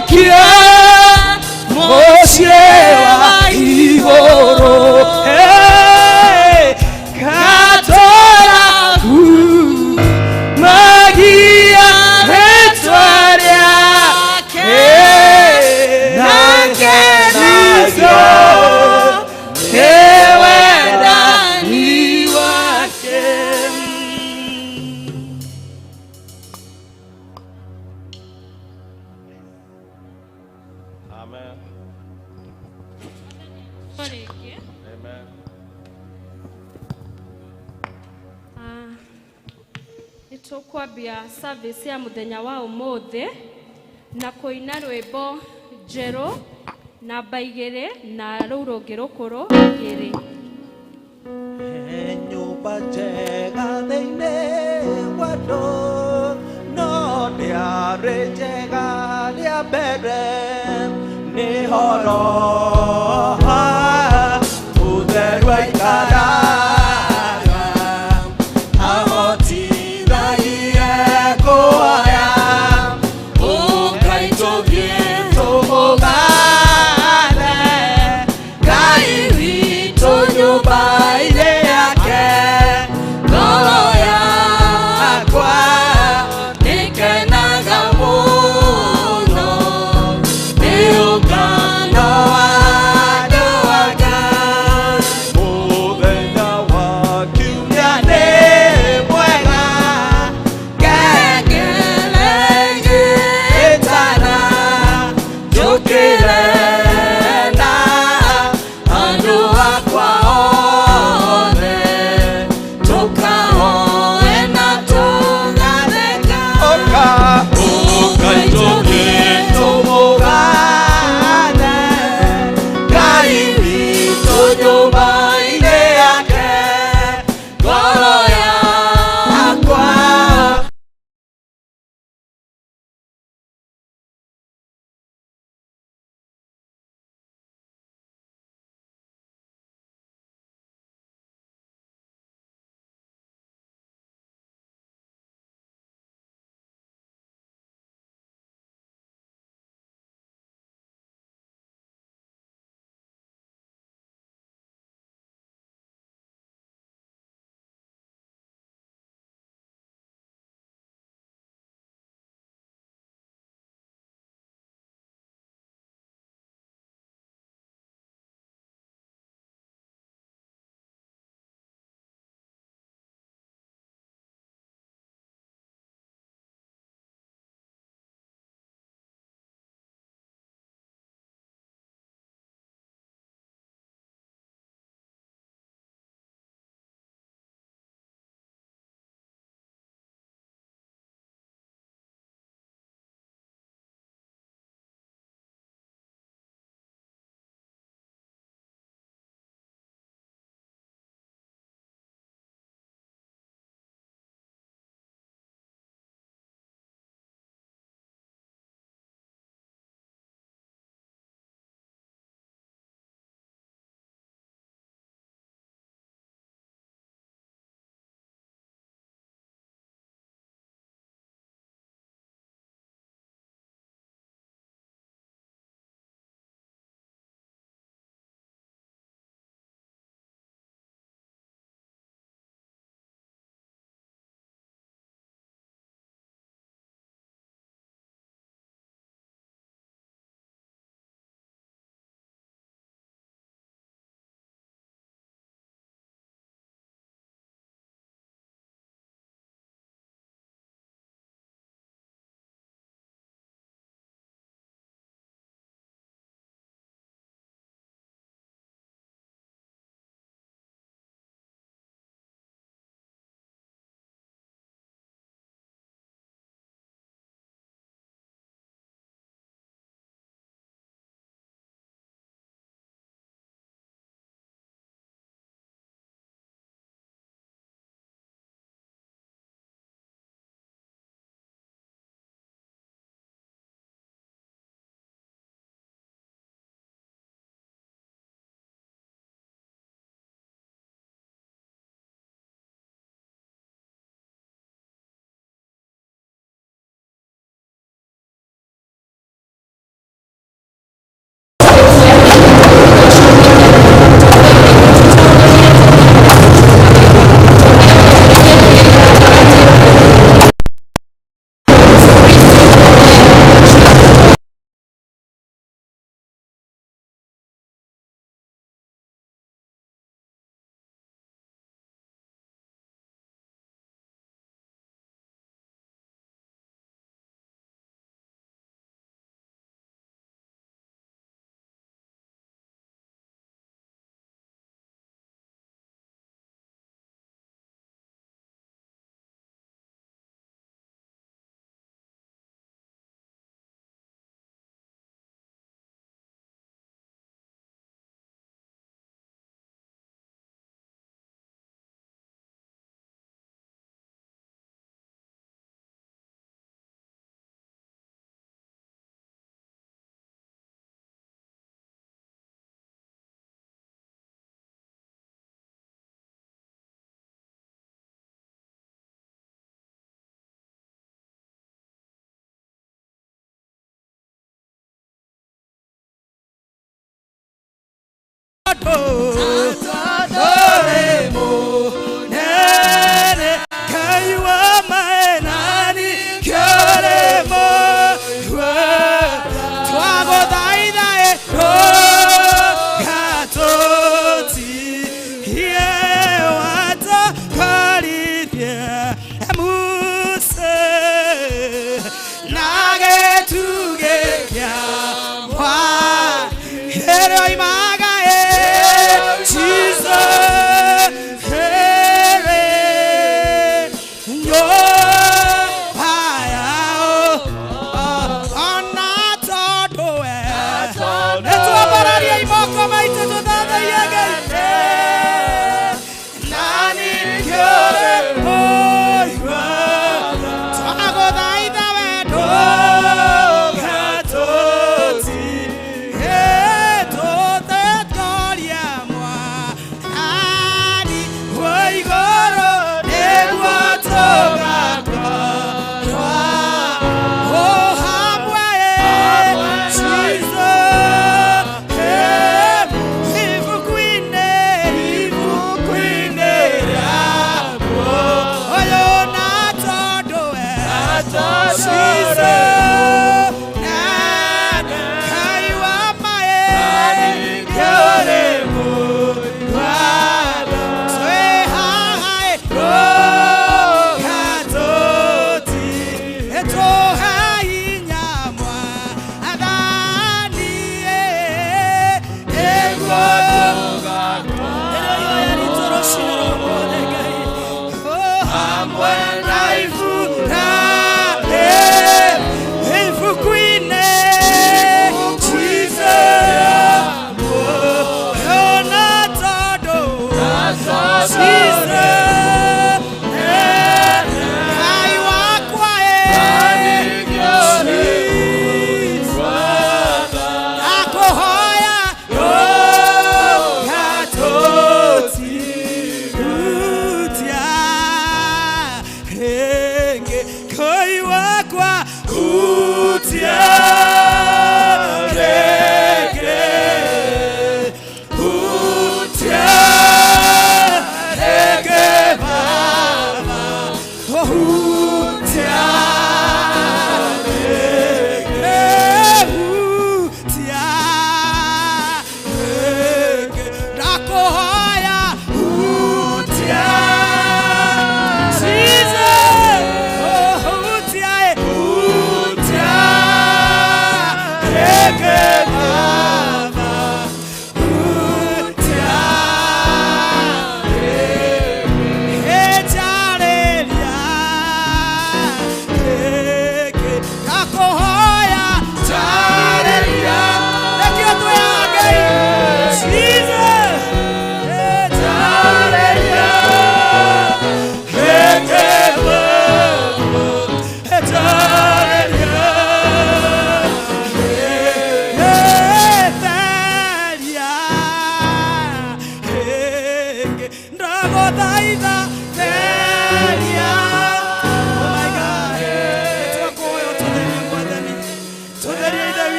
Gũcokia mũciĩ wa igũrũ. Hey, ngatũra magia rĩtwa rĩake nake Kristo nĩ wendani wake. Amen. Rĩngĩ. Amen. Ah, nĩ tũkwambia service ya mũthenya wa ũmũthĩ na kũina rwĩmbo njerũ namba 2 na rũu rũngĩ rũkũrũ 2. He nyũmba njega thĩinĩ wa andũ, no ndĩarĩ njega rĩa mbere, nĩ horo ũtheru aikaraga, ahotithagie kuoya, ũkai tũthiĩ tũmũgathe Ngai witũ nyũmba-inĩ yake, ngoro yakwa nĩkenaga mũno nĩ ũngano wa andũ a Ngai. Mũthenya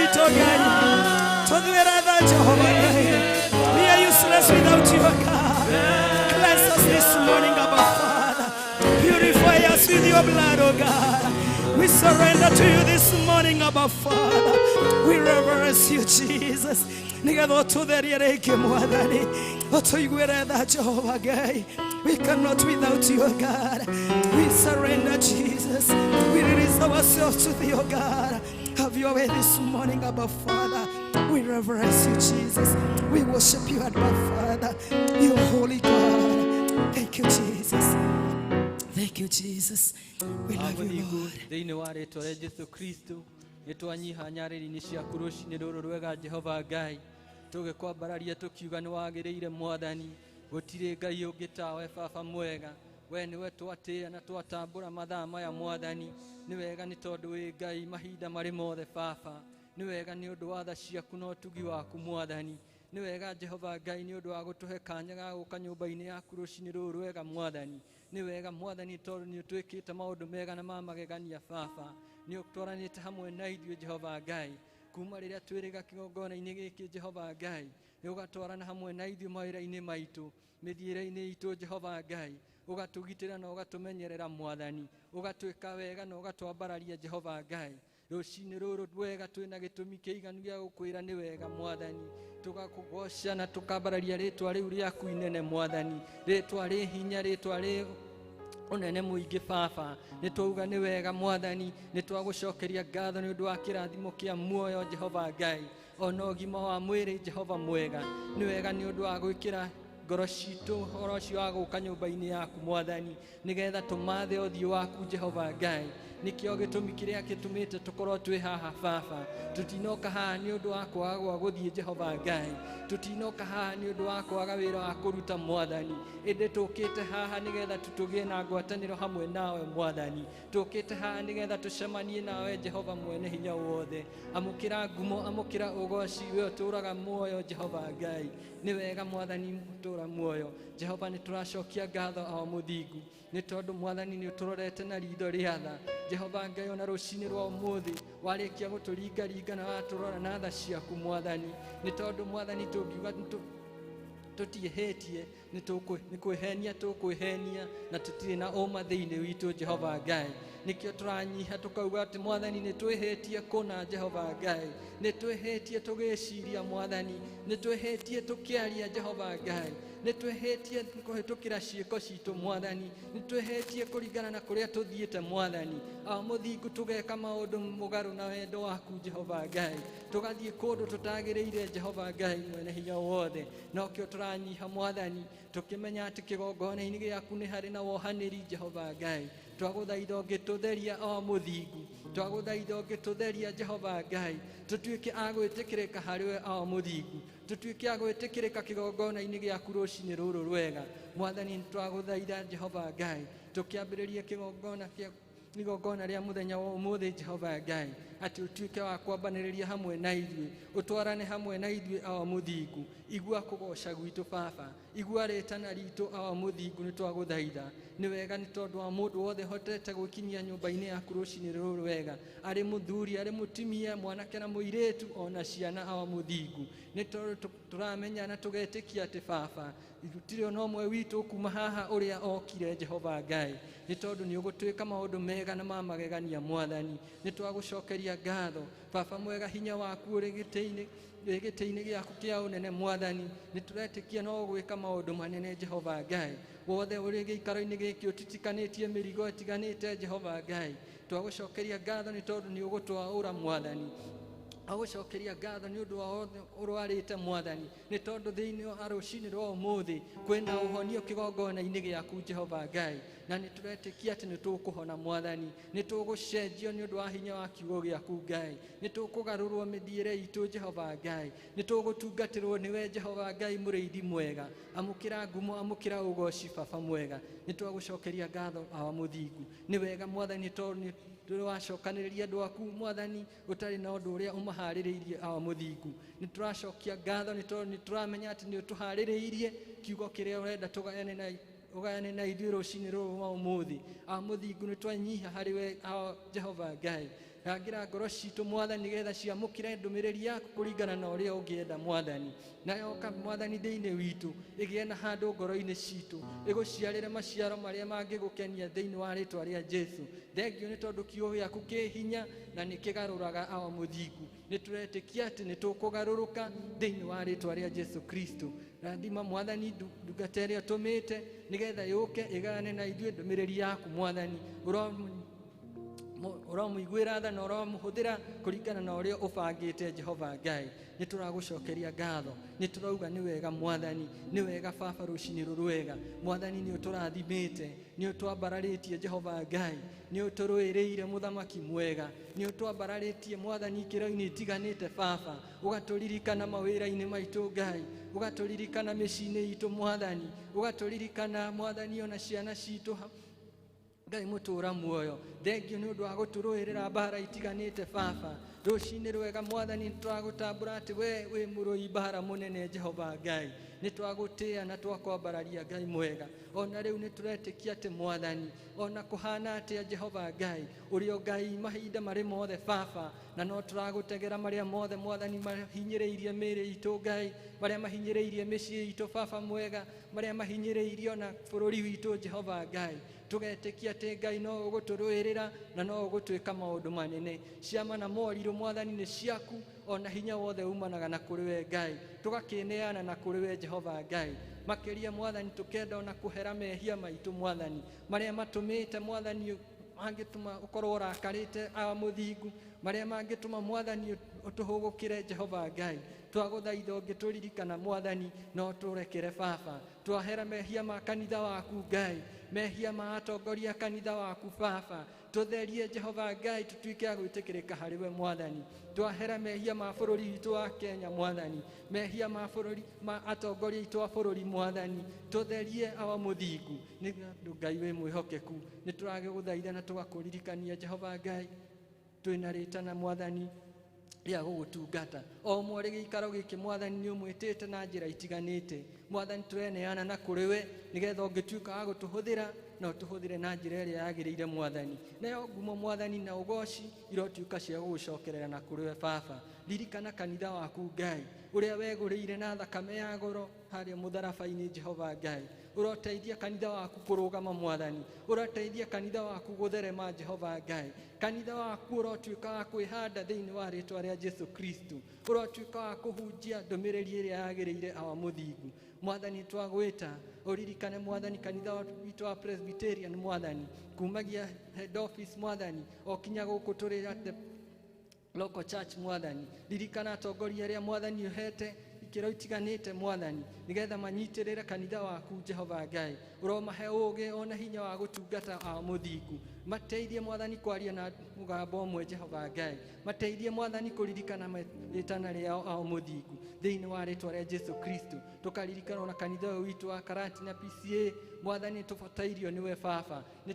witũ Ngai. Tũthuĩre tha Jehova Ngai. We are useless without you, God. Cleanse us this morning, Abba Father. Purify us with your blood, oh God. We surrender to you this morning, Abba Father. We reverence you, Jesus. Nĩgetha ũtũtherie rĩngĩ Mwathani, ũtũiguĩre tha Jehova Ngai. We cannot without you, God. We surrender, Jesus. We release ourselves to thee, oh God. Have your way this morning, Abba Father. We reverence you, Jesus. We worship you, Abba Father. You holy God. Thank you, Jesus. Thank you, Jesus. We love you, Mũthingu Lord. Thĩinĩ wa rĩtwa rĩa Jesu Kristo, nĩ twanyiha nyarĩri-inĩ ciaku rũcinĩ rũrũ rwega, Jehova Ngai, tũgĩkwambararia tũkiuga nĩ wagĩrĩire Mwathani. Gũtirĩ Ngai ũngĩ tawe, Baba mwega. We nĩwe twatĩĩa na twatambũra mathaa maya, Mwathani. Nĩ wega nĩ tondũ wĩ Ngai mahinda marĩ mothe, Baba. Nĩ wega nĩ ũndũ wa tha ciaku na ũtugi waku, Mwathani. Nĩ wega, Jehova Ngai, nĩ ũndũ wa gũtũhe kanya ga gũka nyũmba-inĩ yaku rũcinĩ rũrũ rwega, Mwathani. Nĩ wega, Mwathani, tondũ nĩ ũtwĩkĩte maũndũ mega na ma magegania, Baba. Nĩ ũtwaranĩte hamwe na ithuĩ, Jehova Ngai, kuma rĩrĩa twĩrĩga kĩgongona-inĩ gĩkĩ, Jehova Ngai. Nĩ ũgatwarana hamwe na ithuĩ mawĩra-inĩ maitũ, mĩthiĩre-inĩ itũ, Jehova Ngai. Ũgatũgitĩra na ũgatũmenyerera, Mwathani. Ũgatwĩka wega na ũgatwambararia, Jehova Ngai. Rũcinĩ rũrũ rwega twĩna gĩtũmi kĩiganu gĩa gũkwĩra nĩ wega, Mwathani. Tũgakũgoca na tũkambararia rĩtwa rĩu rĩaku inene, Mwathani, rĩtwa rĩ hinya, rĩtwa rĩ ũnene mũingĩ, Baba. Nĩ twauga nĩ wega, Mwathani. Nĩ twagũcokeria ngatho nĩ ũndũ wa kĩrathimo kĩa muoyo, Jehova Ngai, ona ũgima wa mwĩrĩ, Jehova mwega. Nĩ wega nĩ ũndũ wa gwĩkĩra ngoro citũ ũhoro ũcio wa gũka nyũmba-inĩ yaku, Mwathani, nĩgetha tũmathe ũthiũ waku, Jehova Ngai. Nĩkĩo gĩtũmi kĩrĩa gĩtũmĩte tũkorwo twĩ haha, Baba. Tũtinoka haha nĩ ũndũ wa kwaga gwa gũthiĩ, Jehova Ngai. Tũtinoka haha nĩ ũndũ wa kwaga wĩra wa kũruta, Mwathani, ĩndĩ tũkĩte haha nĩgetha tũtũgĩe na ngwatanĩro hamwe nawe, Mwathani. Tũkĩte haha nĩgetha tũcemanie nawe, Jehova mwene hinya wothe. Amũkĩra ngumo, amũkĩra ũgoci, we ũtũũraga muoyo, Jehova Ngai. Nĩ wega, Mwathani, ũtũũra muoyo, Jehova. Nĩ tũracokia ngatho o mũthingu nĩ tondũ, Mwathani, nĩ ũtũrorete na ritho rĩa tha, Jehova Ngai. Ona rũcinĩ rwa ũmũthĩ warĩkia gũtũringaringa na watũrora na tha ciaku, Mwathani. Nĩ tondũ, Mwathani, tũngiuga tũtiĩhĩtie, nĩ kwĩhenia tũkwĩhenia na tũtirĩ na ũma thĩinĩ witũ, Jehova Ngai. Nĩkĩo tũranyiha tũkauga atĩ, Mwathani, nĩ twĩhĩtie kũna, Jehova Ngai. Nĩ twĩhĩtie tũgĩciria, Mwathani. Nĩ twĩhĩtie tũkĩaria, Jehova Ngai. Nĩ twĩhĩtie kũhĩtũkĩra ciĩko citũ, Mwathani. Nĩ twĩhĩtie kũringana na kũrĩa tũthiĩte, Mwathani a mũthingu, tũgeka maũndũ mũgarũ na wendo waku, Jehova Ngai, tũgathiĩ kũndũ tũtagĩrĩire, Jehova Ngai mwene hinya wothe. Nokĩo tũranyiha, Mwathani, tũkĩmenya atĩ kĩgongona-inĩ gĩaku nĩ harĩ na wohanĩri, Jehova Ngai. Twagũthaitha ũngĩtũtheria o mũthingu. Twagũthaitha ũngĩtũtheria, Jehova Ngai, tũtuĩke a gwĩtĩkĩrĩka harĩ we o mũthingu, tũtuĩke a gwĩtĩkĩrĩka kĩgongona-inĩ gĩaku rũcinĩ rũrũ rwega, Mwathani. Nĩ twagũthaitha, Jehova Ngai, tũkĩambĩrĩria kĩgongona kĩa igongona rĩa mũthenya wa ũmũthĩ, Jehova Ngai, atĩ ũtuĩke wa kwambanĩrĩria hamwe na ithuĩ, ũtwarane hamwe na ithuĩ awa mũthingu. Igua kũgoca gwitũ, Baba. Igua rĩtana ritũ, awa mũthingu. Nĩ twagũthaitha. Nĩ wega nĩ tondũ wa mũndũ wothe hotete gwĩkinyia nyũmba-inĩ yaku rũcinĩ rũrũ wega, arĩ mũthuri, arĩ mũtumia, mwanake na mũirĩtu, ona ciana, awa mũthingu. Nĩ tondũ tũramenya na tũgetĩkia atĩ, Baba, gũtirĩ ona ũmwe witũ kuma haha ũrĩa okire, Jehova Ngai, nĩ tondũ nĩ ũgũtwĩka maũndũ mega na ma magegania, Mwathani. Nĩ twagũcokeria ngatho, Baba mwega. Hinya waku ũrĩ gĩtĩ-inĩ gĩaku kĩa ũnene, Mwathani. Nĩ tũretĩkia no ũgwĩka maũndũ manene, Jehova Ngai. Wothe ũrĩ gĩikaro-inĩ gĩkĩ ũtitikanĩtie mĩrigo ĩtiganĩte, Jehova Ngai, twagũcokeria ngatho nĩ tondũ nĩ ũgũtwaũra, Mwathani. Agũcokeria ngatho nĩ ũndũ wa othe ũrwarĩte, Mwathani, nĩ tondũ thĩinĩ wa rũcinĩ rwa ũmũthĩ kwĩna ũhonio kĩgongona-inĩ gĩaku, Jehova Ngai, na nĩ tũretĩkia atĩ nĩ tũkũhona, Mwathani. Nĩ tũgũcenjio nĩ ũndũ wa hinya wa kiugo gĩaku, Ngai. Nĩ tũkũgarũrwo mĩthiĩre itũ, Jehova Ngai. Nĩ tũgũtungatĩrwo nĩwe, Jehova Ngai mũrĩithi mwega. Amũkĩra ngumo, amũkĩra ũgoci, Baba mwega. Nĩ twagũcokeria ngatho, awa mũthingu. Nĩ wega, Mwathani, tondũ nĩ wacokanĩrĩria andũ aku, Mwathani, ũtarĩ na ũndũ ũrĩa ũmaharĩrĩirie, awa mũthingu. Nĩ tũracokia ngatho nĩ tondũ nĩ tũramenya atĩ nĩ ũtũharĩrĩirie kiugo kĩrĩa ũrenda tũgayane na ũgayane na ithuĩ rũcinĩ rũrũ rwa ũmũthĩ, awa mũthingu. Nĩ twanyiha harĩ we, awa Jehova Ngai. Rangĩra ngoro citũ mwathani nĩgetha ciamũkĩre ndũmĩrĩri yaku kũringana na ũrĩa ũngĩenda mwathani. Na yoka mwathani thĩinĩ witũ ĩgĩe na handũ ngoro-inĩ citũ, ĩgũciarĩre maciaro marĩa mangĩgũkenia thĩinĩ wa rĩtwa rĩa Jesu. Thengio nĩ tondũ kiugo gĩaku kĩ hinya na nĩ kĩgarũraga awa mũthingu. Nĩ tũretĩkia atĩ nĩ tũkũgarũrũka thĩinĩ wa rĩtwa rĩa Jesu Kristo. Rathima mwathani ndungata ĩrĩa ũtũmĩte nĩgetha yũke ĩgayane na ithuĩ ndũmĩrĩri yaku mwathani. Ũramũiguĩra tha na ũramũhũthĩra kũringana na ũrĩa ũbangĩte Jehova Ngai. Nĩ tũragũcokeria ngatho, nĩ tũrauga nĩ wega mwathani, nĩ wega baba rũcinĩ rũrũ wega mwathani. Nĩ ũtũrathimĩte, nĩ ũtwambararĩtie Jehova Ngai, nĩ ũtũrũĩrĩire mũthamaki mwega, nĩ ũtwambararĩtie mwathani ikĩro-inĩ itiganĩte baba, ũgatũririkana mawĩra-inĩ maitũ Ngai, ũgatũririkana mĩciĩ-inĩ itũ mwathani, ũgatũririkana mwathani ona ciana citũ Ngai mũtũra muoyo. Thengio nĩ ũndũ wa gũtũrũĩrĩra mbara itiganĩte baba. Rũcinĩ rwega mwathani, nĩ twagũtambũra atĩ we wĩ mũrũi mbara mũnene Jehova Ngai. Nĩ twagũtĩĩa na twakwambararia Ngai mwega. Ona rĩu nĩ tũretĩkia atĩ mwathani, ona kũhana atĩa Jehova Ngai, ũrĩ o Ngai mahinda marĩ mothe baba, na no tũragũtegera marĩa mothe mwathani mahinyĩrĩirie mĩĩrĩ itũ Ngai, marĩa mahinyĩrĩirie mĩciĩ itũ baba mwega, marĩa mahinyĩrĩirie ona bũrũri witũ Jehova Ngai. Tũgetĩkia atĩ Ngai no ũgũtũrũĩrĩra na no ũgũtwĩka maũndũ manene. Ciama na morirũ mwathani nĩ ciaku, ona hinya wothe umanaga na kũrĩ we Ngai. Tũgakĩneana na kũrĩ we Jehova Ngai. Makĩria mwathani tũkenda ona kũhera mehia maitũ mwathani, marĩa matũmĩte mwathani mangĩtũma ũkorwo ũrakarĩte awa mũthingu, marĩa mangĩtũma mwathani ũtũhũgũkĩre Jehova Ngai. Twagũthaitha ũngĩtũririkana mwathani no tũrekere baba. Twahera mehia ma kanitha waku Ngai, mehia ma atongoria kanitha waku baba, tũtherie Jehova Ngai tũtuĩke a gwĩtĩkĩrĩka harĩ we mwathani. Twahera mehia ma bũrũri witũ wa Kenya mwathani, mehia ma bũrũri ma atongoria aitũ a bũrũri mwathani, tũtherie awa mũthingu. Nĩ ũndũ Ngai wĩ mwĩhokeku. Nĩ tũragũthaitha na tũgakũririkania Jehova Ngai, twĩna rĩtana mwathani rĩa gũgũtungata. O ũmwe ũrĩ gĩikaro gĩkĩ mwathani nĩ ũmwĩtĩte na njĩra itiganĩte mwathani. Tũreneana na kũrĩ we nĩgetha ũngĩtuĩka wa gũtũhũthĩra na ũtũhũthĩre na njĩra ĩrĩa yagĩrĩire mwathani. Nayo ngumo mwathani na ũgoci irotuĩka cia gũgũcokerera na kũrĩ we baba. Ririkana kanitha waku Ngai, ũrĩa wegũrĩire na thakame ya goro harĩa mũtharaba-inĩ Jehova Ngai. Ũroteithia kanitha waku kũrũgama mwathani, ũroteithia kanitha waku gũtherema Jehova Ngai. Kanitha waku ũrotuĩka wa kwĩhanda thĩinĩ wa rĩtwa rĩa Jesu Kristo, ũrotuĩka wa kũhunjia ndũmĩrĩri ĩrĩa yagĩrĩire awa mũthingu mwathani. Twagwĩta ũririkane mwathani kanitha witũ wa Presbyterian mwathani, kumagia head office mwathani o kinya gũkũ tũrĩ at the local church mwathani. Ririkana atongoria arĩa mwathani ũhete ikĩro itiganĩte mwathani, nĩgetha manyitĩrĩre kanitha waku Jehova Ngai. Ũromahe ũũgĩ ona hinya wa gũtungata awa mũthingu. Mateithie mwathani kwaria na mũgambo ũmwe Jehova Ngai. Mateithie mwathani kũririkana rĩtana rĩao awa mũthingu thĩinĩ wa rĩtwa rĩa Jesu Kristo. Tũkaririkana ona kanitha ũyũ witũ wa Karati na PCA mwathani, tũbatairio nĩwe baba. Nĩ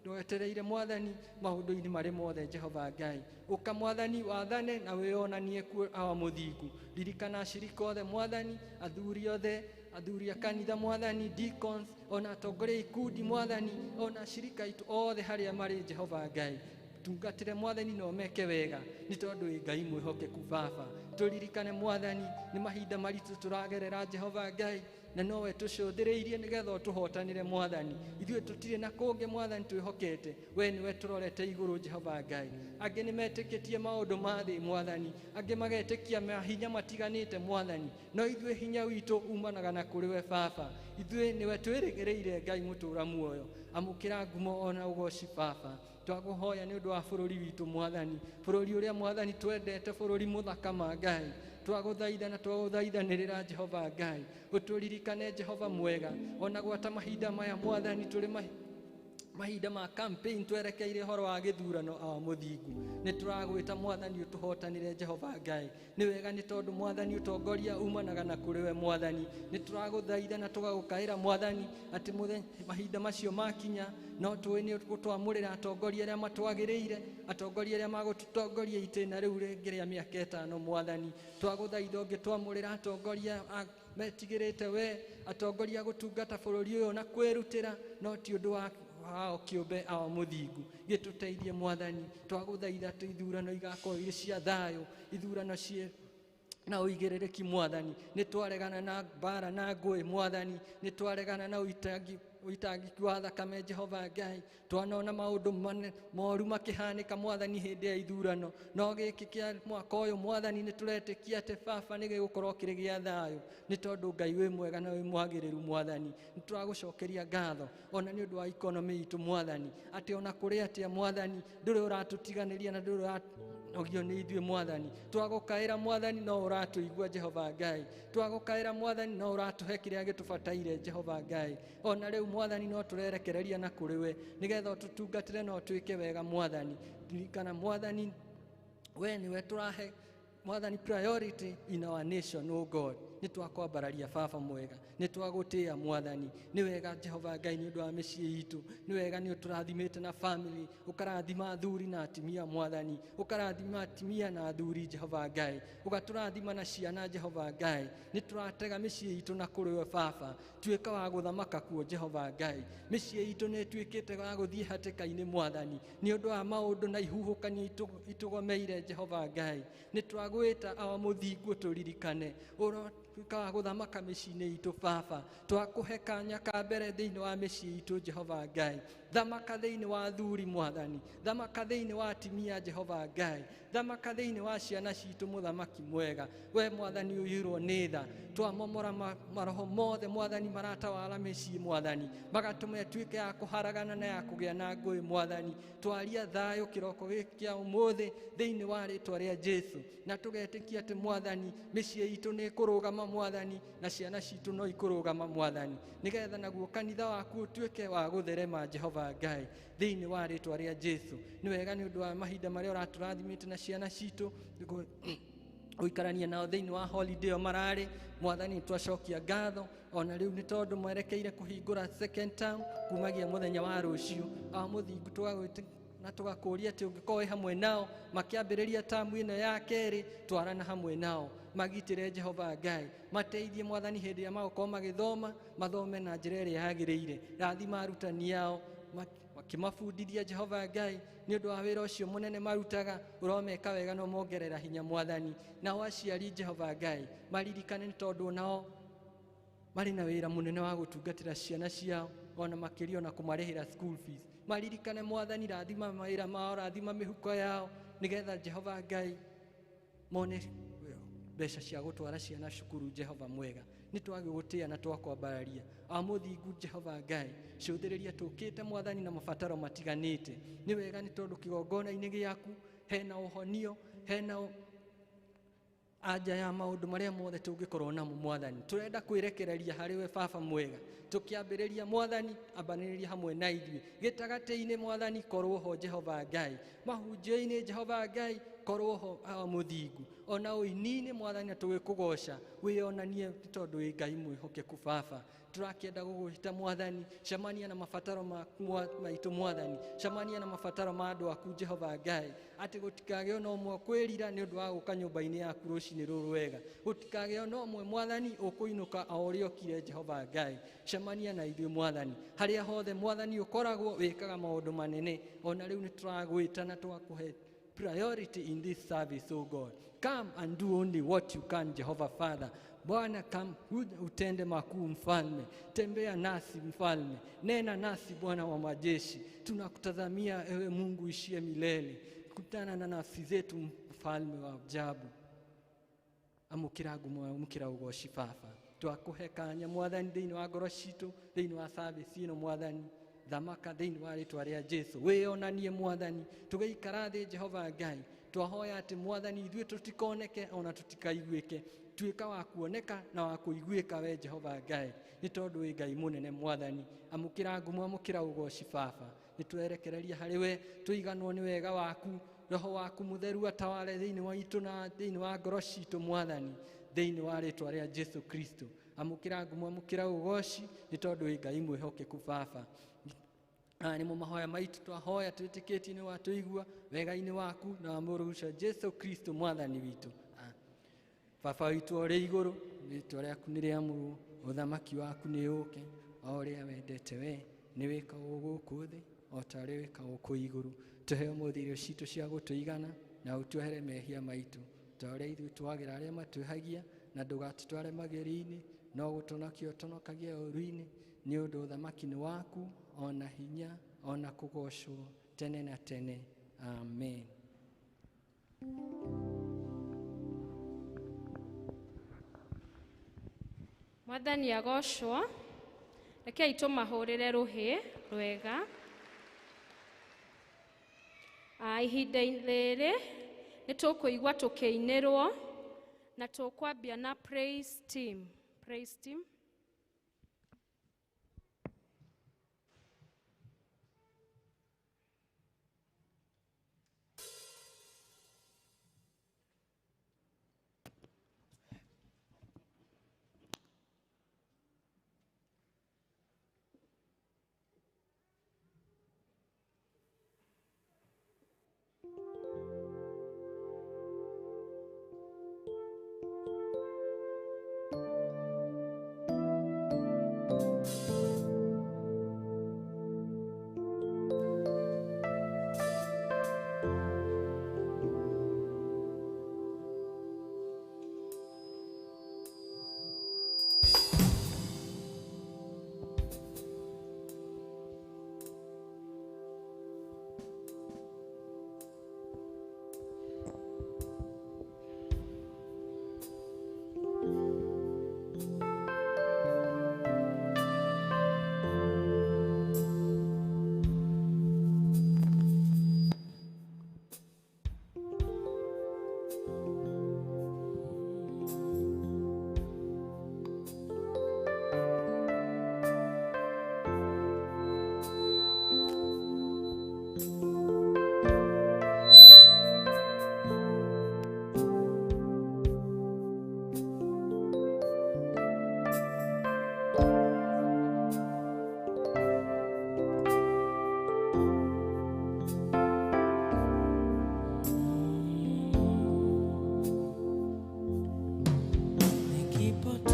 twetereire mwathani maũndũ-inĩ marĩ mothe Jehova Ngai. Ũka mwathani wathane na wĩonanie kuo awa mũthingu. Ririkana ashirika othe mwathani, athuri othe, athuri a kanitha mwathani, deacons, ona atongoria ikundi mwathani, ona ashirika aitũ othe harĩa marĩ Jehova Ngai. Tungatĩre mwathani na ũmeke wega nĩ tondũ wĩ Ngai mwĩhokeku baba. Tũririkane mwathani nĩ mahinda maritũ tũragerera Jehova Ngai, na nowe tũcũthĩrĩirie nĩgetha ũtũhotanĩre mwathani. Ithuĩ tũtirĩ na kũngĩ mwathani twĩhokete, we nĩwe tũrorete igũrũ Jehova Ngai. Angĩ nĩ metĩkĩtie maũndũ ma thĩ mwathani, angĩ magetĩkia mahinya matiganĩte mwathani, no ithuĩ hinya witũ umanaga na kũrĩ we baba. Ithuĩ nĩwe twĩrĩgĩrĩire Ngai mũtũra muoyo. Amũkĩra ngumo ona ũgoci baba. Twagũhoya nĩ ũndũ wa bũrũri witũ mwathani, bũrũri ũrĩa mwathani twendete, bũrũri mũthaka ma Ngai. Twagũthaitha na twagũthaithanĩrĩra Jehova Ngai, ũtũririkane Jehova mwega, ona gwata mahinda maya mwathani tũrĩ mahinda ma campaign twerekeire ũhoro wa gĩthurano awa mũthingu. Nĩ tũragwĩta mwathani ũtũhotanĩre Jehova Ngai. Nĩ wega nĩ tondũ mwathani ũtongoria umanaga na kũrĩ we mwathani. Nĩ tũragũthaitha na tũgagũkaĩra mwathani atĩ mũthenya mahinda macio makinya no tũĩ nĩ ũgũtwamũrĩra atongoria arĩa matwagĩrĩire, atongoria arĩa magũtũtongoria itĩna rĩu rĩngĩ rĩa mĩaka 5 mwathani. Twagũthaitha ũngĩtwamũrĩra atongoria metigĩrĩte we, atongoria gũtungata bũrũri ũyũ na kwĩrutĩra, no ti ũndũ wa wao kĩũmbe awa mũthingu. Gĩtũteithie mwathani, twagũthaitha atĩ ithurano igakorwo irĩ cia thayũ, ithurano ciĩ na ũigĩrĩrĩki mwathani. Nĩ twaregana na mbara na ngũĩ mwathani, nĩ twaregana na ũitangĩki wa thakame Jehova Ngai. Twanona maũndũ moru makĩhanĩka mwathani hĩndĩ ya ithurano, no gĩkĩ kĩa mwaka ũyũ mwathani nĩ tũretĩkia atĩ baba nĩ gĩgũkorwo kĩrĩ gĩa thayũ, nĩ tondũ Ngai wĩ mwega na wĩ mwagĩrĩru mwathani. Nĩ tũragũcokeria ngatho ona nĩ ũndũ wa ikonomĩ itũ mwathani, atĩ ona kũrĩ atĩa mwathani ndũrĩ ũratũtiganĩria na ndũrĩ ũranogio nĩ ithuĩ mwathani. Twagũkaĩra mwathani no ũratũigua Jehova Ngai, twagũkaĩra mwathani no ũratũhe kĩrĩa gĩtũbataire Jehova Ngai. Ona rĩu mwathani no tũrerekereria na kũrĩ we nĩgetha ũtũtungatĩre na ũtwĩke wega mwathani. Ririkana mwathani, we nĩwe tũrahe mwathani priority in our nation, oh God. Nĩ twakwambararia baba mwega, nĩ twagũtĩĩa mwathani. Nĩ wega Jehova Ngai nĩ ũndũ wa mĩciĩ itũ, nĩ wega nĩ ũtũrathimĩte na family, ũkarathima athuri na atimia mwathani, ũkarathima atimia na athuri Jehova Ngai, ũgatũrathima na ciana Jehova Ngai. Nĩ tũratega mĩciĩ itũ na kũrĩ we baba, tuĩka wa gũthamaka kuo Jehova Ngai. Mĩciĩ itũ nĩ ĩtuĩkĩte wa gũthiĩ hatĩka-inĩ mwathani, nĩ ũndũ wa maũndũ na ihuhũkanio itũgomeire Jehova Ngai. Nĩ twagwĩta awa mũthingu tũririkane ũrotuĩka wa gũthamaka mĩciĩ-inĩ itũ baba. Twakũhe kanya ka mbere thĩinĩ wa mĩciĩ itũ Jehova Ngai. Thamaka thĩinĩ wa athuri mwathani, thamaka thĩinĩ wa atimia Jehova Ngai, thamaka thĩinĩ wa ciana citũ mũthamaki mwega. We mwathani ũiyũirwo nĩ tha, twamomora maroho mothe mwathani maratawala mĩciĩ mwathani, magatũma ĩtuĩke ya kũharagana na ya kũgĩa na ngũĩ mwathani. Twaria thayũ kĩroko gĩkĩ kĩa ũmũthĩ thĩinĩ wa rĩtwa rĩa Jesũ, na tũgetĩkia atĩ mwathani mĩciĩ itũ nĩ ĩkũrũgama mwathani, na ciana citũ no ikũrũgama mwathani, nĩgetha naguo kanitha waku ũtuĩke wa gũtherema Jehova Ngai thĩinĩ wa rĩtwa rĩa Jesũ. Nĩ wega nĩ ũndũ wa mahinda marĩa ũratũrathimĩte na ciana citũ gũikarania nao thĩinĩ wa holiday ĩyo mararĩ mwathani, twacokia ngatho ona rĩu nĩ tondũ mwerekeire kũhingũra second term kumagia mũthenya wa rũciũ. Awa mũthingu tũgagwĩtĩkia na tũgakũria atĩ ũngĩkorwo wĩ hamwe nao makĩambĩrĩria tamu ĩno ya kerĩ, twarana hamwe nao, magitĩre Jehova Ngai, mateithie mwathani hĩndĩ ĩrĩa magũkorwo magĩthoma, mathome na njĩra ĩrĩa yagĩrĩire. Rathima arutani ao makĩmabundithia Jehova Ngai nĩ ũndũ wa wĩra ũcio mũnene marutaga, ũromeka wega na ũmongerera hinya mwathani. Nao aciari Jehova Ngai maririkane nĩ tondũ nao marĩ na wĩra mũnene wa gũtungatĩra ciana ciao ona makĩria ona kũmarĩhĩra school fees. Maririkane mwathani, rathima mawĩra mao, rathima mĩhuko yao, nĩgetha Jehova Ngai mone mbeca cia gũtwara ciana cukuru. Jehova mwega, nĩ twagĩgũtĩĩa na twakwambararia. Awa mũthingu Jehova Ngai, cũthĩrĩria tũkĩte mwathani na mabataro matiganĩte. Nĩ wega nĩ tondũ kĩgongona-inĩ gĩaku hena ũhonio, hena anja ya maũndũ marĩa mothe tũngĩkorwo namo mwathani. Tũrenda kwĩrekereria harĩ we baba mwega, tũkĩambĩrĩria mwathani, ambanĩrĩria hamwe na ithuĩ gĩtagatĩ-inĩ mwathani, korwo ho Jehova Ngai, mahunjio-inĩ Jehova Ngai, korwo ho awa mũthingu, ona ũini-inĩ mwathani, na tũgĩkũgoca wĩonanie nĩ tondũ wĩ Ngai mwĩhokeku baba. Tũrakĩenda gũgwĩta mwathani, cemania na mabataro maitũ mwathani, cemania na mabataro ma andũ aku Jehova Ngai, atĩ gũtikagĩe ona ũmwe kwĩrira nĩ ũndũ wa gũka nyũmba-inĩ yaku rũcinĩ rũrũ wega, gũtikagĩe ona ũmwe mwathani ũkũinũka o ũrĩa okire Jehova Ngai. Cemania na ithuĩ mwathani, harĩa hothe mwathani ũkoragwo wĩkaga maũndũ manene. Ona rĩu nĩ tũragwĩta na tũgakũhe priority in this service, oh God. Come and do only what you can, Jehovah Father. Bwana, come utende makuu mfalme. Tembea nasi mfalme, nena nasi Bwana wa majeshi. Tunakutazamia ewe Mungu ishie milele. Kutana na nafsi zetu mfalme wa ajabu. Amũkĩra ngumo, amũkĩra ũgoci baba. Twakũhe kanya mwathani thĩinĩ wa ngoro citũ, thĩinĩ wa service ĩno mwathani. Thamaka thĩinĩ wa rĩtwa rĩa Jesũ, wĩonanie mwathani, tũgĩikara thĩ Jehova Ngai. Twahoya atĩ mwathani ithuĩ tũtikoneke ona tũtikaiguĩke, tuĩka wa kuoneka na wa kũiguĩka we Jehova Ngai, nĩ tondũ wĩ Ngai mũnene mwathani. Amũkĩra ngumo, amũkĩra ũgoci baba. Nĩ twerekereria harĩ we, tũiganwo nĩ wega waku, roho waku mũtheru atawale thĩinĩ wa itũ na thĩinĩ wa ngoro citũ mwathani, thĩinĩ wa rĩtwa rĩa Jesũ Kristo. Amũkĩra ngumo, amũkĩra ũgoci, nĩ tondũ wĩ Ngai mwĩhokeku baba. Aya nĩmo mahoya maitũ twahoya twĩtĩkĩtie nĩ watũigua wega-inĩ waku na wa mũrũguca Jesũ Kristo mwathani witũ. Baba witũ ũrĩ igũrũ, rĩtwa rĩaku nĩ rĩamũrwo, ũthamaki waku nĩ ũũke, o ũrĩa wendete we Nĩ wĩkagwo gũkũ thĩ o ta ũrĩa wĩkagwo kũu igũrũ. Tũhe ũmũthĩ irio citũ cia gũtũigana, na ũtuohere mehia maitũ ta ũrĩa ithuĩ twagĩra arĩa matwĩhagia, na ndũgatũtware magerio-inĩ, no gũtũnokia ũtũnokagie ũũru-inĩ, nĩ ũndũ ũthamaki nĩ waku, ona hinya, ona kũgoocwo tene na tene. Amen. Mwathani agocwo. Rekei tũmahũrĩre rũhĩ rwega. Ihinda-inĩ rĩrĩ nĩ tũkũigua tũkĩinĩrwo na tũkwambia na praise team. Praise team.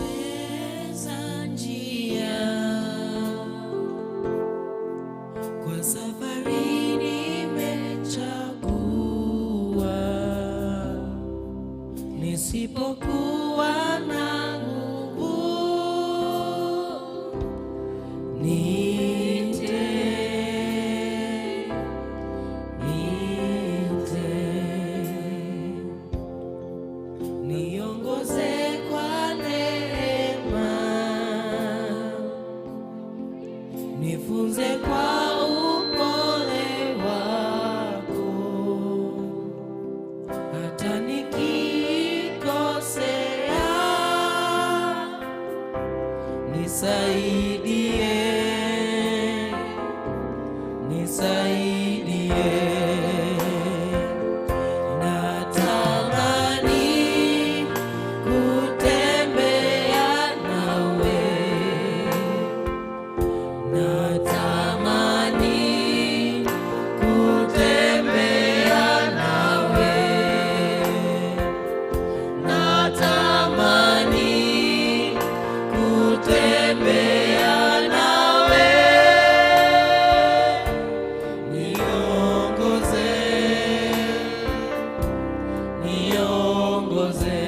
Nikipoteza njia kwa safari nimechagua, nisipokuwa na nguvu niite, niite, niongoze kwa neema, nifunze kwa upole wako, hata nikikosea nisaidie, nisaidie. Natamani kutembea nawe, natamani kutembea nawe, natamani kutembea nawe, niongoze, niongoze.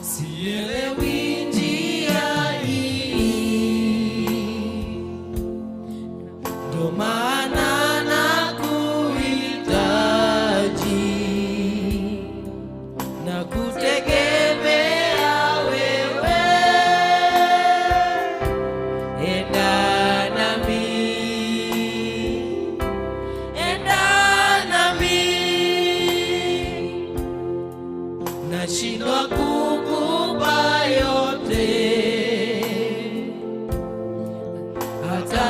Sielewi njia hii, ndo maana nakuhitaji na kutegemea wewe. Enda nami, enda nami, nashindwa kukupa yote, hata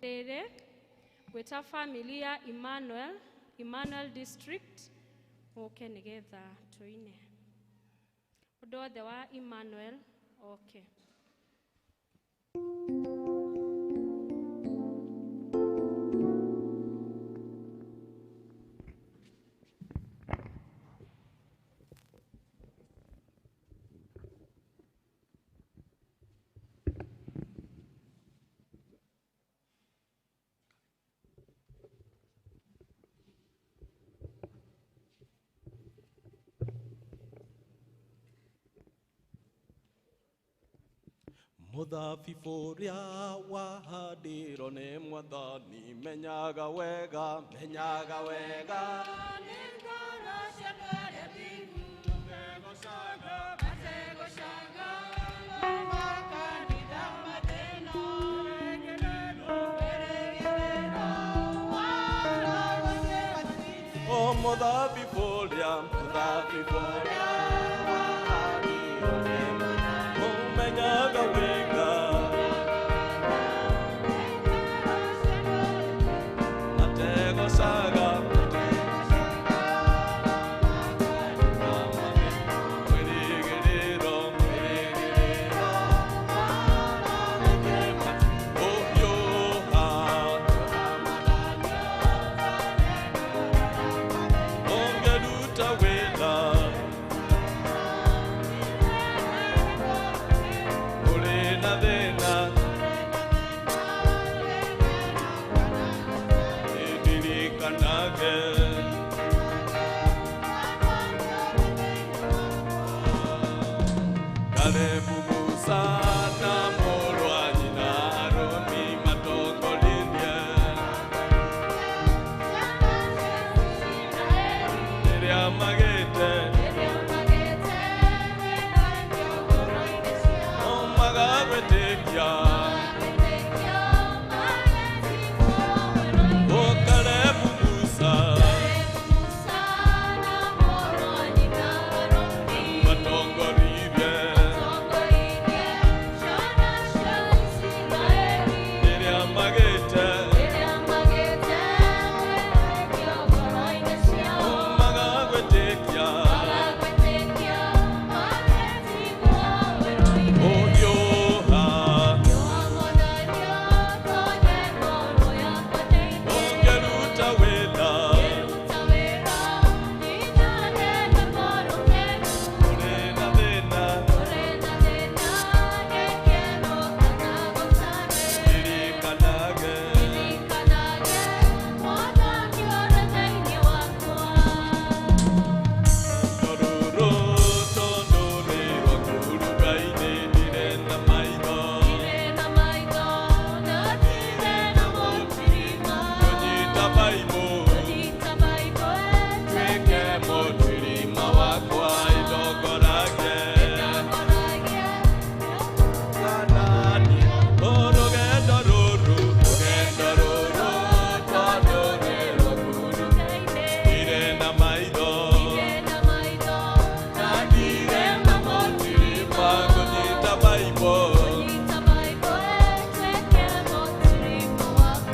Rĩrĩ gwĩta family ya Emmanuel, Emmanuel District, ũke nĩgetha tũine. Ũndũ wothe wa Emmanuel oke. Mũthabibũ ũrĩa wahandirwo nĩ Mwathani, menyaga wega, menyaga wega. Nĩ ngoro ciakwa arĩa thingu, Mategocaga, mategocaga, makanitha mathĩna. Wĩrĩgĩrĩro wa O mũthabibũ ũrĩa, mũthabibũ ũrĩa wahandirwo nĩ Mwathani, menyaga wega. Mategocaga, wĩrĩgĩrĩro, wĩrĩgĩrĩro ũhiũha. Ũngĩruta wĩra ũrĩ na thĩna, nĩndirikanage. Kalebu Musa na mũrũ wa nyina Harũni matongoririe rĩrĩa magĩte no magagwĩtĩkia. O Kalebu Musa matongoririe rĩrĩa magĩte no magagwĩtĩkia. Ũhiũha ũngĩruta wĩra ũrĩ na thĩna, ririkanage. Rũrũ tondũ nĩ rwaku ruga-inĩ, ndirĩ na maitho. Kũnyita Baibũ tuĩke mũtirima wakwa, ĩndongoragie Kanani. O rũgendo rũrũ, rũgendo rũrũ tondũ nĩ rwaku ndirĩ na maitho. Na ndirĩ na mũtirima, kũnyita Baibũ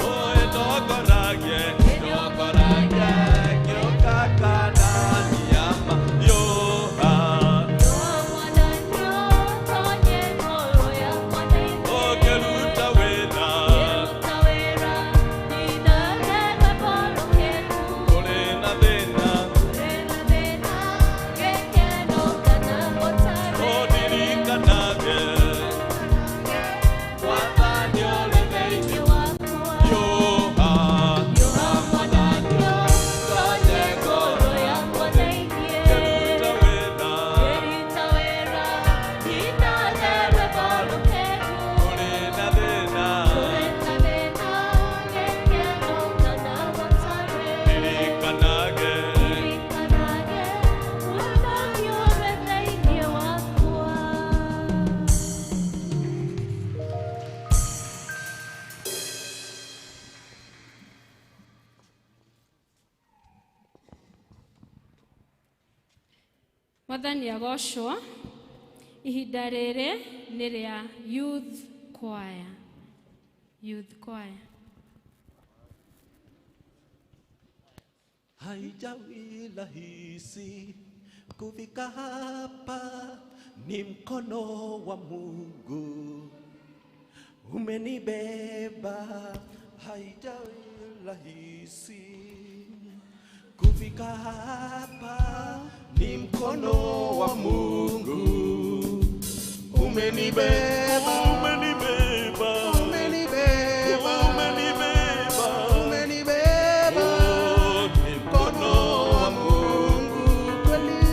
o ĩndongoragie, ĩndongoragie ngĩũka Kanani ya mahiũha. Ũngĩruta wĩra ũrĩ na thĩna, ũndirikanage. Mwathani ũrĩ thĩinĩ hiũha. Tonye ngoro Ngĩruta wĩra ũrĩ na thĩna, ndirikanage. Mwathani agocwo. Ihinda rĩrĩ nĩ rĩa youth choir. Youth choir. Haijawi rahisi kufika hapa, ni mkono wa Mungu umenibeba. Haijawi rahisi kufika hapa, ni mkono wa Mungu umenibeba, umenibeba, umenibeba, umenibeba, umenibeba, ni mkono wa Mungu kweli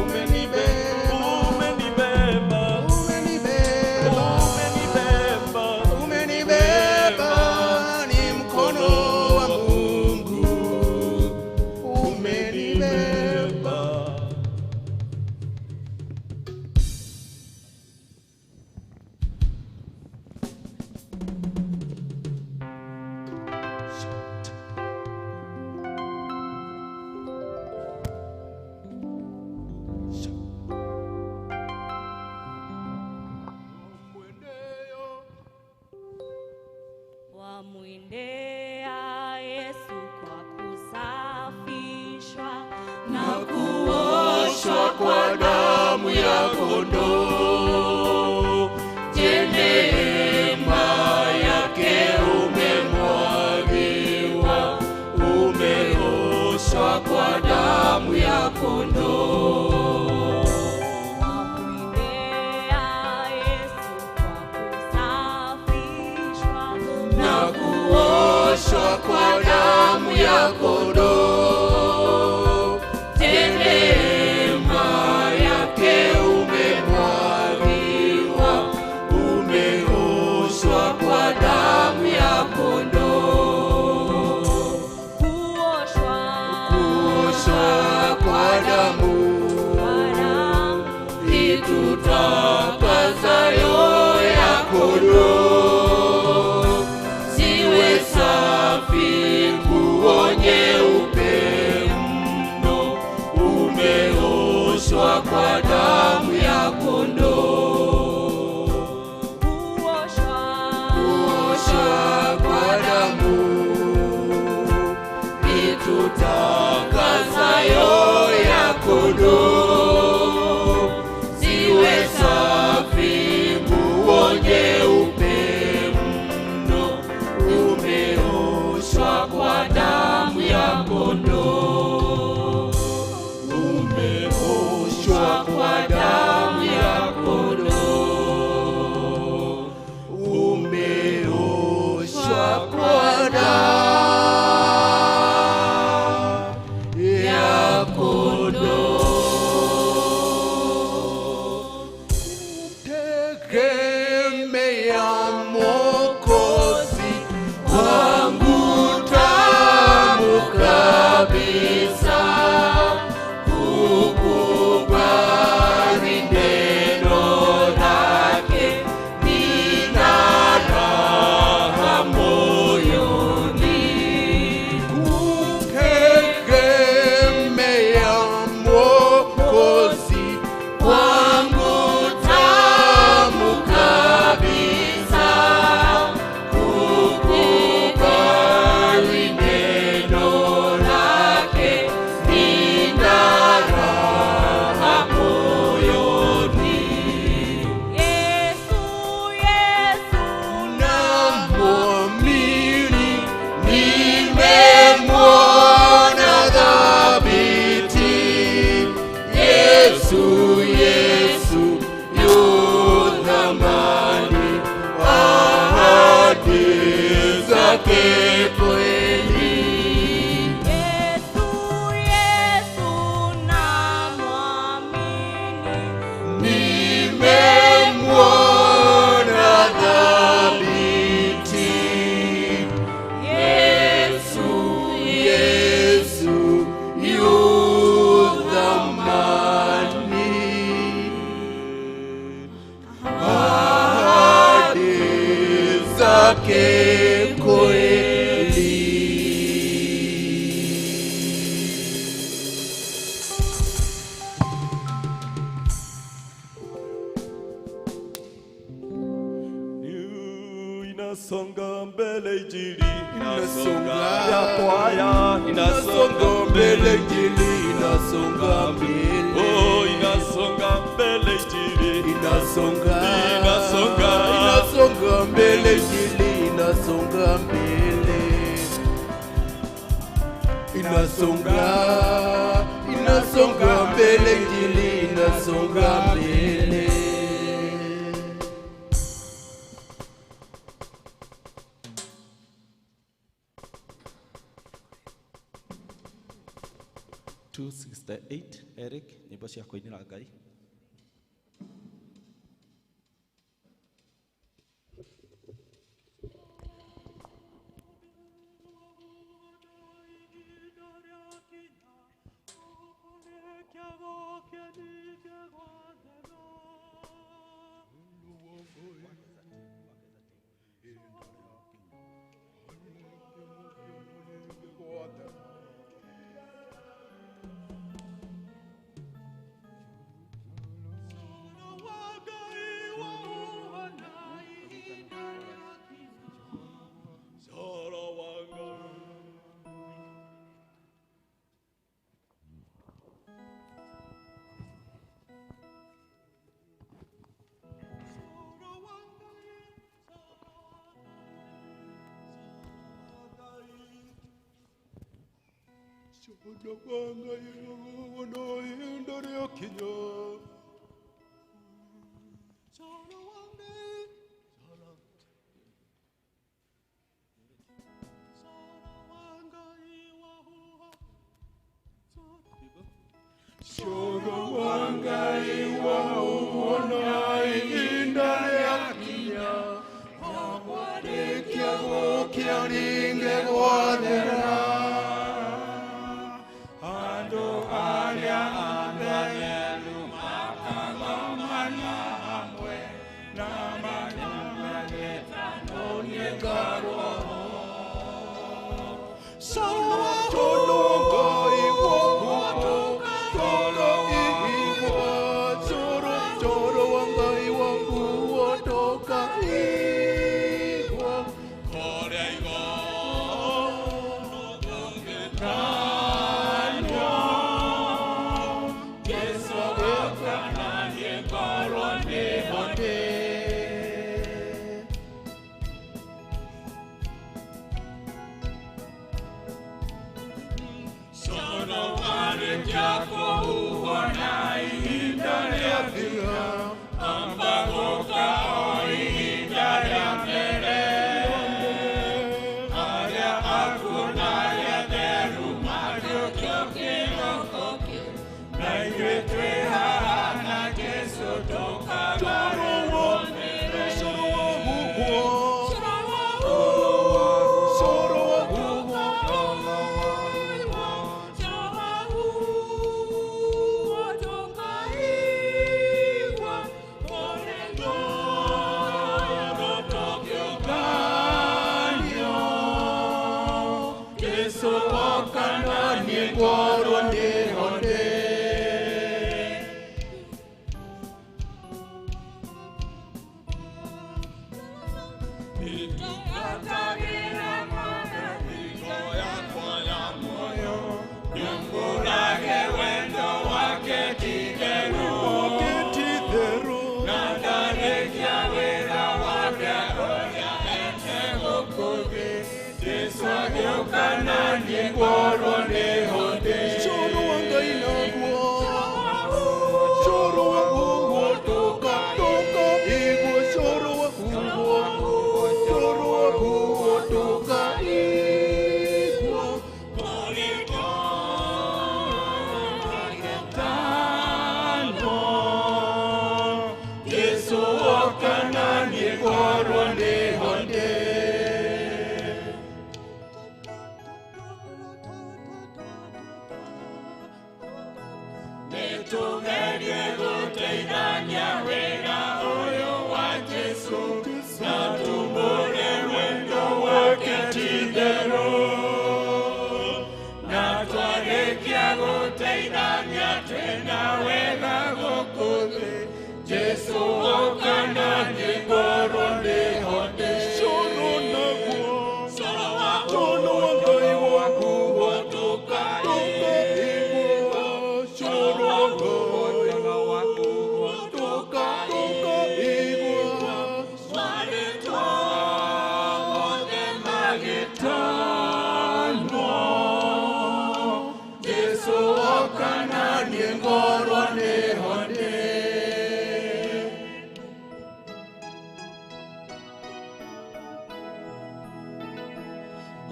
umenibeba, umenibeba, umenibeba, umenibeba, umenibeba, ni mkono wa Mungu umenibeba. Wamwendea Yesu kwa kusafishwa na kuoshwa kwa damu ya kondoo. Je, neema yake umemwagiwa, umeoshwa kwa damu ya kondoo. Wamwendea Yesu kwa kusafishwa na kuoshwa kwa damu ya kondoo. Je, neema yake umemwagiwa, umeoshwa kwa damu ya kondoo. kuoshwa Kuoshwa kwa damu kwa damu itutakasayo ya kondoo, ziwe safi nguo nyeupe mno, umeoshwa kwa damu ya kondoo. kuoshwa Kuoshwa kwa damu itutakasayo ya kondoo, ziwe safi nguo nyeupe mno, umeoshwa kwa damu ya kondoo, umeoshwa kwa damu ya kondoo, umeoshwa kwa damu ya kondoo. Tegemea Mwokozi kwangu tamu kabisa, kukubali neno lake, nina raha moyoni. Kumtegemea Mwokozi kwangu tamu kabisa, kukubali neno lake, inasonga ya kwaya inasonga mbele, injili inasonga mbele, oh inasonga mbele, injili inasonga, inasonga, inasonga mbele, injili inasonga mbele, inasonga, inasonga mbele, injili inasonga mbele. 268 Eric, nyĩmbo cia kũinĩra Ngai.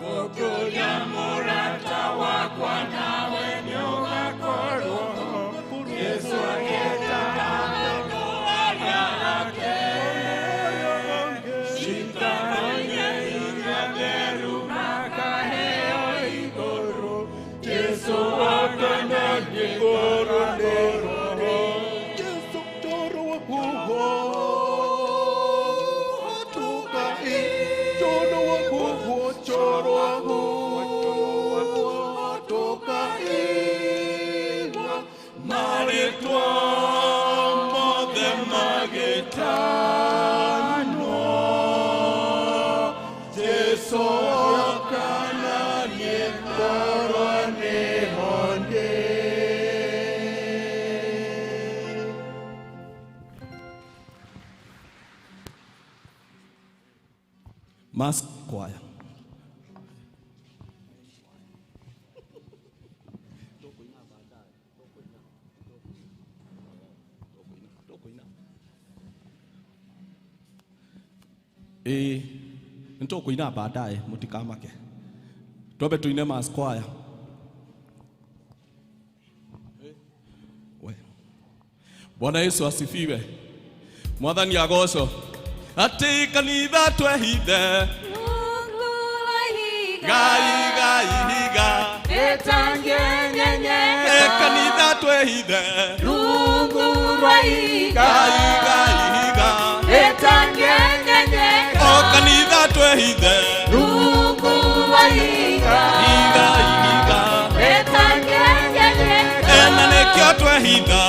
Ngũkũria mũrata wakwa nawe nĩũgakorwo ho. Jesũ agĩtaga andũ arĩa ake. Ciikaro-inĩ iria theru makaheo igũrũ. Jesũ oka na igũrũ nĩ roho. Jesu toro wa tuka i toro wa toro wa tuka i Marĩtwa mothe magĩtanwo. Jesu kana ni ngorwo nĩho ndĩ. Mass choir. Ĩĩ nĩ tũkũina baadaye mũtikamake twambe tuine mass choir. We. Bwana Yesu asifiwe. Mwathani agocwo. Atĩ kanitha twehithe Ngai Ngai higa E kanitha twehithe Ngai Ngai higa O kanitha twehithe Higa higa E na nĩkĩo twehitha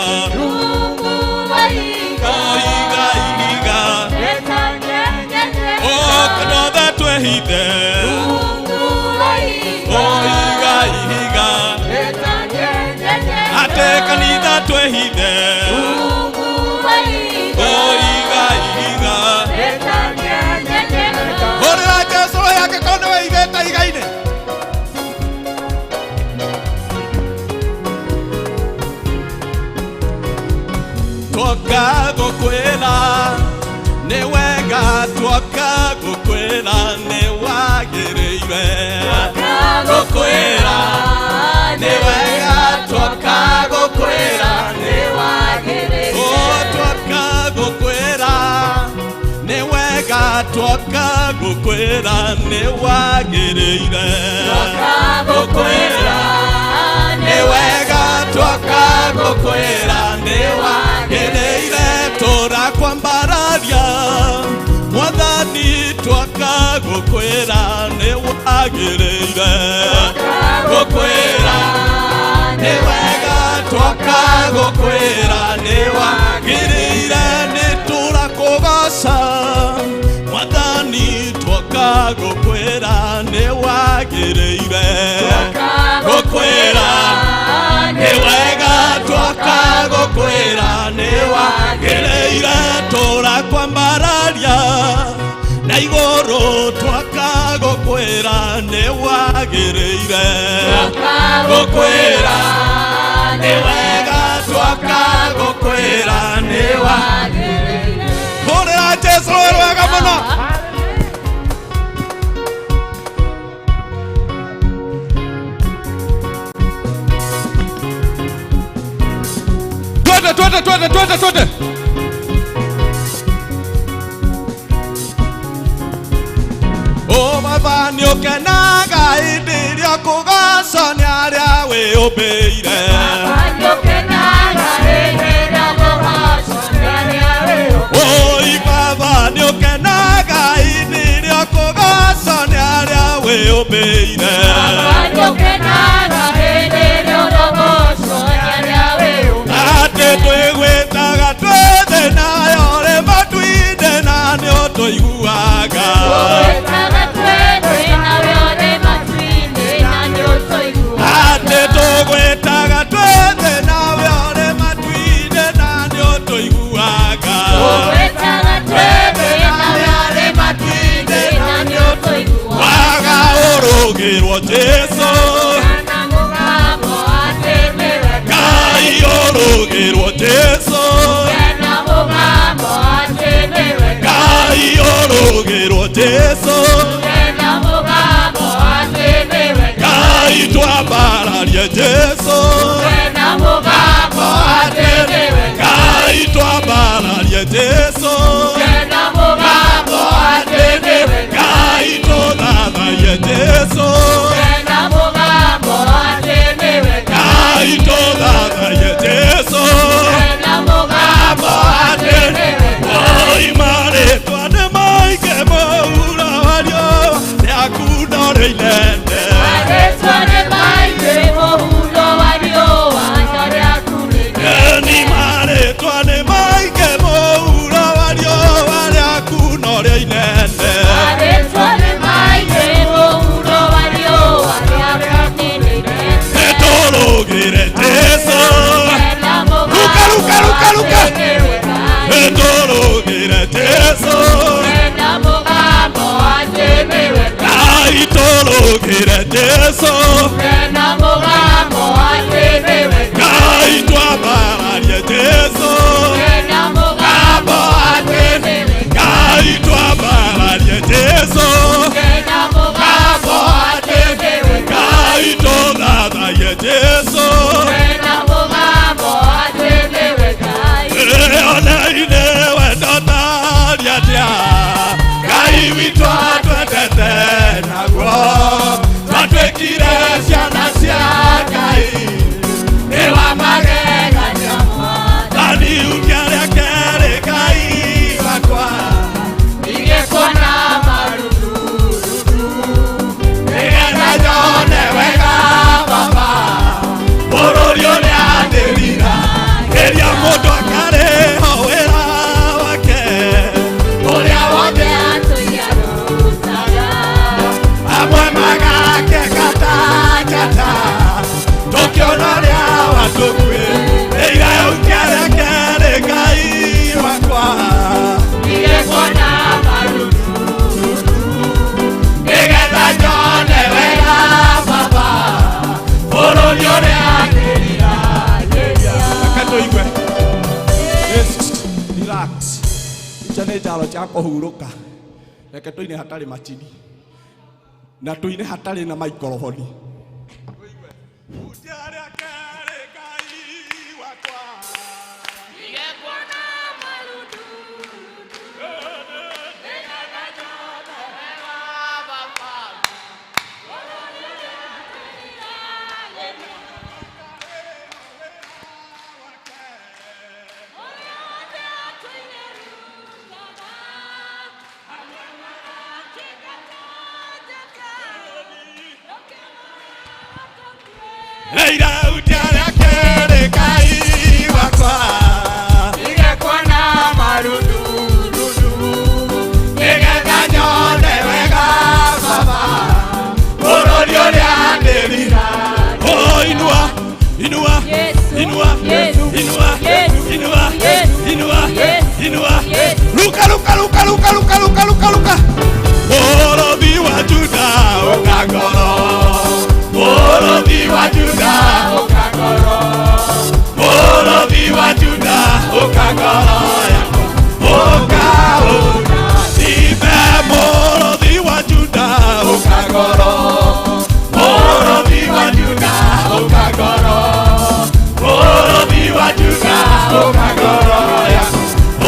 O higa higa O kanitha twehithe O higa higa Atĩ kanitha twehithe O higa higa Hũrĩra Jesũ rũhĩ angĩkorwo nĩ wĩigĩte iga-inĩ. Twoka gũkwĩra nĩ wega twoka gũkwĩra nĩ wagĩrĩire gũkwĩra nĩ wega twoka gũkwĩra nĩ wagĩrĩire twoka gũkwĩra nĩ wega twoka gũkwĩra nĩ wagĩrĩire gũkwĩra nĩ wega twoka gũkwĩra nĩ wagĩrĩire tũrakwambararia mwathani twoka gũkwĩra nĩ wagĩrĩire gũkwĩra nĩ wega twoka gũkwĩra nĩ wagĩrĩire nĩ tũrakũgoca mwathani twoka gũkwĩra nĩ wagĩrĩire gũkwĩra nĩ wega twoka gũkwĩra nĩ wagĩrĩire tũrakwambararia na igũrũ twoka gũkwĩra nĩ wagĩrĩire gũkwĩra nĩ wega twoka gũkwĩra nĩ wagĩrĩire Hũrĩra Jesũ rũhĩ rwega mũno. Twende, twende, twende, twende, twende. O baba nĩ ũkenaga hĩndĩ ĩrĩa ũkũgocwo nĩ arĩa wĩyũmbĩire Oi baba nĩ ũkenaga hĩndĩ ĩrĩa ũkũgocwo nĩ arĩa wĩyũmbĩire Atĩ twĩgwĩtaga twĩ thĩ nayo rĩ matu-inĩ na nĩ ũtũiguaga Atĩ tũgwĩtaga twĩ thĩ nawe ũrĩ matu-inĩ na nĩ ũtũiguaga Waga ũrũgĩrwo Jesũ Ngai ũrũgĩrwo Jesũ Ngai ũrũgĩrwo Jesũ Twambararie Jesu Na mũgambo atĩ nĩwe Ngai, twambararie Jesu Na mũgambo atĩ nĩwe Ngai, tũthathaiye Jesu Na mũgambo atĩ nĩwe Ngai, tũthathaiye Jesu Na mũgambo atĩ nĩwe Oi marĩtwa nĩ maingĩ mũhuro wa riũa rĩaku no rĩ inene. Marĩtwa nĩ maingĩ mũhuro wa riũa no rĩaku nĩ Ni marĩtwa nĩ maingĩ mũhuro wa riũa rĩaku no rĩ inene. Marĩtwa nĩ maingĩ mũhuro wa riũa rĩaku nĩ inene. Nĩtũrũgĩre Jesu. Na mũgambo Ruka, ruka, ruka, ruka. atĩ nĩwe Ngai. Nĩtũrũgĩre Jesu. Na mũgambo atĩ nĩwe Ngai, tũrũgĩre Jesu. Na mũgambo atĩ nĩwe Ngai, twambararie Jesu. Na mũgambo atĩ nĩwe Ngai, twambararie Jesu. Na mũgambo atĩ nĩwe Ngai, tũthathaiye Jesu. Na mũgambo atĩ nĩwe Ngai. Onaine wendo taria atĩa Ngai witũ atwendete naguo twatuĩkire ciana cia Ngai nĩ wa magegania Mwathani ukia rĩake rĩ Ngai wakwa Ingekuona marururu nĩgetha nyone wega Baba bũrũri ũrĩa ndĩrira rĩrĩa mũndũ akarĩho wĩra wake ũrĩa wothe atũiarutaga amwe magakeka ta njata tũkĩona ũrĩa watũkuĩrĩire ũkĩareke rĩ Ngai wakwa Ingekuona marururu nĩgetha nyone wega Baba bũrũri ũrĩa ndĩrira. Reke tũigue. Yes, relax. Icio nĩ njaro cia kũhurũka. Reke tũine hatarĩ macini na tũine hatarĩ na maikoroboni. Ingekuona marururu nĩgetha nyone wega Baba Leira utiareke rĩ Ngai wakwa Ingekuona marururu nĩgetha nyone wega Baba bũrũri ũrĩa ndĩrira. Oh, inua inua inua inua inua inua inua ruka ruka ruka ruka ruka ruka ruka ruka Mũrũthi wa Juda ũkangoro Mũrũthi wa Juda ũkangoro Mũrũthi wa Juda ũkangoro yakwa ũka ũndathime Mũrũthi wa Juda ũkangoro Mũrũthi wa Juda ũkangoro Mũrũthi wa Juda ũkangoro yakwa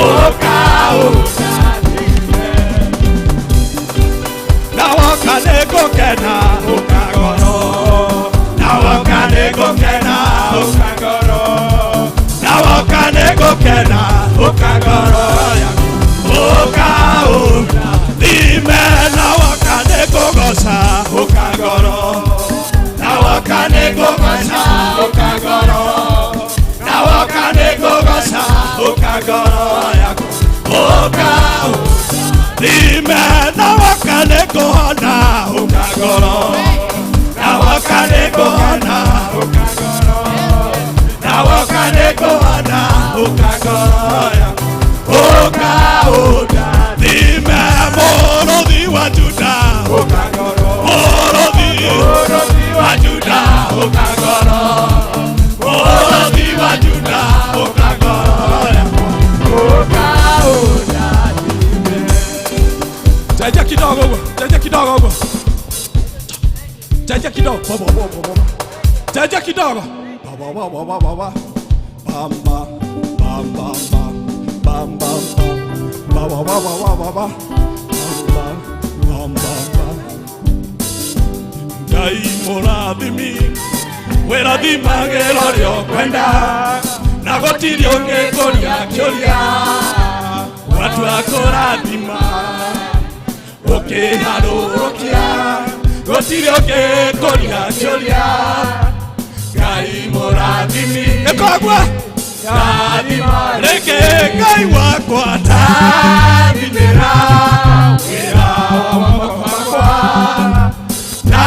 ũka ũndathime Na woka nĩngũkena ũkangoro Na woka nĩngũkena ũkangoro Na woka nĩngũkena ũkangoro yaku ũka ũndathime Na woka nĩngũgoca ũkangoro Na woka nĩngũgoca ũkangoro Na woka nĩngũgoca ũkangoro yaku ũka ũndathime Na woka nĩngũhona ũkangoro Na woka nĩngũhona ũkangoro Na woka nĩngũhona ũkangoro yaku ũka ũndathime Mũrũthi wa Juda ũkangoro Mũrũthi wa Juda ũkangoro Mũrũthi wa Juda ũkangoro yaku ũka ũndathime Cenjia kidogo ũguo, cenjia kidogo ũguo. Cenjia kidogo. Bobo, bobo, bobo. Jaja kidogo. Ba ba ba ba ba ba. Bam ba bam bam bam bam bam ba ba ba ba ba ba ba bam bam bam bam. Ngai mũrathimi wĩrathimagĩra ũrĩa ũkwenda na gũtirĩ ũngĩkũria kĩũria watua kũrathima ũkĩharũrũkia gũtirĩ ũngĩkũria kĩũria Ngai mũrathimi ĩkogua rathima rĩngĩ Ngai wakwa ndathimĩra wĩra wa moko makwa na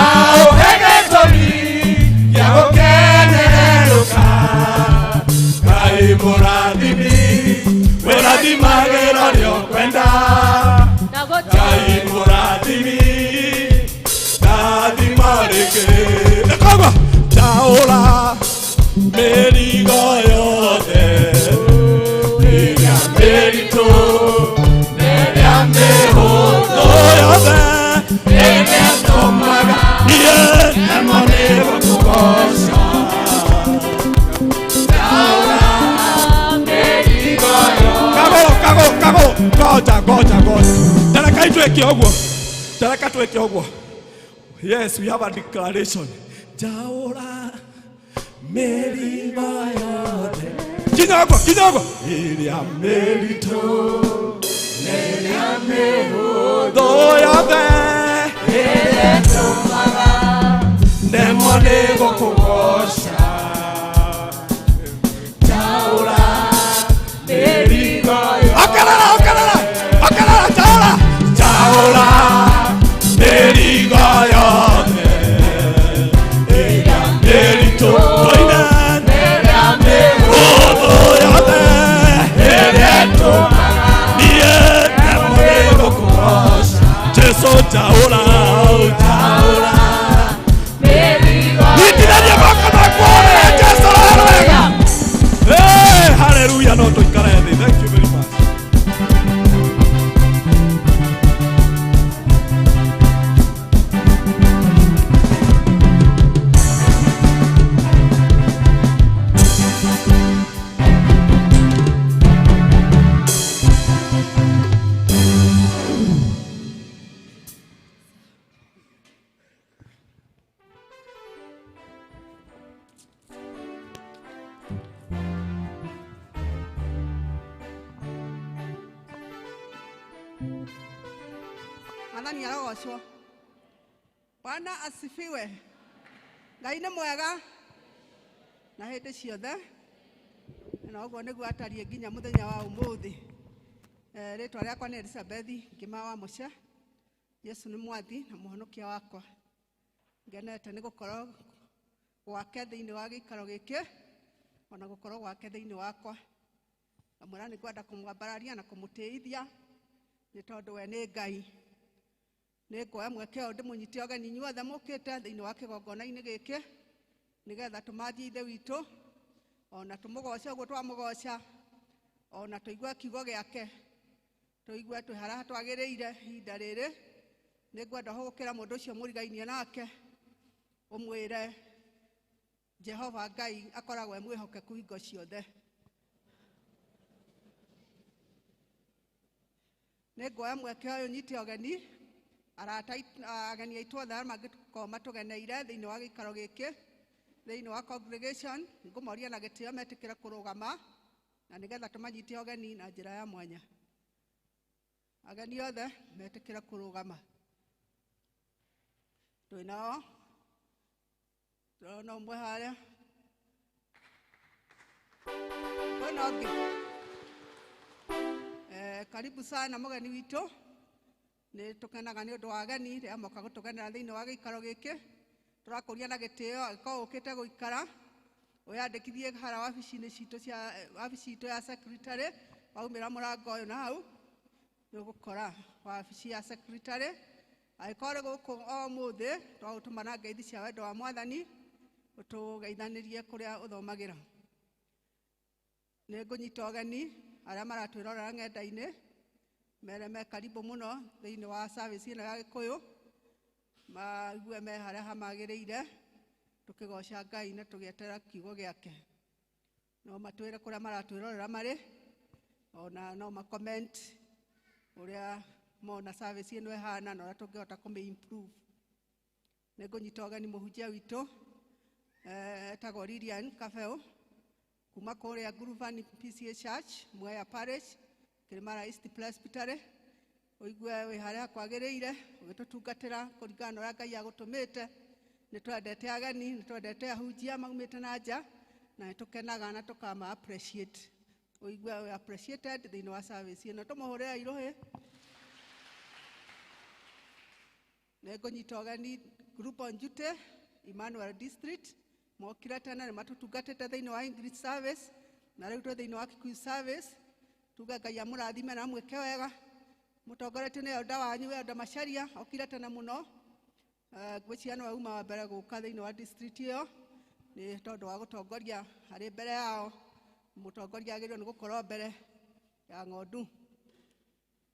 ũhe gĩtũmi gĩa gũkenerũka Ngai mũrathimi wĩrathimagĩra ũrĩa ũkwenda Ngai mũrathimi ndathima rĩngĩ ĩkogua ndaũra mĩrigo yothe ĩrĩa mĩritũ ĩrĩa mĩhũthũ yothe ĩrĩa ĩtũmaga niĩ nemwo nĩ gũkũgooca ndaũra mĩrigo yothe. Kago kago kago goja goja goja tareka itwĩke ũguo tareka twĩke ũguo. Yes, we have a declaration. Ndaũra mĩrigo yothe kinyongo kinyongo ĩrĩa mĩritũ ĩrĩa mĩhũthũ yothe ĩrĩa ĩtũmaga nemwo nĩ gũkũgooca ndaũra mĩrigo yothe. Okerera okerera okerera ndaũra ndaũra mĩrigo yothe ĩrĩa mĩritũ tũine ĩrĩa mĩhũthũ yothe ĩrĩa ĩtũmaga niĩ nemwo nĩ gũkũgooca Jesũ ndaũra ndaũra nyitithanie moko maku ũrĩre Jesũ roho wega. Hey, hallelujah, no tũikare thĩ. Thank you very much. Mwathani arogocwo. Bwana asifiwe. Ngai nĩ mwega na hĩndĩ ciothe, na ũguo nĩguo atariĩ nginya mũthenya wa ũmũthĩ. Rĩtwa rĩakwa nĩ Elizabeth Ngĩma wa Mũce. Yesu nĩ mwathi na mũhonokia wakwa. Ngenete nĩ gũkorwo gwake thĩinĩ wa gĩikaro gĩkĩ ona gũkorwo gwake thĩinĩ wakwa. Ngamwĩra nĩ ngwenda kũmwambararia na kũmũtĩithia nĩ tondũ we nĩ Ngai. Nĩ nguoya mweke ũyũ ndĩmũnyite ũgeni inyuothe mũkĩte thĩinĩ wa kĩgongona-inĩ gĩkĩ nĩgetha tũmathie Ithe witũ ona tũmũgoce ũguo twamũgoca ona tũigue kiugo gĩake tũigue twĩ harĩa twagĩrĩire ihinda rĩrĩ. Nĩ ngwenda hũgũkĩra mũndũ ũcio mũrigainie nake ũmwĩre Jehova Ngai akoragwo e mwĩhokeku hingo ciothe. Nĩ nguoya mweke ũyũ nyite ũgeni arata ageni aitũ othe arĩa mangĩkorwo matũgeneire thĩinĩ wa gĩikaro gĩkĩ thĩinĩ wa congregation ngũmoria na gĩtĩo metĩkĩre kũrũgama na nĩgetha tũmanyite ũgeni na njĩra ya mwanya. Ageni othe metĩkĩre kũrũgama. Twĩ nao tũrona ũmwe harĩa kwĩna ũngĩ. Karibu sana mũgeni witũ. Nĩ tũkenaga nĩ ũndũ wa ageni rĩrĩa moka gũtũgenera thĩinĩ wa gĩikaro gĩkĩ. Tũrakũria na gĩtĩo angĩkorwo ũkĩte gũikara wĩyandĩkithie harĩa wabici-inĩ citũ cia wabici itũ ya secretary waumĩra mũrango ũyũ na hau nĩ ũgũkora wabici ya secretary. Angĩkorwo ũrĩ gũkũ o ũmũthĩ twagũtũma na ngeithi cia wendo wa Mwathani ũtũgeithanĩrie kũrĩa ũthomagĩra. Nĩ ngũnyita ũgeni arĩa maratwĩrorera ng'enda-inĩ mere me karibu mũno thĩinĩ wa service ĩno ya Gĩkũyũ maigue me harĩa hamagĩrĩire. Tukigoca Ngai na tũgĩeterera kiugo gĩake. No matwĩre kũrĩa maratwĩrorera marĩ, ona no ma comment ũrĩa mona service ĩno ĩhana na ũrĩa tũngĩhota kũmĩ improve. Nĩngũnyita ũgeni mũhunjia witũ etagwo Lilian Kabeo kuma kũrĩa Ngurubani PCA Church, Mwea Parish, Kĩrĩmara East Presbytery. Ũigue wĩ harĩa kwagĩrĩire ũgĩtũtungatĩra kũringana na ũrĩa Ngai agũtũmĩte. Nĩ twendete ageni, nĩ twendete ahunjia maumĩte na nja, na nĩ tũkenaga na tũkama appreciate. Ũigue wĩ appreciated thĩinĩ wa service ĩno. Tũmũhũrĩre irũhĩ. Nĩngũnyita ũgeni group on duty, Emmanuel District, mokire tene nĩ matũtungatĩte thĩinĩ wa English service, na rĩu twĩ thĩinĩ wa Kikuyu service. Tuge Ngai amũrathime na amwĩke wega. Mũtongoretio nĩ elder wanyu, Elder Macharia, okire tene mũno. Ngwĩciria nĩwe uma wa mbere gũka thĩinĩ wa district ĩyo, nĩ tondũ wa gũtongoria harĩ mbere yao. Mũtongoria agĩrĩirwo nĩ gũkorwo mbere ya ng'ondu.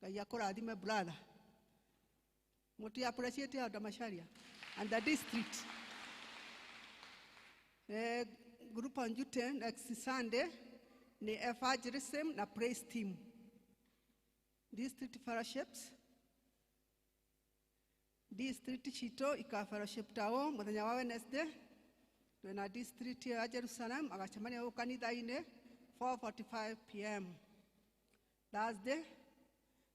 Ngai akũrathime brother. Mũti appreciate Elder Macharia and the district. Group on duty next Sunday ni evangelism na praise team. District fellowships. District citũ ika fellowship tao mũthenya wa Wednesday. Twĩna district ya Jerusalem agacemania gũkũ kanitha-inĩ 4:45 p.m. Thursday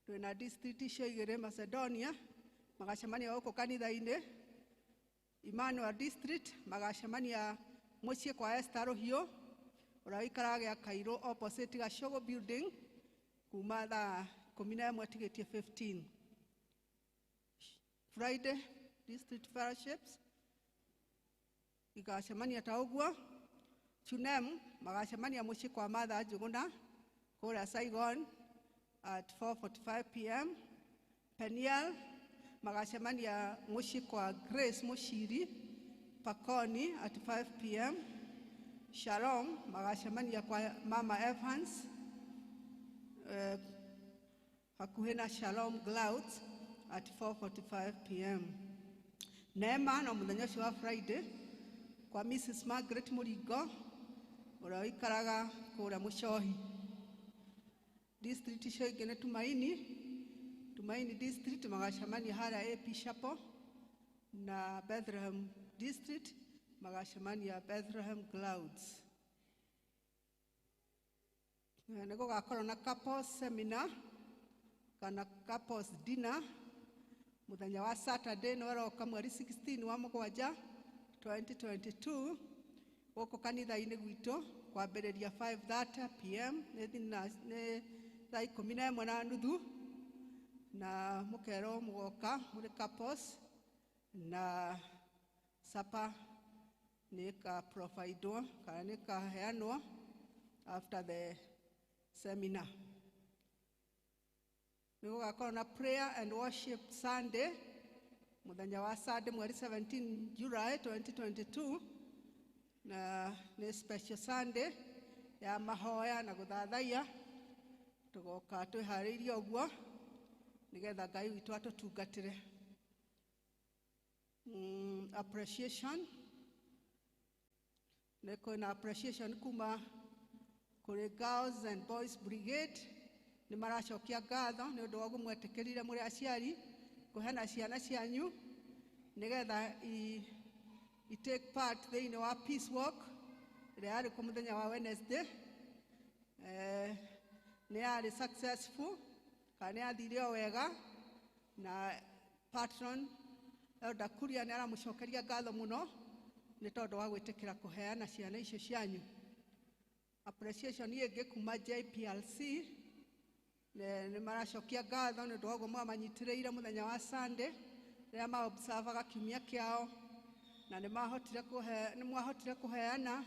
twĩna district icio igĩrĩ Macedonia magacemania gũkũ kanitha-inĩ. Emmanuel District magacemania mũciĩ kwa Esther Rũhiũ ũrĩa ũikaraga gĩa Kairũ opposite Gacogo building kuma thaa 11 tigĩtie 15. Friday district fellowships igacemania ta ũguo. Chunem magacemania mũciĩ kwa Martha Njuguna kũrĩa Saigon at 4:45 p.m. Peniel magacemania mũciĩ kwa Grace Mushiri Pakoni at 5 p.m. Shalom magacemania kwa Mama Evans hakuhĩ na Shalom Clouds at 4:45 p.m. Neema no mũthenya ũcio wa Friday kwa Mrs. Margaret Mũringo ũrĩa ũikaraga kũrĩa Mũcohi. District icio ingĩ nĩ Tumaini. Tumaini District magacemania harĩa AP Chapel, na Bethlehem District magacemania Bethlehem Clouds. Nĩ gũgakorwo na couples seminar kana couples dinner mũthenya wa Saturday nĩ ũroka mweri 16 wa mũgwanja 2022 gũkũ kanitha-inĩ gwitũ kwambĩrĩria 5:30 p.m. nĩ thaa 11:30 na mũkerwo mũgoka mũrĩ couples na supper nĩ ĩka-providwo kana nĩ ĩkaheanwo after the seminar. Nĩ gũgakorwo na prayer and worship Sunday mũthenya wa Sunday mweri 17 July 2022 na nĩ special Sunday ya mahoya na gũthathaiya. Tũgoka twĩharĩirie ũguo nĩgetha Ngai witũ atũtungatĩre. Appreciation nĩ kwĩna appreciation kuma kũrĩ Girls and Boys Brigade. Nĩ maracokia ngatho nĩ ũndũ wa ũguo mwetĩkĩrire mũrĩ aciari kũheana ciana cianyu nĩgetha i take part thĩinĩ wa peace walk ĩrĩa yarĩ kuo mũthenya wa Wednesday. Nĩ yarĩ successful kana nĩ yathire o wega, na patron Elder Kuria nĩ aramũcokeria ngatho mũno nĩ tondũ wa gwĩtĩkĩra kũheana ciana icio cianyu. Appreciation ĩngĩ kuma JPLC nĩ maracokia ngatho nĩ ũndũ wa ũguo mwamanyitĩrĩire mũthenya wa Sunday rĩrĩa ma-observaga kiumia kĩao, na nĩ mwahotire kũheana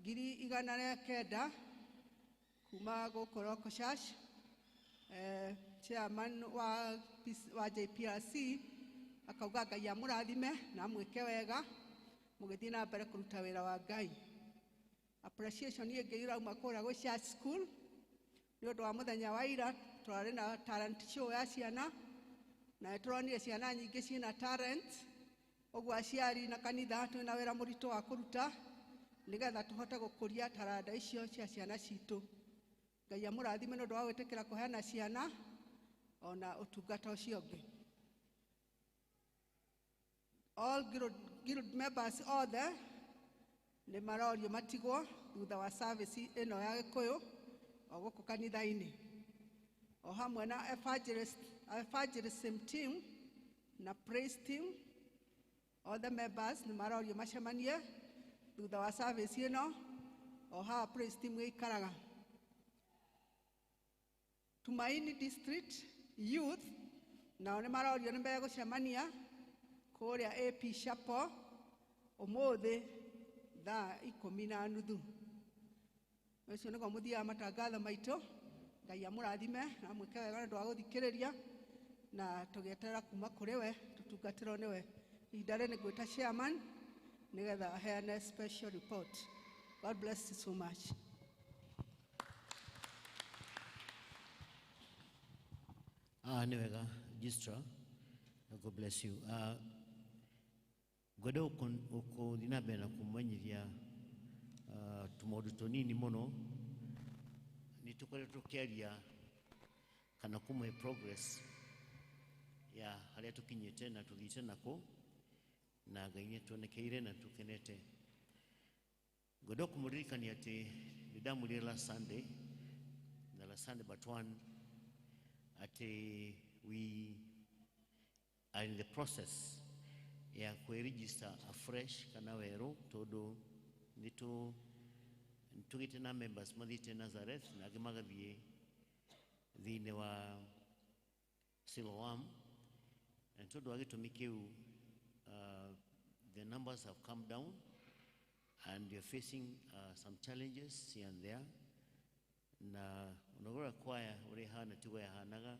109,000 kuma gũkũ Local Church. Chairman wa JPLC akauga Ngai amũrathime na amwĩke wega mũgĩthiĩ na mbere kũruta wĩra wa Ngai. Appreciation ĩngĩ ĩrauma kũrĩa gwĩ Church School nĩ ũndũ wa mũthenya wa ira twarĩ na talent show ya ciana, na nĩ tũronire ciana nyingĩ ciĩna talent, Ũguo aciari na kanitha twĩna wĩra mũritũ wa kũruta nĩgetha tũhote gũkũria taranda icio cia ciana citũ. Ngai amũrathime nĩ ũndũ wa gwĩtĩkĩra kũheana ciana ona ũtungata ũcio ũngĩ. All guild members othe nĩ marorio matigwo thutha wa service ĩno ya Gĩkũyũ o gũkũ kanitha-inĩ, o hamwe na evangelism team na praise team. All the members nĩ marorio macemanie thutha wa service ĩno o haha praise team ĩikaraga. Tumaini District Youth nao nĩ marorio nĩ megũcemania kũrĩa AP Chapel ũmũthĩ thaa 10:30. Ũcio nĩguo mũthia wa matangatho maitũ. Ngai amũrathime na amwĩke wega nĩ ũndũ wa gũthikĩrĩria, na tũgĩeterera kuma kũrĩ we tũtungatĩrwo nĩwe. Ihinda rĩrĩ nĩ ngwĩta chairman nĩgetha aheane special report. God bless you so much. Nĩ wega, Gistra. God bless you. Ngwenda gũthiĩ na mbere na kũmũmenyithia tũmaũndũ tũnini mũno. Nĩ tũkoretwo tũkĩaria kana kũmũhe progress ya harĩa tũkinyĩte na tũthiĩte nako, na Ngai nĩ atuonekeire na tũkenete. Ngwenda kũmũririkania atĩ nĩ ndamwĩrire last Sunday, na last Sunday but one, atĩ we are in the process ya kwĩregister afresh kana werũ, tondũ nĩ tũgĩte na members mathiĩte Nazareth na angĩ magathiĩ thĩinĩ wa Siloam, na tondũ wa gĩtũmi kĩu, the numbers have come down and you're facing some challenges here and there. Na unagora kwaya ũrĩa ĩhana tiguo yahanaga,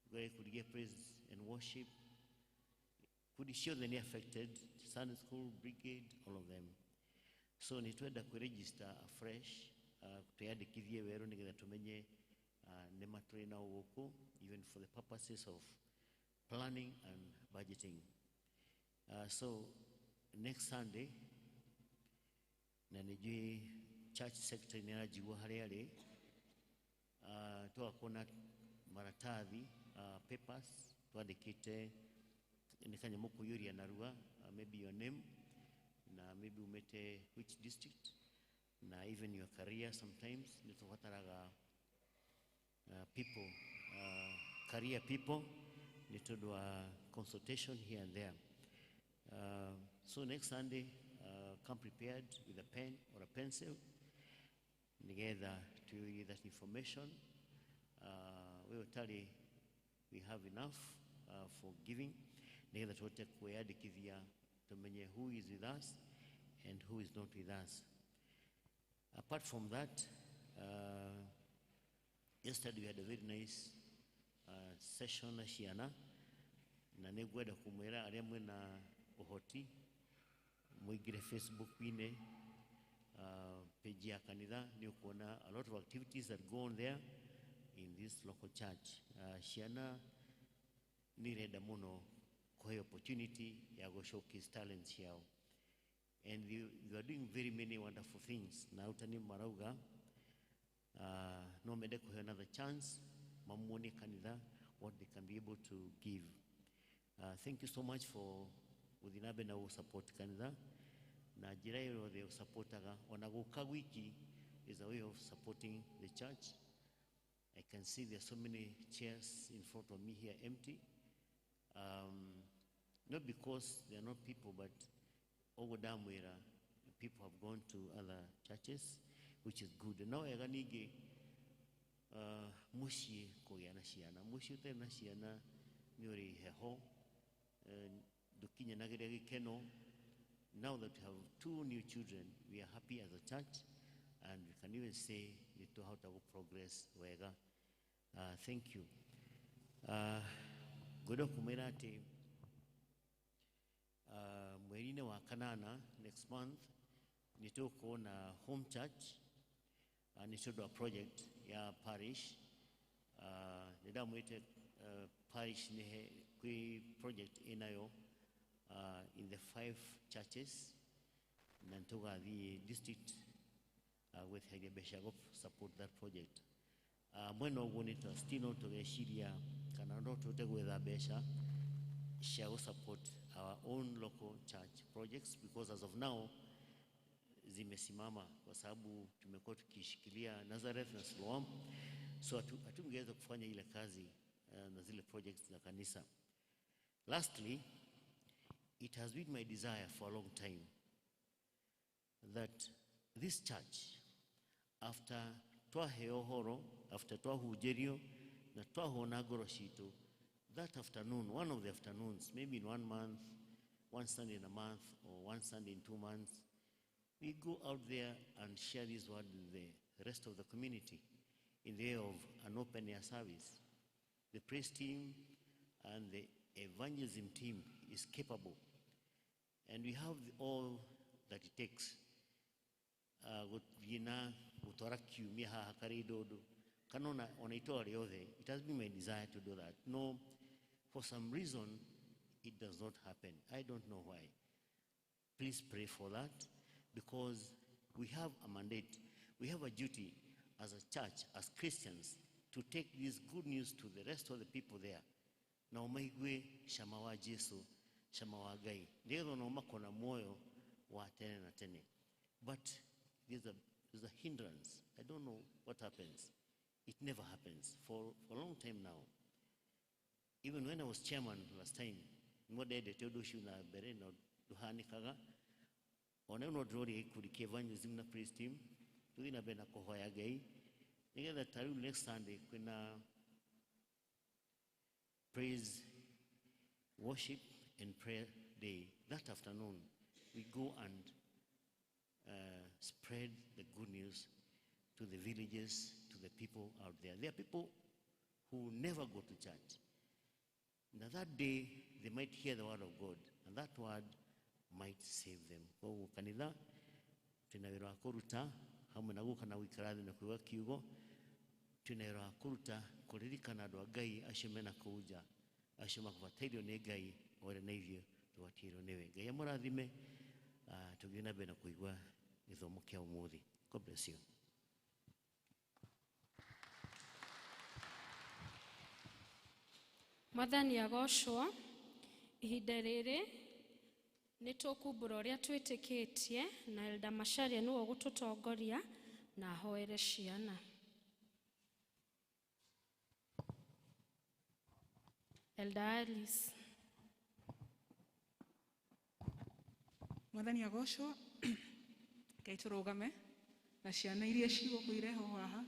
ũgora gĩkundi gĩa praise and worship, kundi ciothe nĩ affected, Sunday school, brigade, all of them. So nĩ twenda kwĩregister afresh, twĩyandĩkithie werũ nĩgetha tũmenye nĩ ma tũrĩ nao gũkũ, even for the purposes of planning and budgeting. So next Sunday, na nĩ njũĩ church secretary nĩ aranjigua harĩa arĩ, tũgakorwo na maratathi, papers twandĩkĩte nĩ kanyamũ kũiyũria narua, maybe your name na maybe umĩte which district na even your career. Sometimes nĩ tũbataraga people, career people, nĩ tondũ wa consultation here and there. So next Sunday, come prepared with a pen or a pencil nĩgetha tuyũrie that information. We ũtarĩ, we have enough for giving nĩgetha tũhote kwĩyandĩkithia tũmenye who is with us and who is not with us. Apart from that, yesterday we had a very nice session na ciana, na nĩ ngwenda kũmwĩra arĩa mwĩna ũhoti mũingĩre Facebook-inĩ, page ya kanitha, nĩ ũkuona a lot of activities that go on there in this local church. Ciana nĩ irenda mũno kũheo opportunity ya gũ showcase talents ciao, and they are doing very many wonderful things. Na arutani marauga no mende kũheo another chance mamuonie kanitha what they can be able to give. Thank you so much for gũthiĩ na mbere na gũ support kanitha na njĩra ĩyo yothe ũsupportaga. Ona gũka gwiki is a way of supporting the church. I can see there are so many chairs in front of me here empty, not because they are not people, but ũguo ndamwĩra, people have gone to other churches, which is good. No wega ningĩ mũciĩ kũgĩa na ciana. Mũciĩ ũtarĩ na ciana nĩ ũrĩ heho, ndũkinyanagĩria gĩkeno. Now that we have two new children, we are happy as a church, and we can even say nĩ twahota gũ progress wega. Thank you. Ngwenda kũmwĩra atĩ mweri-inĩ wa kanana, next month, nĩ tũgũkorwo na home church, nĩ tondũ wa project ya parish. Nĩ ndamwĩte parish nĩ kwĩ project ĩnayo. in the 5 churches na nĩtũgathiĩ district gwetheria mbeca gũ support that project. Mwena ũguo nĩ still no tũgeciria kana no tũhote gwetha mbeca cia gũ support our own local church projects, because as of now zimesimama kwa sababu tumekuwa tukishikilia Nazareth na Siloam, so hatungeweza kufanya ile kazi na zile projects za kanisa. Lastly, it has been my desire for a long time that this church, after twaheo horo, after twahunjĩrio na twahona ngoro citũ, that afternoon, one of the afternoons, maybe in 1 month, one Sunday in a month, or one Sunday in 2 months, we go out there and share this word with the rest of the community in the way of an open air service. The praise team and the evangelism team is capable, and we have all that it takes. Gũthiĩ na gũtwara kiumia haha karĩ ndũndũ kana ona itũra rĩothe. It has been my desire to do that. No, for some reason it does not happen. I don't know why. Please pray for that, because we have a mandate, we have a duty as a church, as Christians, to take this good news to the rest of the people there. Na maigue cama wa Jesu, cama wa Ngai, nĩgetha onao makona muoyo wa tene na tene. But there's a hindrance. I don't know what happens. It never happens for a long time now. Even when I was chairman last time, nĩguo ndendete ũndũ ũcio na mbere na ndũhanĩkaga. Ona no ndĩroria gĩkundi kĩa evangelism na praise team tũthiĩ na mbere na kũhoya Ngai nĩgetha ta rĩu next Sunday kwĩna praise, worship and prayer day. That afternoon we go and spread the good news to the villages, to the people out there. There are people who never go to church. Now that day they might hear the word of God, and that word might save them. Koguo kanitha twĩna wĩra wa kũruta hamwe na gũka na gũikara thĩ na kũigua kiugo. Twĩna wĩra wa kũruta kũririkana andũ a Ngai acio mena kũu nja, acio mabatairio nĩ Ngai o ũrĩa na ithuĩ tũbatairwo nĩwe. Ngai amũrathime. Tũgĩthiĩ na mbere na kũigua gĩthomo kĩa ũmũthĩ. God bless you. Mwathani agocwo. Ihinda rĩrĩ nĩ tũkumbũra ũrĩa twĩtĩkĩtie na Elder Macharia nĩwe ũgũtũtongoria na ahoere ciana. Elder Alice. Mwathani agocwo. Ngai tũrũgame na ciana iria cigũkũ irehwo haha.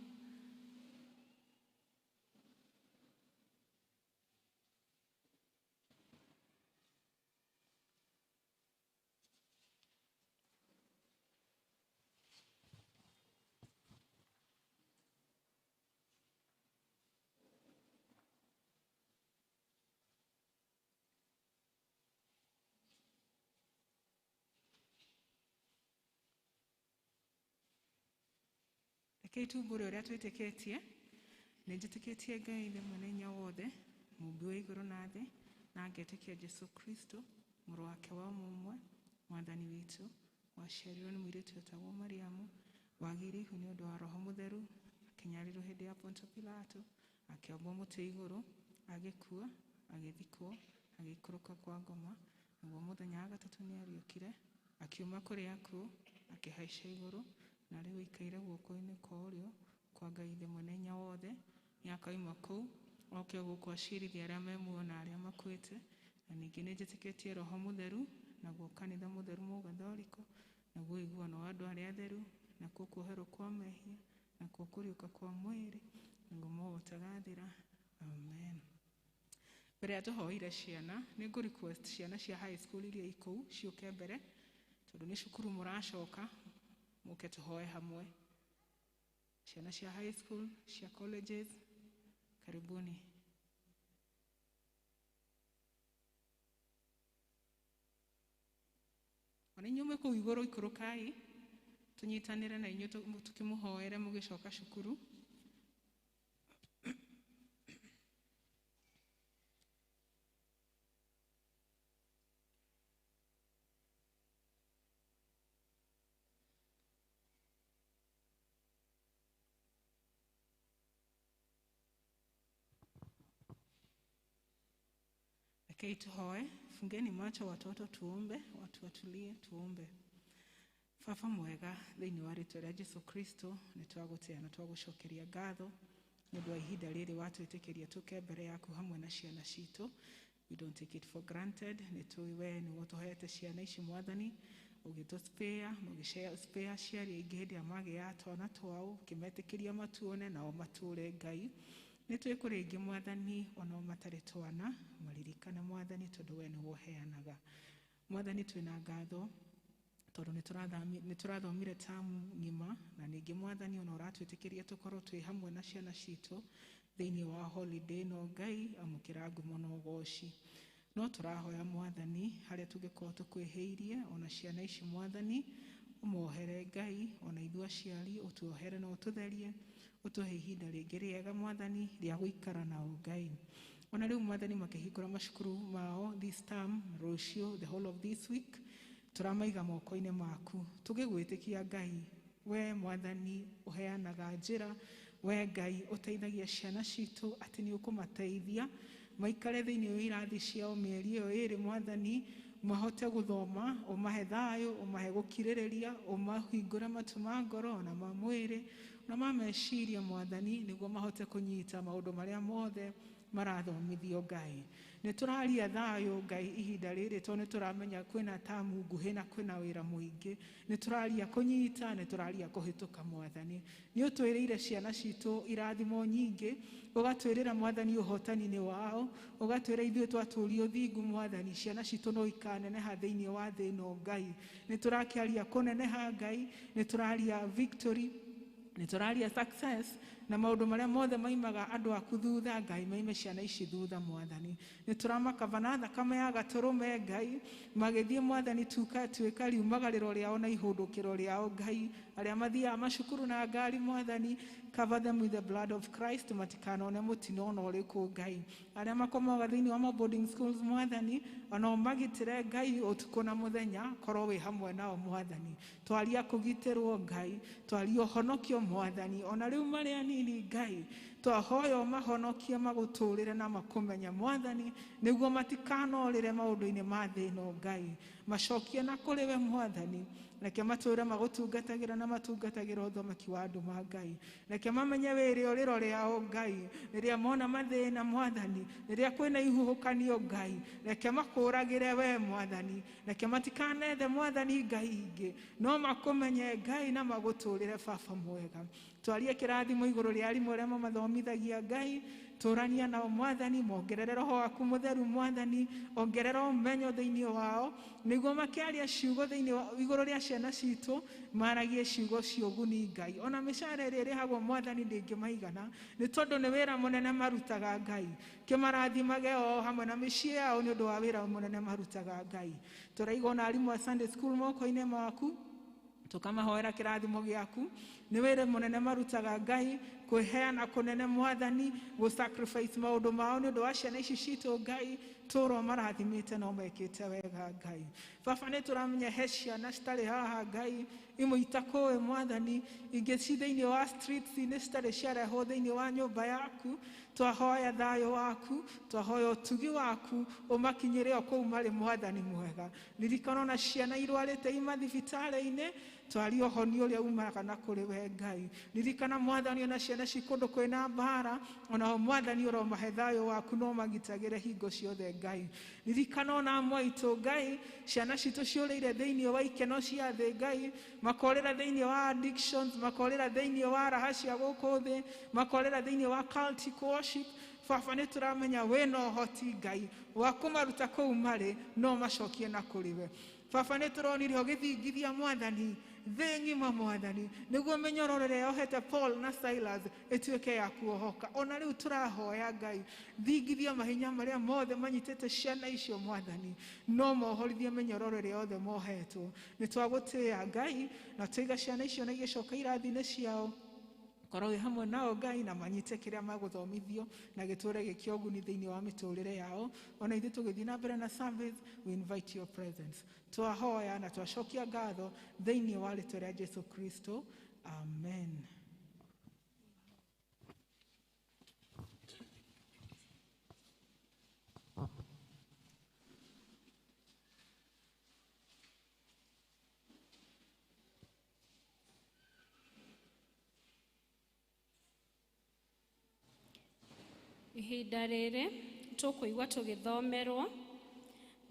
Rekei tumbũre ũrĩa twĩtĩkĩtie. Nĩ njĩtĩkĩtie Ngai Ithe mwene hinya wothe, mũmbi wa igũrũ na thĩ, na ngetĩkia Jesũ Kristo, mũrũ wake wa mũmwe, mwathani witũ, waciarirwo nĩ mũirĩtu wetagwo Mariamu, wagĩire ihu nĩ ũndũ wa Roho Mũtheru, akĩnyarirwo hĩndĩ ya Pontio Pilato, akĩambwo mũtĩ igũrũ, agĩkua, agĩthikwo, agĩikũrũka kwa ngoma, naguo mũthenya wa gatatũ nĩariũkire, akiuma kũrĩ akuũ, akĩhaica igũrũ, na rĩu aikaire guoko-inĩ kwa ũrĩo kwa Ngai Ithe mwene hinya wothe. Nĩakauma kũu oke gũkũ acirithie arĩa me muoyo na arĩa makuĩte. Na ningĩ nĩnjĩtĩkĩtie Roho Mũtheru, naguo kanitha mũtheru mũgathoriko, naguo ũiguano wa andũ arĩa atheru, nakuo kuoherwo kwa mehia, nakuo kũriũka kwa mwĩrĩ, naguo muoyo ũtagathira. Amen. Mbere ya tũhoire ciana, nĩ ngũ request ciana cia high school iria i kũu ciũke mbere, tondũ nĩ cukuru mũracoka, mũke tũhoe hamwe. Ciana cia high school, cia colleges, karibuni. Ona inyuĩ mwĩ kũu igũrũ ikũrũkai, tũnyitanĩre na inyuĩ tũkĩmũhoere mũgĩcoka cukuru. Rekei tuhoe, fungeni macho watoto, tuombe, watu watulie, tuombe. Baba mwega thĩinĩ wa rĩtwa rĩa Jesu Kristo nĩ twagũtĩa na twagũcokeria ngatho nĩ ũndũ wa ihinda rĩrĩ watwĩtĩkĩria tũke mbere yaku hamwe na ciana citũ. We don't take it for granted. Nĩ tũĩ we nĩwe ũtũhete ciana ici Mwathani, ũgĩtũ spare na ũgĩspare aciari aingĩ hĩndĩ ĩrĩa magĩaga twana twao, ũkĩmetĩkĩria matuone nao matũre Ngai. Nĩ twĩ kũrĩ aingĩ Mwathani onao matarĩ twana, maririkane Mwathani tondũ we nĩwe ũheanaga. Mwathani twĩna ngatho tondũ nĩ tũrathomire tamu ng'ima na ningĩ Mwathani ona ũratwĩtĩkĩria tũkorwo twĩ hamwe na ciana citũ thĩinĩ wa holiday no Ngai amũkĩra ngumo na ũgoci. No tũrahoya Mwathani harĩa tũngĩkorwo tũkwĩhĩirie ona ciana ici Mwathani ũmohere Ngai, ona ithuĩ aciari ũtuohere na ũtũtherie, ũtũhe ihinda rĩngĩ rĩega Mwathani rĩa gũikara nao Ngai. Ona rĩu Mwathani makĩhingũra macukuru mao this term, rũciũ, the whole of this week, tũramaiga moko-inĩ maku tũgĩgwĩtĩkia Ngai, we Mwathani ũheanaga njĩra, we Ngai ũteithagia ciana citũ atĩ nĩ ũkũmateithia maikare thĩinĩ wa irathi ciao mĩeri ĩyo ĩrĩ Mwathani, mahote gũthoma, ũmahe thayũ, ũmahe gũkirĩrĩria, ũmahingũre matũ ma ngoro ona ma mwĩrĩ na ma meciria Mwathani, nĩguo mahote kũnyita maũndũ marĩa mothe marathomithio Ngai. Nĩ tũraria thayũ Ngai ihinda rĩrĩ tondũ nĩ tũramenya kwĩna tamu nguhĩ na kwĩna wĩra mũingĩ. Nĩ tũraria kũnyita, nĩ tũraria kũhĩtũka Mwathani. Nĩ ũtwĩrĩire ciana citũ irathimo nyingĩ, ũgatwĩrĩra Mwathani ũhotani-inĩ wao, ũgatwĩra ithuĩ twatũria ũthingu Mwathani, ciana citũ no ikaneneha thĩinĩ wa thĩ ĩno Ngai. Nĩ tũrakĩaria kũneneha Ngai, nĩ tũraria victory, nĩ tũraria success na maũndũ marĩa mothe maimaga andũ aku thutha Ngai, maime ciana ici thutha Mwathani. Nĩ tũramakaba na thakame ya gatũrũme Ngai, magĩthiĩ Mwathani tuĩka riumagarĩro rĩao na ihũndũkĩro rĩao Ngai, arĩa mathiaga macukuru na ngari Mwathani, cover them with the blood of Christ, matikanone mũtino ona ũrĩkũ Ngai. Arĩa makomaga thĩinĩ wa boarding schools Mwathani, ona magitĩre Ngai ũtukũ na mũthenya, korwo wĩ hamwe nao Mwathani. Twaria kũgitĩrwo Ngai, twaria ũhonokio Mwathani, ona rĩu marĩ anini Ngai, twahoya ũmahonokie magũtũrĩre na makũmenye Mwathani, nĩguo matikanorĩre maũndũ-inĩ ma thĩ ĩno Ngai, macokie na kũrĩ we Mwathani. Reke matũre magũtungatagĩra na matungatagĩra ũthamaki wa andũ ma Ngai. Reke mamenye wĩrĩ ũrĩro rĩao Ngai, rĩrĩa mona mathĩna Mwathani, rĩrĩa kwĩna ihuhũkanio Ngai, reke makũragĩre we Mwathani, reke matikanethe Mwathani Ngai ingĩ, no makũmenye Ngai na magũtũrĩre Baba mwega. Twarie kĩrathimo igũrũ rĩa arimũ arĩa mamathomithagia Ngai, tũrania nao Mwathani, mongerere roho waku mũtheru Mwathani, ongerera ũmenyo thĩinĩ wao, nĩguo makĩaria ciugo thĩinĩ igũrũ rĩa ciana citũ, maragie ciugo cia ũguni Ngai. Ona mĩcara ĩrĩa ĩrĩhagwo Mwathani ndĩngĩmaigana, nĩ tondũ nĩ wĩra mũnene marutaga Ngai. Kĩmarathimage o hamwe na mĩciĩ yao nĩ ũndũ wa wĩra mũnene marutaga Ngai. Tũraiga ona arimũ a Sunday school moko-inĩ maku, tũkamahoera kĩrathimo gĩaku, nĩ wĩra mũnene marutaga Ngai, kwĩheana kũnene Mwathani, gũ sacrifice maũndũ mao nĩ ũndũ wa ciana ici citũ Ngai, tũrwo marathimĩte no mekĩte wega Ngai. Baba nĩ tũramenya he ciana citarĩ haha Ngai, imwe itakũĩ Mwathani, ingĩ ci thĩinĩ wa streets nĩ citarĩ ciarehwo thĩinĩ wa nyũmba yaku. Twahoya thayũ waku, twahoya ũtugi waku, ũmakinyĩre o kũu marĩ Mwathani mwega. Ririkana ona ciana irwarĩte ima thibitarĩ-inĩ, twaria ũhonia ũrĩa umaga na kũrĩ we Ngai. Ririkana Mwathani ona ciana ci kũndũ kwĩna mbara, ona Mwathani ũromahe thayũ waku no magitagĩre hingo ciothe Ngai. Ririkana ona amwe aitũ Ngai, ciana citũ ciũrĩire thĩinĩ wa ikeno cia thĩ Ngai, makorĩra thĩinĩ wa addictions, makorĩra thĩinĩ wa raha cia gũkũ thĩ, makorĩra thĩinĩ wa cultic worship. Baba nĩ tũramenya wĩna ũhoti Ngai wa kũmaruta kũu marĩ, no macokie na kũrĩ we. Baba nĩ tũronire ũgĩthingithia Mwathani thĩ ng'ima Mwathani, nĩguo mĩnyororo ĩrĩa yohete Paul na Silas ĩtuĩke ya kuohoka. Ona rĩu tũrahoya Ngai, thingithia mahinya marĩa mothe manyitĩte ciana icio Mwathani, no mohorithie mĩnyororo ĩrĩa yothe mohetwo. Nĩ twagũtĩĩa Ngai na tũiga ciana icio na igĩcoka irathi-inĩ ciao, korwo wĩ hamwe nao Ngai na manyite kĩrĩa magũthomithio na gĩtũre gĩkĩa ũguni thĩinĩ wa mĩtũrĩre yao. Ona ithuĩ tũgĩthiĩ na mbere na service, we invite your presence. Twahoya na twacokia ngatho thĩinĩ wa rĩtwa rĩa Jesu Kristo, amen. Ihinda rĩrĩ tũkũigua tũgĩthomerwo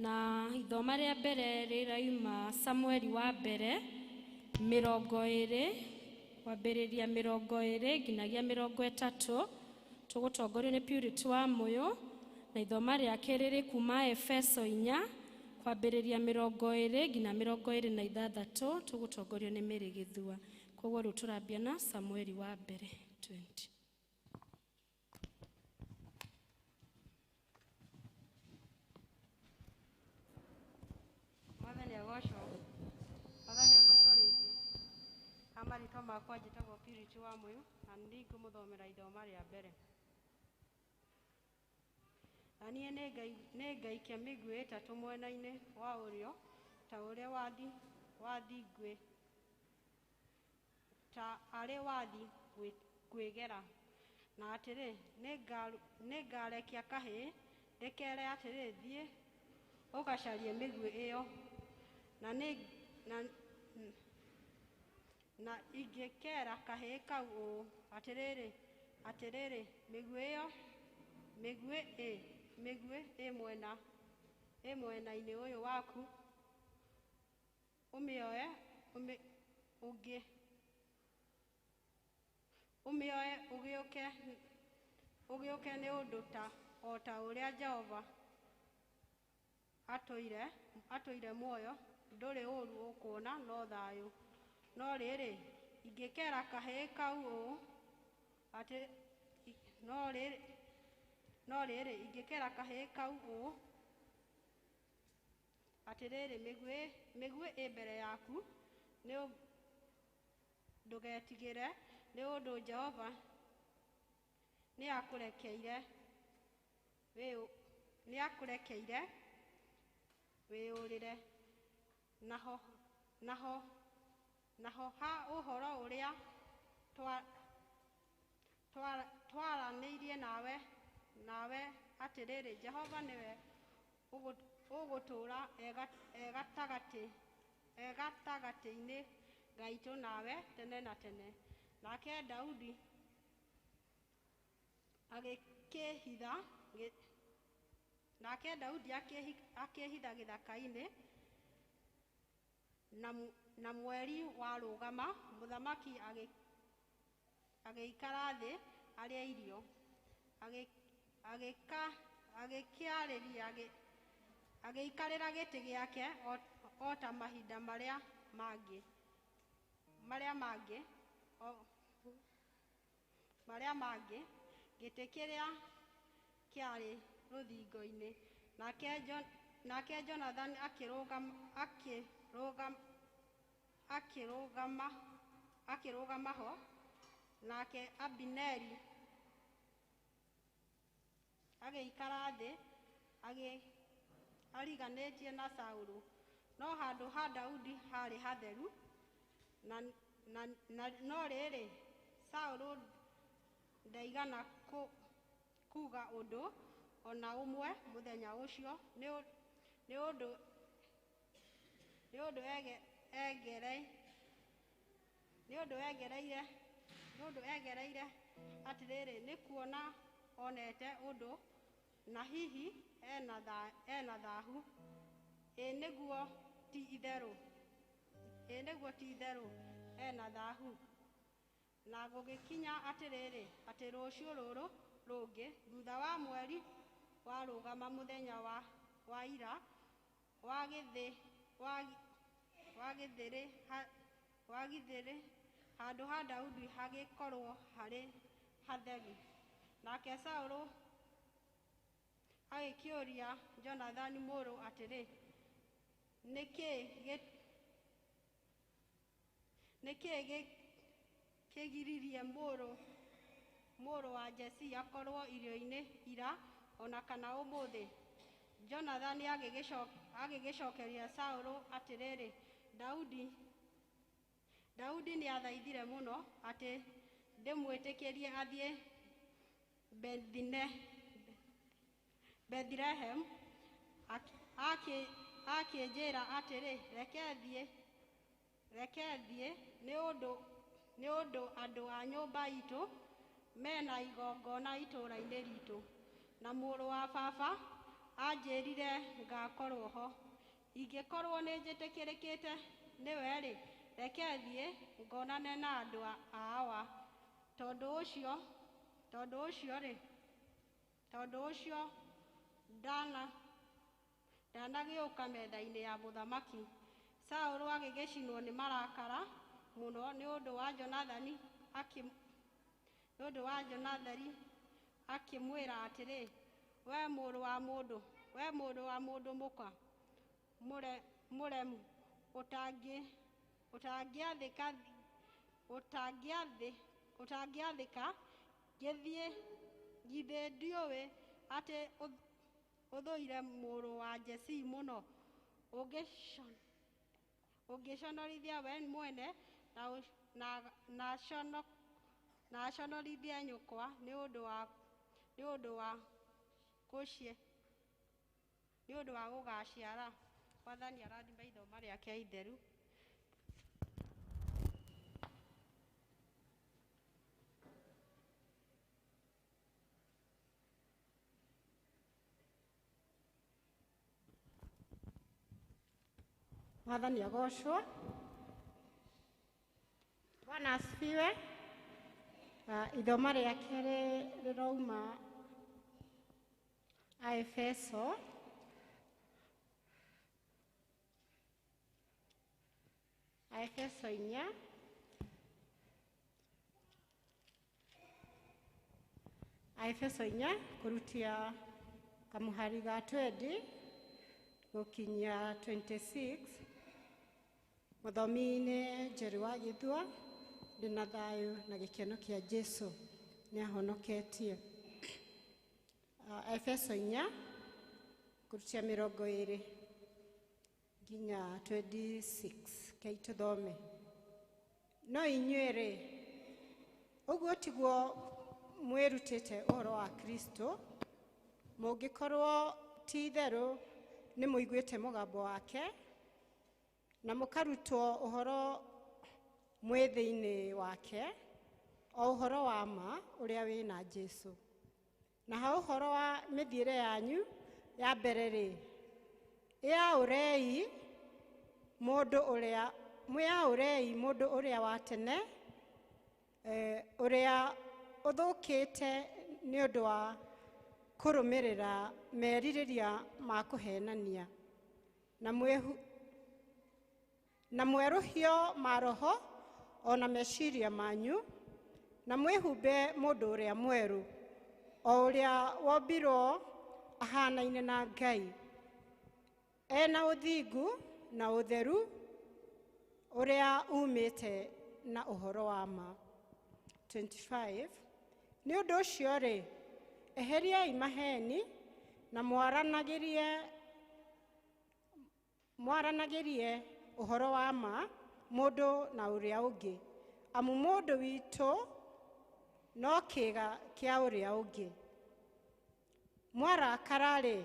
na ithoma rĩa mbere rĩrauma Samueli wa mbere 20 kwambĩrĩria 20 nginyagia 30 tũgũtongorio nĩ Purity wa Mũyũ na ithoma rĩa kerĩ rĩ kuma Efeso 4 kwambĩrĩria 20 nginya 26 tũgũtongorio nĩ Mary Gĩthua. Koguo rĩu tũrambia na Samueli wa mbere 20. Mwathani agocwo. Mwathani agocwo rĩngĩ. Ha marĩtwa makwa njĩtagwo Purity wa Mũyũ na nĩ ngũmũthomera ithoma rĩa mbere. Na niĩ nĩngaikia mĩguĩ 3 mwena-inĩ wa ũrĩo ta ũrĩa wathi ta arĩ wathi kwĩgera. Na atĩrĩ, nĩngarekia kahĩĩ ndĩkere atĩrĩ, thiĩ ũgacarie mĩguĩ ĩyo. Na ingĩkera kahĩĩ kau ũũ, atĩrĩrĩ, atĩrĩrĩ, mĩguĩ ĩyo mĩguĩ ĩ mwena-inĩ ũyũ waku, ũmĩoe ũgĩũke nĩ ũndũ o ta ũrĩa Jehova atũire muoyo, ndũrĩ ũũru ũkuona no thayũ. No rĩrĩ, ingĩkera kahĩĩ kau ũũ, ingĩkera kahĩĩ kau ũũ, atĩrĩrĩ, mĩguĩ ĩ mbere yaku, ndũgetigĩre, nĩ ũndũ Jehova nĩakũrekeire wĩyũrĩre. Naho ha ũhoro ũrĩa twaranĩirie nawe atĩrĩrĩ, Jehova nĩwe ũgũtũũra e gatagatĩ-inĩ gaitũ nawe tene na tene. Nake Daudi akĩhitha gĩthaka-inĩ, na mweri warũgama, mũthamaki agĩikara thĩ arĩe irio. Agĩikarĩra gĩtĩ gĩake o ta mahinda marĩa mangĩ, gĩtĩ kĩrĩa kĩarĩ rũthingo-inĩ. Nake Jonathani akĩrũgama ho, nake Abineri agĩikara thĩ ariganĩtie na Saũlũ. No handũ ha Daudi harĩ hatheru, no rĩrĩ, Saũlũ ndaigana kuuga ũndũ o na ũmwe mũthenya ũcio, nĩ ũndũ egereire atĩrĩrĩ, nĩ kuona onete ũndũ na hihi ena thahu. Ĩ nĩguo ti itherũ ena thahu. Na gũgĩkinya atĩrĩrĩ, atĩ rũciũ rũrũ rũngĩ, thutha wa mweri warũgama mũthenya wa ira, wa gĩthĩrĩ handũ ha Daudi hagĩkorwo harĩ hatheru. Nake Saũlũ agĩkĩũria Jonathani mũrũ atĩrĩ, nĩ kĩĩ kĩgiririe mũrũ wa Jesii akorwo irio-inĩ ira o na kana ũmũthĩ? Jonathani agĩgĩcokeria Saũlũ atĩrĩrĩ, Daudi nĩathaithire mũno atĩ ndĩmwĩtĩkĩrie athiĩ Bethilehemu. Akĩnjĩra atĩrĩ, reke thiĩ, nĩ ũndũ andũ a nyũmba itũ mena igongona itũũra-inĩ ritũ. Na mũrũ wa baba anjĩrire ngakorwo ho. Ingĩkorwo nĩnjĩtĩkĩrĩkĩte nĩwe-rĩ, reke thiĩ ngonane na andũ a awa. Tondũ ũcio tondũ ũcio-rĩ, tondũ ũcio ndanagĩũka metha-inĩ ya mũthamaki. Saũlũ agĩgĩcinwo nĩ marakara mũno nĩ ũndũ wa Jonathani nĩ ũndũ wa Jonathani akĩmwĩra atĩrĩ, we mũrũ wa mũndũ, we mũrũ wa mũndũ mũka mũremu, ũtangĩathĩka ũtangĩathĩka gĩthiĩ githĩ ndiũĩ atĩ ũthũire mũrũ wa Jesii mũno, ũngĩconorithia we mwene na aconorithie nyũkwa nĩ ũndũ wa nĩ ũndũ wa kũcie nĩ ũndũ wa gũgaciara. Mwathani arathime ithoma rĩake itheru. Mwathani agocwo. Bwana asifiwe. Ithoma rĩake rĩrauma Aefeso Aefeso 4 Aefeso 4 kũrutia kamuhari ga 20 gũkinya 26. Mũthomi-inĩ Njeri wa Gĩthua, ndĩna thayũ na gĩkeno kĩa Jesu nĩ ahonoketie. Efeso 4 kũrutia 20 nginya 26 kei tũthome. No inyuĩ-rĩ, ũguo tiguo mwĩrutĩte ũhoro wa Kristo, mũngĩkorwo ti itherũ nĩ mũiguĩte mũgambo wake na mũkarutwo ũhoro mwĩ thĩinĩ wake, o ũhoro wa ma ũrĩa wĩ na Jesu. Na ha ũhoro wa mĩthiĩre yanyu ya mbere-rĩ, ĩyaũrei mũndũ ũrĩa mwĩyaũrei mũndũ ũrĩa wa tene, ũrĩa ũthũkĩte nĩ ũndũ wa kũrũmĩrĩra merirĩria ma kũhenania, na mwerũhio ma roho ona meciria manyu, na mwĩhumbe mũndũ ũrĩa mwerũ, o ũrĩa wombirwo ahanaine na Ngai, ena ũthingu na ũtheru ũrĩa umĩte na ũhoro wa ma. 25. Nĩ ũndũ ũcio-rĩ, eheriai maheni na mwaranagĩrie ũhoro wa ma mũndũ na ũrĩa ũngĩ, amu mũndũ witũ no kĩĩga kĩa ũrĩa ũngĩ. Mwarakara-rĩ,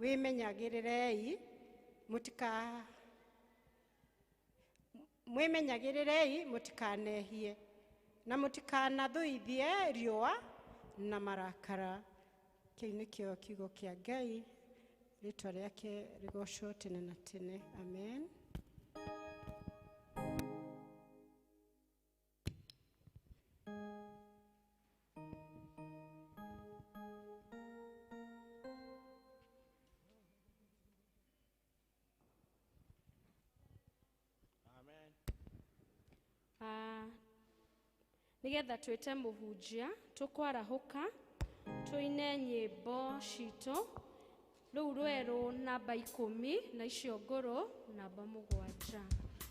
wĩmenyagĩrĩrei mũtikanehie, na mũtikanathũithie riũa na marakara. Kĩu nĩkĩo kiugo kĩa Ngai, rĩtwa rĩake rĩgocwo tene na tene. Amen. Nigetha twĩte mũhunjia tũkwarahũka tũine nyĩmbo citũ rũu rwerũ namba 10 na icio ngũrũ namba 7.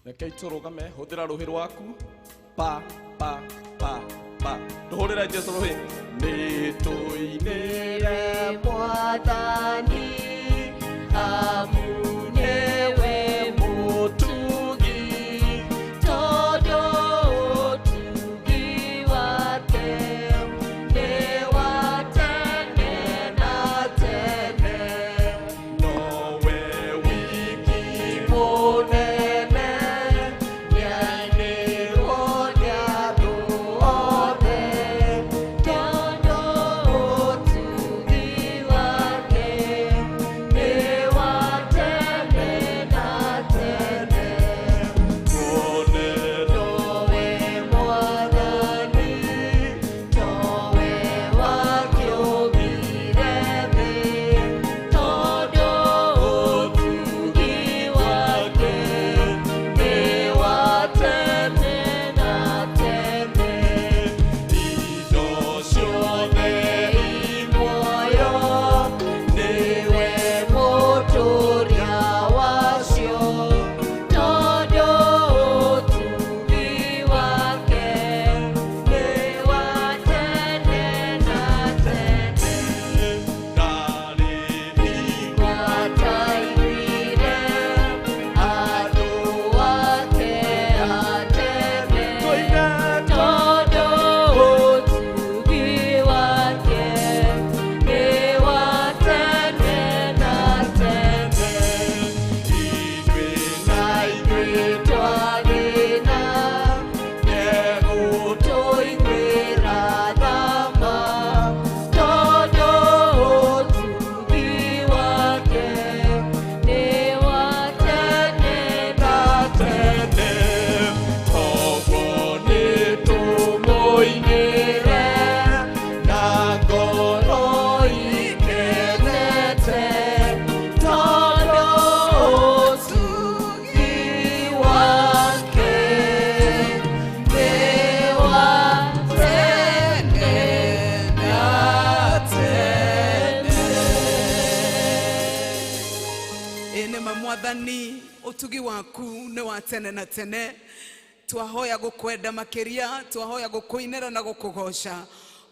Rekei tũrũgame, hũthĩra rũhĩ rwaku pa pa pa pa, tũhũrĩre Jesũ rũhĩ. Nĩ tũinĩre Mwathani amu nĩwe mũtugi, tondũ ũtugi wake nĩ wa tene na tene. Nowe wiki mũnene nĩainĩrwo nĩ andũ othe, tondũ ũtugi twathĩna nĩegũtũiguĩra tha ma tondũ ũtugi wake nĩ wa tene na tene. Koguo nĩtũmũinĩre na ngoro ikenete tondũ ũtugi wake nĩ wa tene na tene. Ĩ nĩma mwathani ũtugi waku nĩ wa tene na tene. Twahoya gũkwenda makĩria, twahoya gũkũinĩra na gũkũgoca.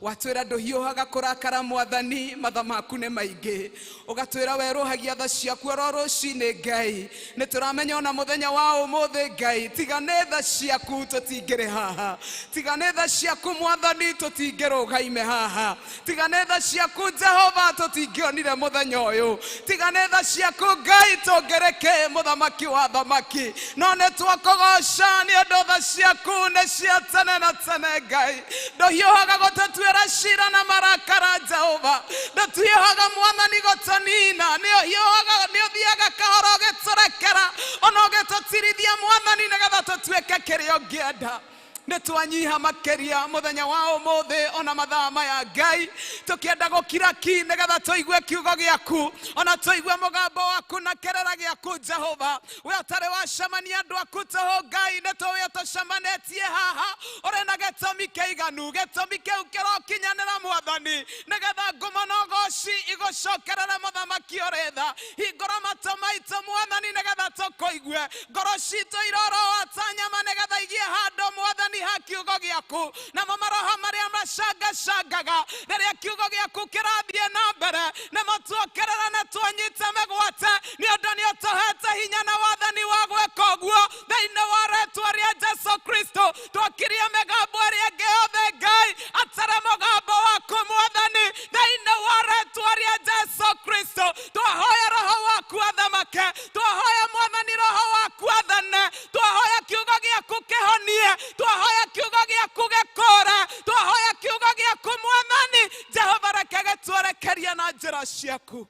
Watwĩra ndũhiũhaga kũrakara mwathani, matha maku nĩ maingĩ. Ũgatwĩra werũhagia tha ciaku oro rũcinĩ Ngai. Nĩ tũramenya ona mũthenya wa ũmũthĩ Ngai, tiga nĩ tha ciaku tũtingĩrĩ haha, tiga nĩ tha ciaku mwathani tũtingĩrũgaime haha, tiga nĩ tha ciaku Jehova tũtingĩonire mũthenya ũyũ, tiga nĩ tha ciaku Ngai tũngĩrĩ mũthamaki wa thamaki. No nĩ twakũgoca nĩ ũndũ tha ciaku nĩ cia tene na tene Ngai. Ndũhiũhaga gũtũtuĩra cira na marakara Jehova, ndũtuĩhaga mwathani gũtũnina, nĩ ũhiũhaga, nĩ ũthiaga kahora ũgĩtũrekera ona ũgĩtũtirithia mwathani nĩgetha tũtuĩke kĩrĩa ũngĩenda. Nĩ twanyiha makĩria mũthenya wa ũmũthĩ ona mathaa maya Ngai, tũkĩenda gũkira ki nĩgetha tũigue kiugo gĩaku ona tũigue mũgambo waku na kĩrĩra gĩaku Jehova. We ũtarĩ wacemania andũ aku tũhũ Ngai, nĩ tũĩ tũcemanĩtie haha ũrĩ na gĩtũmi kĩiganu, gĩtũmi kĩu kĩrokinyanĩra mwathani, nĩgetha ngumo na ũgoci igũcokerere mũthamaki ũrĩ tha. Hingũra matũ maitũ mwathani nĩgetha tũkũigue, ngoro citũ iroroa ta nyama nĩgetha igie handũ mwathani ha kiugo gĩaku, namo maroho marĩa macangacangaga rĩrĩa kiugo gĩaku kĩrathiĩ na mbere nĩmo tuokerera na tuonyite mĩgwate, nĩ ũndũ nĩ ũtũhete hinya na wathani wa gwĩka ũguo thĩinĩ wa rĩtwa rĩa Jesu Kristo. Twakirie mĩgambo ĩrĩa ĩngĩ yothe Ngai, atarĩ mũgambo waku mwathani thĩinĩ wa rĩtwa rĩa Jesu Kristo. Twahoya roho waku athamake, twahoya mwathani roho waku athane, twahoya kiugo gĩaku kĩhonie, twahoya kiugo gĩaku gĩkũre, twahoya kiugo gĩaku mwathani Jehova reke gĩtwerekerie na njĩra ciaku.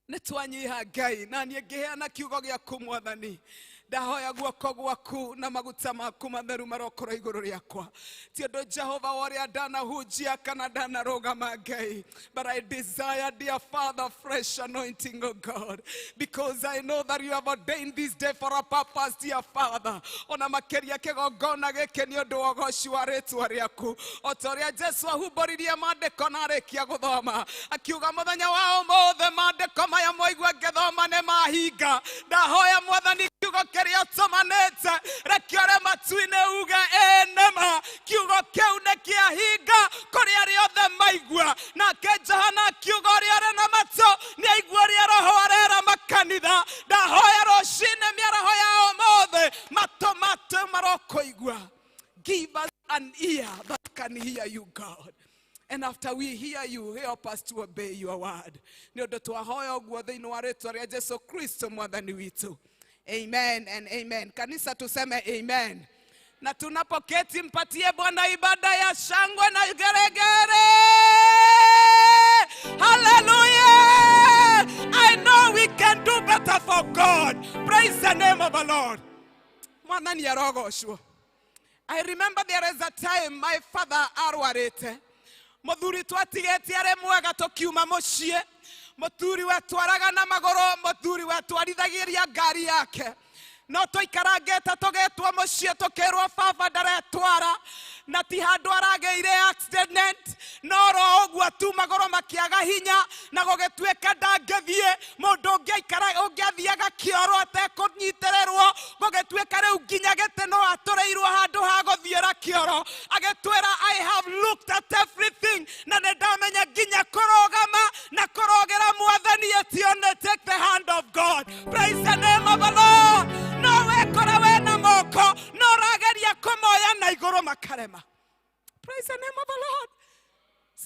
Nĩ twanyiha Ngai, na niĩ ngĩheana kiugo gĩaku mwathani, ndahoya guoko gwaku na maguta maku matheru marokorwo igũrũ rĩakwa. Ti ũndũ Jehova wa ũrĩa ndanahunjia kana ndanarũgama Ngai, but I desire, dear Father, fresh anointing, oh God, because I know that you have ordained this day for a purpose, dear Father. Ona makĩria kĩgongona gĩkĩ nĩ ũndũ wa ũgoci wa rĩtwa rĩaku, o ta ũrĩa Jesu ahumbũririe maandĩko na arĩkia gũthoma akiuga mũthenya wa ũmũthĩ maandĩko maya mwaigua ngĩthoma nĩ mahinga. Ndahoya mwathani kiugo kĩrĩa ũtũmanĩte reke ũrĩ matu-inĩ uge ĩ nĩma, kiugo kĩu nĩ kĩahinga kũrĩ arĩa othe maigua. Nake Johana akiuga ũrĩa ũrĩ na matũ nĩ aigua ũrĩa roho arera makanitha. Ndahoya rũcinĩ mĩaraho ya ũmũthĩ matũ matũ marokũigua. Give us an ear that can hear you, God. And after we hear you, help us to obey your word. Nĩ ũndũ twahoya ũguo thĩinĩ wa rĩtwa rĩa Jesu Kristo mwathani witũ. Amen and amen. Kanisa tuseme amen. Na tunapoketi mpatie Bwana ibada ya shangwe na geregere. Hallelujah. I know we can do better for God. Praise the name of the Lord. Mwathani arogocwo. I remember there is a time my father arwarĩte. Mũthuri twatigĩte arĩ mwega tũkiuma mũciĩ. Mũthuri wetwaraga na magũrũ, mũthuri wetwarithagĩria ngari yake. No tũikarangĩte tũgetwo mũciĩ tũkĩrwo baba ndaretwara, na ti handũ aragĩire accident, no ro ũguo tu magũrũ makĩaga hinya na gũgĩtuĩka ndangĩthiĩ. Mũndũ ũngĩaikara ũngĩathiaga kĩoro atekũnyitĩrĩrwo, gũgĩtuĩka rĩu nginya gĩtĩ no atũrĩirwo handũ ha gũthiĩra kĩoro. Agĩtwĩra I have looked at everything, na nĩ ndamenya nginya kũrũgama na kũrũgĩra mwathani it only take the hand of God. Praise the name of the Lord. No wekora wena moko no ũrageria kũmoya na igũrũ makarema. Praise the name of the Lord.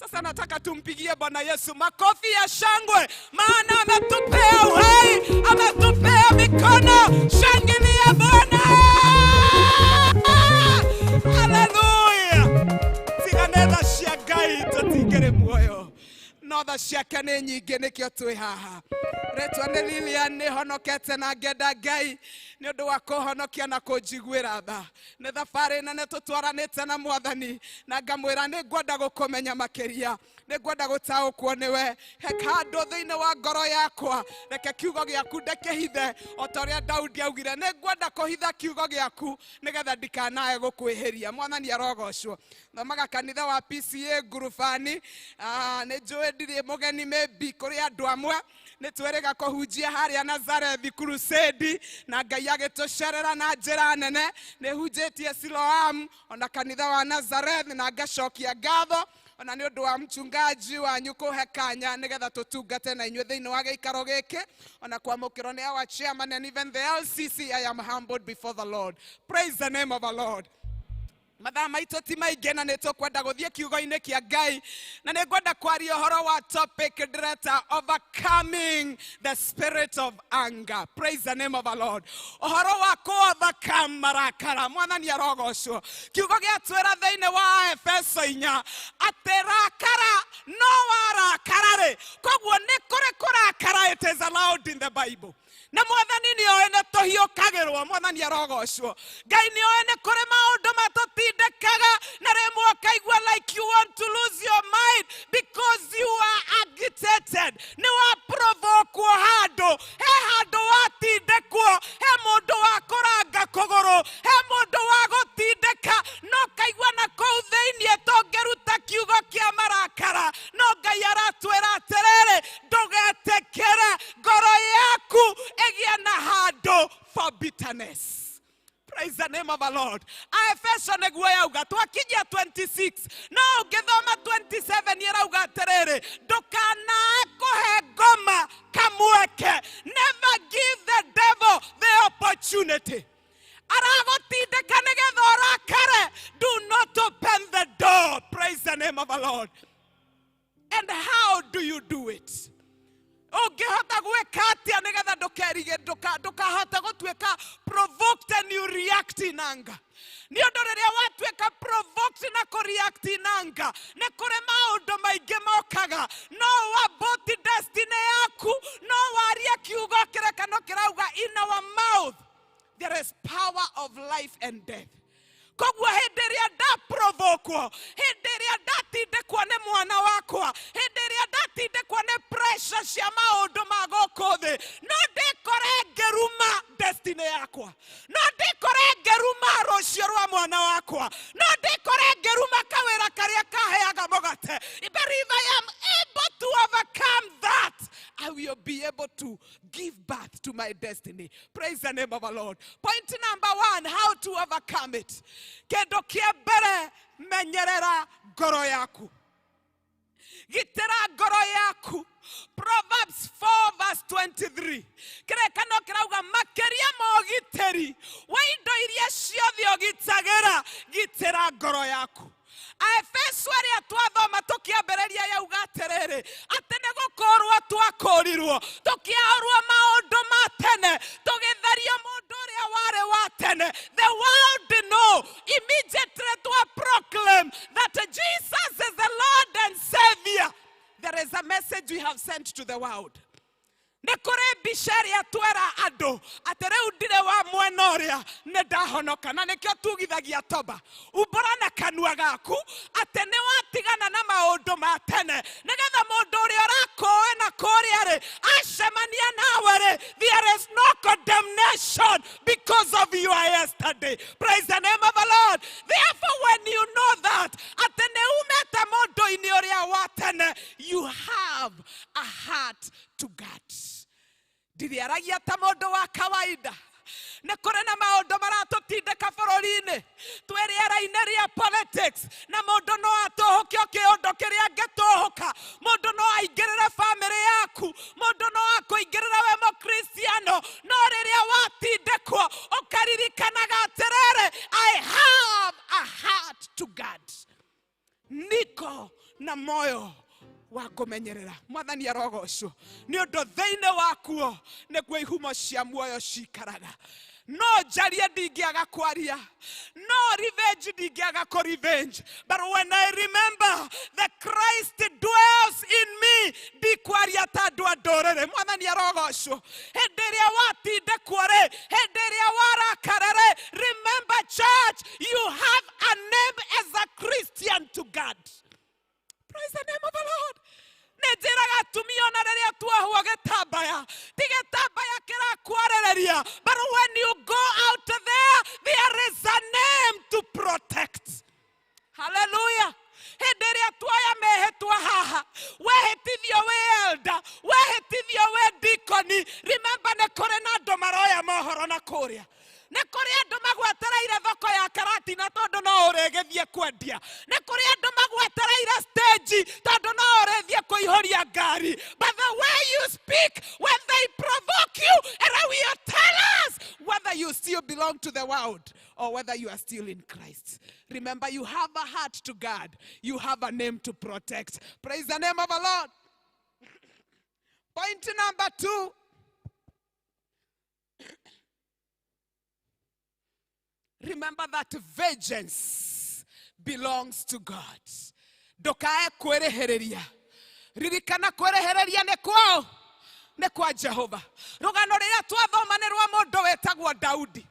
Sasa nataka tumpigie Bwana Yesu makofi ya shangwe, maana ametupea uhai, ametupea mikono. Shangilia Bwana! Haleluya! Tiga nĩ tha cia Ngai tũtingĩrĩ muoyo, no tha ciake nĩ nyingĩ, nĩkĩo twĩ haha. Rĩtwa nĩ Lilian, nĩ honokete na ngenda Ngai nĩ ũndũ wa kũhonokia na kũnjiguĩra tha. Nĩ thabarĩ nene tũtwaranĩte na Mwathani, na ngamwĩra nĩ ngwenda gũkũmenya makĩria, nĩ ngwenda gũtaũkwo nĩwe. He handũ thĩinĩ wa ngoro yakwa, reke kiugo gĩaku ndĩkĩhithe, o ta ũrĩa Daudi augire, nĩ ngwenda kũhitha kiugo gĩaku nĩgetha ndikanae gũkwĩhĩria. Mwathani arogocwo. Thomaga kanitha wa PCA Ngurubani. Nĩ njũĩ ndirĩ mũgeni maybe kũrĩ andũ amwe, nĩ twĩrĩga kũhunjia harĩa Nazarethi Crusade, na Ngai agĩtũcerera na njĩra nene. Nĩ hunjĩtie Siloam ona kanitha wa Nazareth, na ngacokia ngatho ona nĩ ũndũ wa mchungaji wanyu kũhe kanya nĩgetha tũtungate na inyuĩ thĩinĩ wa gĩikaro gĩkĩ, ona kwamũkĩrwo nĩ our chairman and even the LCC. I am humbled before the Lord. Praise the name of the Lord. Mathaa maitũ ti maingĩ na nĩ tũkwenda gũthiĩ kiugo-inĩ kĩa Ngai, na nĩ ngwenda kwaria ũhoro wa topic ndĩreta overcoming the spirit of anger. Praise the name of the Lord. Ũhoro wa kũ overcome marakara. Mwathani arogocwo. Kiugo gĩatwĩra thĩinĩ wa Efeso 4 atĩ rakara no warakara rĩ, koguo nĩ kũrĩ kũrakara, it is allowed in the Bible. Na Mwathani nĩ oĩ nĩ tũhiũkagĩrwo. Mwathani arogocwo. Ngai nĩ oĩ nĩ kũrĩ maũndũ matũtindĩkaga, na rĩmwe ũkaigua like you want to lose your mind because you are agitated. Nĩ waprovokwo handũ, he handũ watindĩkwo, he mũndũ wa kũranga kũgũrũ, he mũndũ wa gũtindĩka, no kaigua na kũu thĩiniĩ tũngĩruta kiugo kĩa marakara. No Ngai aratwĩra atĩrĩrĩ, ndũgetĩkĩre ngoro yaku ĩgĩe na handũ for bitterness. Praise the name of the Lord. Aefeso nĩguo yauga twakinyia 26, no ũngĩthoma 27 ĩrauga atĩrĩrĩ, ndũkanae kũhe ngoma kamweke. Never give the devil the opportunity. Aragũtindĩka nĩgetha ũrakare. Do not open the door. Praise the name of the Lord. And how do you do it? Ũngĩhota gwĩka atĩa nĩgetha ndũkerige, ndũkahota gũtuĩka provoked and you react in anger? Nĩ ũndũ rĩrĩa watuĩka provoked na kũ react in anger, nĩ kũrĩ maũndũ maingĩ mokaga. No waboti destiny yaku, no warie kiugo kĩrekano kĩrauga, in our mouth there is power of life and death. Koguo hĩndĩ ĩrĩa ndaprovokwo, hĩndĩ ĩrĩa ndatindĩkwo nĩ mwana wakwa, hĩndĩ ĩrĩa ndatindĩkwo nĩ pressure cia maũndũ ma gũkũ thĩ, no ndĩkore ngĩruma destiny yakwa, no ndĩkore ngĩruma rũciũ rwa mwana wakwa, no ndĩkore ngĩruma kawĩra karĩa kaheaga mũgate. But if I am able to overcome that, I will be able to give birth to my destiny. Praise the name of the Lord. Point number 1, how to overcome it. Kĩndũ kĩa mbere, menyerera ngoro yaku. Gitĩra ngoro yaku. Proverbs 4 verse 23. Kĩrĩkano kĩrauga makĩria ma ũgitĩri wa indo iria ciothe ũgitagĩra, gitĩra ngoro yaku. Aefeso ĩrĩa twathoma tũkĩambĩrĩria yauga atĩrĩrĩ, atĩ nĩ gũkũrwo twakũrirwo, tũkĩaũrwo maũndũ ma tene, tũgĩtherio mũndũ ũrĩa warĩ wa tene. The world know immediately to proclaim that Jesus is the Lord and Savior. There is a message we have sent to the world. Nĩ kũrĩ mbica ĩrĩa twera andũ atĩ rĩu ndirĩ wa mwena ũrĩa, nĩ ndahonoka, na nĩkĩo tugithagia toba. Umbũra na kanua gaku atĩ nĩ watigana na maũndũ ma tene, nĩgetha mũndũ ũrĩa ũrakũĩ na kũrĩa rĩ acemania nawe rĩ, there is no condemnation because of your yesterday. Praise the name of the Lord. Therefore, when you know that atĩ nĩ umĩte mũndũ-inĩ ũrĩa wa tene, you have a heart to God. Ndiriaragia ta mũndũ wa kawaida. Nĩ kũrĩ na maũndũ maratũtindĩka bũrũri-inĩ, twĩ rĩera-inĩ rĩa politics, na mũndũ no atũhũke o kĩũndũ kĩrĩa angĩtũhũka. Mũndũ no aingĩrĩre bamĩrĩ yaku, mũndũ no akũingĩrĩre we mũkristiano, no rĩrĩa watindĩkwo ũkaririkanaga atĩrĩrĩ, I have a heart to God. Niko Na moyo wa kũmenyerera. Mwathani arogocwo nĩ ũndũ thĩinĩ wakuo nĩkuo ihumo cia muoyo cikaraga. No njarie ndingĩaga kwaria, no revenge ndingĩaga kũ revenge, but when I remember that Christ dwells in me, ndikwaria ta andũ a ndũrĩrĩ. Mwathani arogocwo. Hĩndĩ ĩrĩa watindĩkwo rĩ, hĩndĩ ĩrĩa warakara rĩ, remember church, you have a name as a Christian to God. Praise the name of the Lord. Nĩ njĩraga atumia ona rĩrĩa tuohwo gĩtambaya, ti gĩtambaya kĩrakwarĩrĩria, but when you go out there, there is a name to protect. Hallelujah. Hĩndĩ ĩrĩa tuoya mehĩtwa haha, wehĩtithio wĩ elder, wehĩtithio wĩ dikoni, remember nĩ kũrĩ na andũ maroya mohoro na kũrĩa. Nĩ kũrĩ andũ magwetereire thoko ya Karatina tondũ no ũrĩgĩthiĩ kwendia. Nĩ kũrĩ andũ magwetereire stage tondũ no ũrĩthiĩ kũihũria ngari. But the way you speak when they provoke you, and will tell us whether you still belong to the world or whether you are still in Christ. Remember, you have a heart to guard. You have a name to protect. Praise the name of the Lord. Point number 2. Remember that vengeance belongs to God. Ndukae kwĩrĩhĩrĩria. Ririkana kwĩrĩhĩrĩria nĩ kwao, nĩ kwa Jehova. Rũgano rĩrĩa twathoma nĩ rwa mũndũ wĩtagwo Daudi.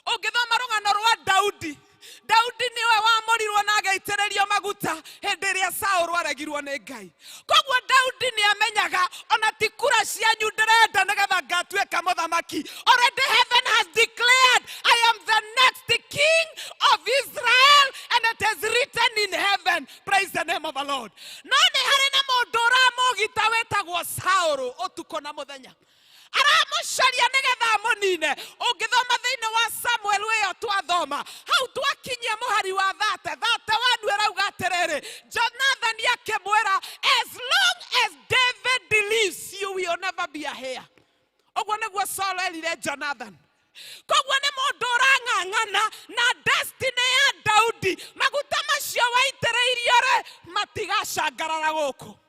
Ũngĩthoma rũgano rwa Daudi, Daudi nĩwe wamũrirwo na agĩitĩrĩrio maguta hĩndĩ ĩrĩa Saũlũ aregirwo nĩ Ngai. Koguo Daudi nĩ amenyaga ona ti kura cianyu ndĩrenda nĩgetha ngatuĩka mũthamaki. Already heaven has declared I am the next king of Israel, and it is written in heaven. Praise the name of the Lord. No nĩ harĩ na mũndũ ũramũgita wĩtagwo Saũlũ ũtukũ na mũthenya. Aramũcaria nĩgetha amũnine. Ũngĩthoma thĩinĩ wa Samuel ĩyo twathoma, hau twakinyia mũhari wa thate, thate wanu ĩrauga atĩrĩrĩ, Jonathan akĩmwĩra, as long as David lives, you will never be a heir. Ũguo nĩguo Saul erire Jonathan. Koguo nĩ mũndũ ũrang'ang'ana na destiny ya Daudi. Maguta macio waitĩrĩirio rĩ, matigacangarara gũkũ.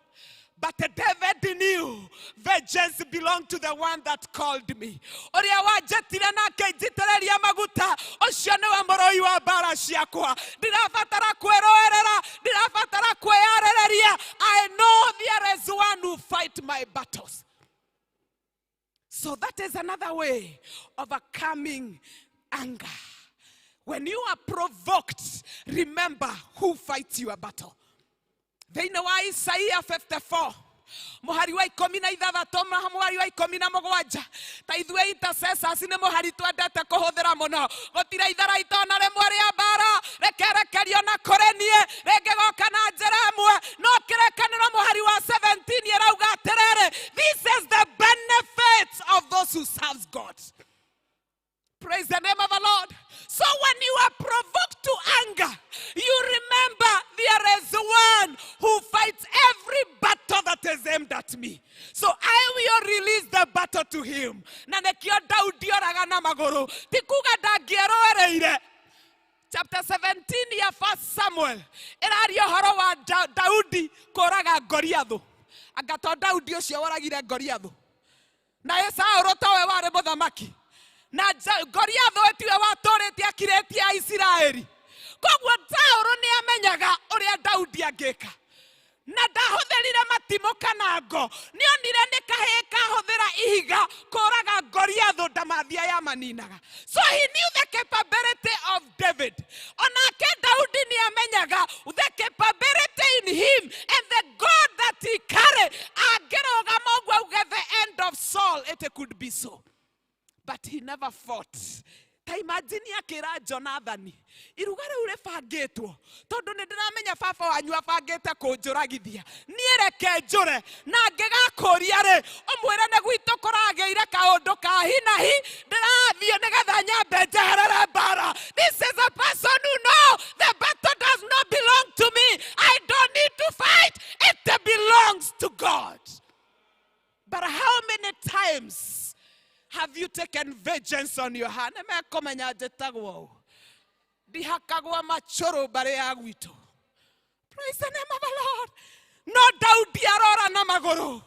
But David knew vengeance belonged to the one that called me. Ũrĩa wanjĩtire na akĩnjitĩrĩria maguta, ũcio nĩwe mũrũi wa mbara ciakwa. Ndirabatara kwĩrũĩrĩra, ndirabatara kwĩyarĩrĩria. I know there is one who fight my battles. So that is another way of overcoming anger. When you are provoked, remember who fights your battle. Thĩinĩ wa Isaia 54, mũhari wa 16 na mũhari wa 17, ta ithuĩ intercessors nĩ mũhari twendete kũhũthĩra mũno. Gũtirĩ itharaita ona rĩmwe rĩa mbara rĩkerekerio na kũrĩ niĩ rĩngĩgoka na njĩra ĩmwe, no kĩrĩkanĩro mũhari wa 17 ĩrauga atĩrĩrĩ, this is the benefit of those who serve God. Praise the name of the Lord. So when you are provoked to anger, you remember there is one who fights every battle that is aimed at me. So I will release the battle to him. Na nĩkĩo Daudi oraga na magũrũ. Ti kuga ndangĩerũĩrĩire. Chapter 17 ya 1 Samuel ĩraria ũhoro wa Daudi kũraga Goliathũ. Anga to Daudi ũcio woragire Goliathũ. Na Saũlũ towe warĩ mũthamaki. Na Goliathũ tiwe watũrĩte akirĩtie Aisiraeli. Koguo Saũlũ nĩ amenyaga ũrĩa Daudi angĩka. Na ndahũthĩrire matimũ kana ngo. Nĩonire nĩ kahĩĩ kahũthĩra ihiga kũraga Goliathũ ndamathia yamaninaga. So he knew the capability of David. Onake Daudi nĩ amenyaga the capability in him and the God that he carried. Angĩrũgama ũguo auge the end of Saul, it could be so. But he never fought. Ta imagine akĩra Jonathani, iruga rĩu rĩbangĩtwo tondũ nĩ ndĩramenya baba wanyu abangĩte kũnjũragithia, niĩ reke njũre, na angĩgakũria rĩ, ũmwĩre nĩ gwitũ kũragĩire kaũndũ ka hi na hi, ndĩrathiĩ nĩgetha nyambe njeherere mbara. This is a person who know the battle does not belong to me. I don't need to fight. It belongs to God. But how many times have you taken vengeance on your hand? Nĩmekũmenya njĩtagwo ũũ. Ndihakagwo machũrũ mbarĩ ya gwitũ. Praise the name of the Lord. No Daudi arora na magũrũ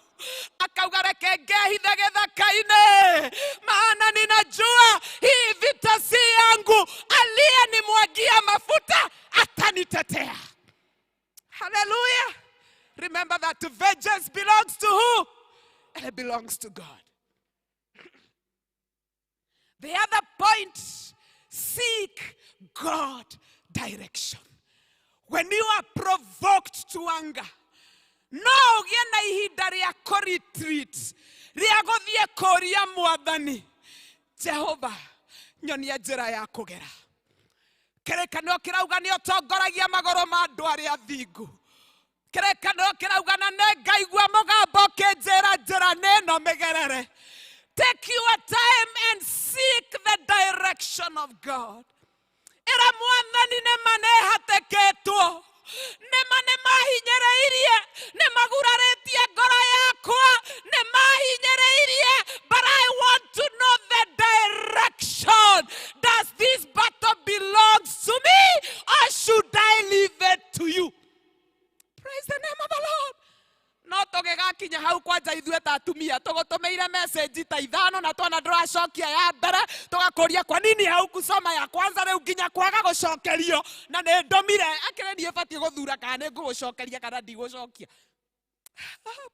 akauga reke ngehithe gĩthaka-inĩ, maana ninajua hii vita si yangu, aliyenimwagia mafuta atanitetea. Hallelujah. Remember that vengeance belongs to who? It belongs to God. The other point, seek God direction. When you are provoked to anger, no ũgĩe na ihinda rĩa kũ-retreat, rĩa gũthiĩ kũria Mwathani Jehova, nyonia njĩra ya kũgera. Kĩrĩkanĩro kĩrauga nĩ ũtongoragia magũrũ ma andũ arĩa athingu. Kĩrĩkanĩro kĩrauga na nĩ ngaigua mũgambo ũkĩnjĩra njĩra nĩ ĩno mĩgerere. Take your time and seek the direction of God. Ĩra Mwathani nĩ ma nĩ hatĩkĩtwo, nĩ ma nĩ mahinyĩrĩirie, nĩ magurarĩtie ngoro yakwa, nĩ mahinyĩrĩirie, but I want to know the direction. Does this battle belongs to me or should I leave it to you? Praise the name of the Lord. No tũgĩgakinya hau kwanja ithuĩ ta atumia tũgũtũmĩire message ta ithano na twana ndũracokia ya mbere, tũgakũria kwa nini haukusoma ya kwanza, rĩu nginya kwaga gũcokerio na nĩ ndũmire akĩrĩ niĩ batiĩ gũthura kana nĩ ngũgũcokeria kana ndigũcokia.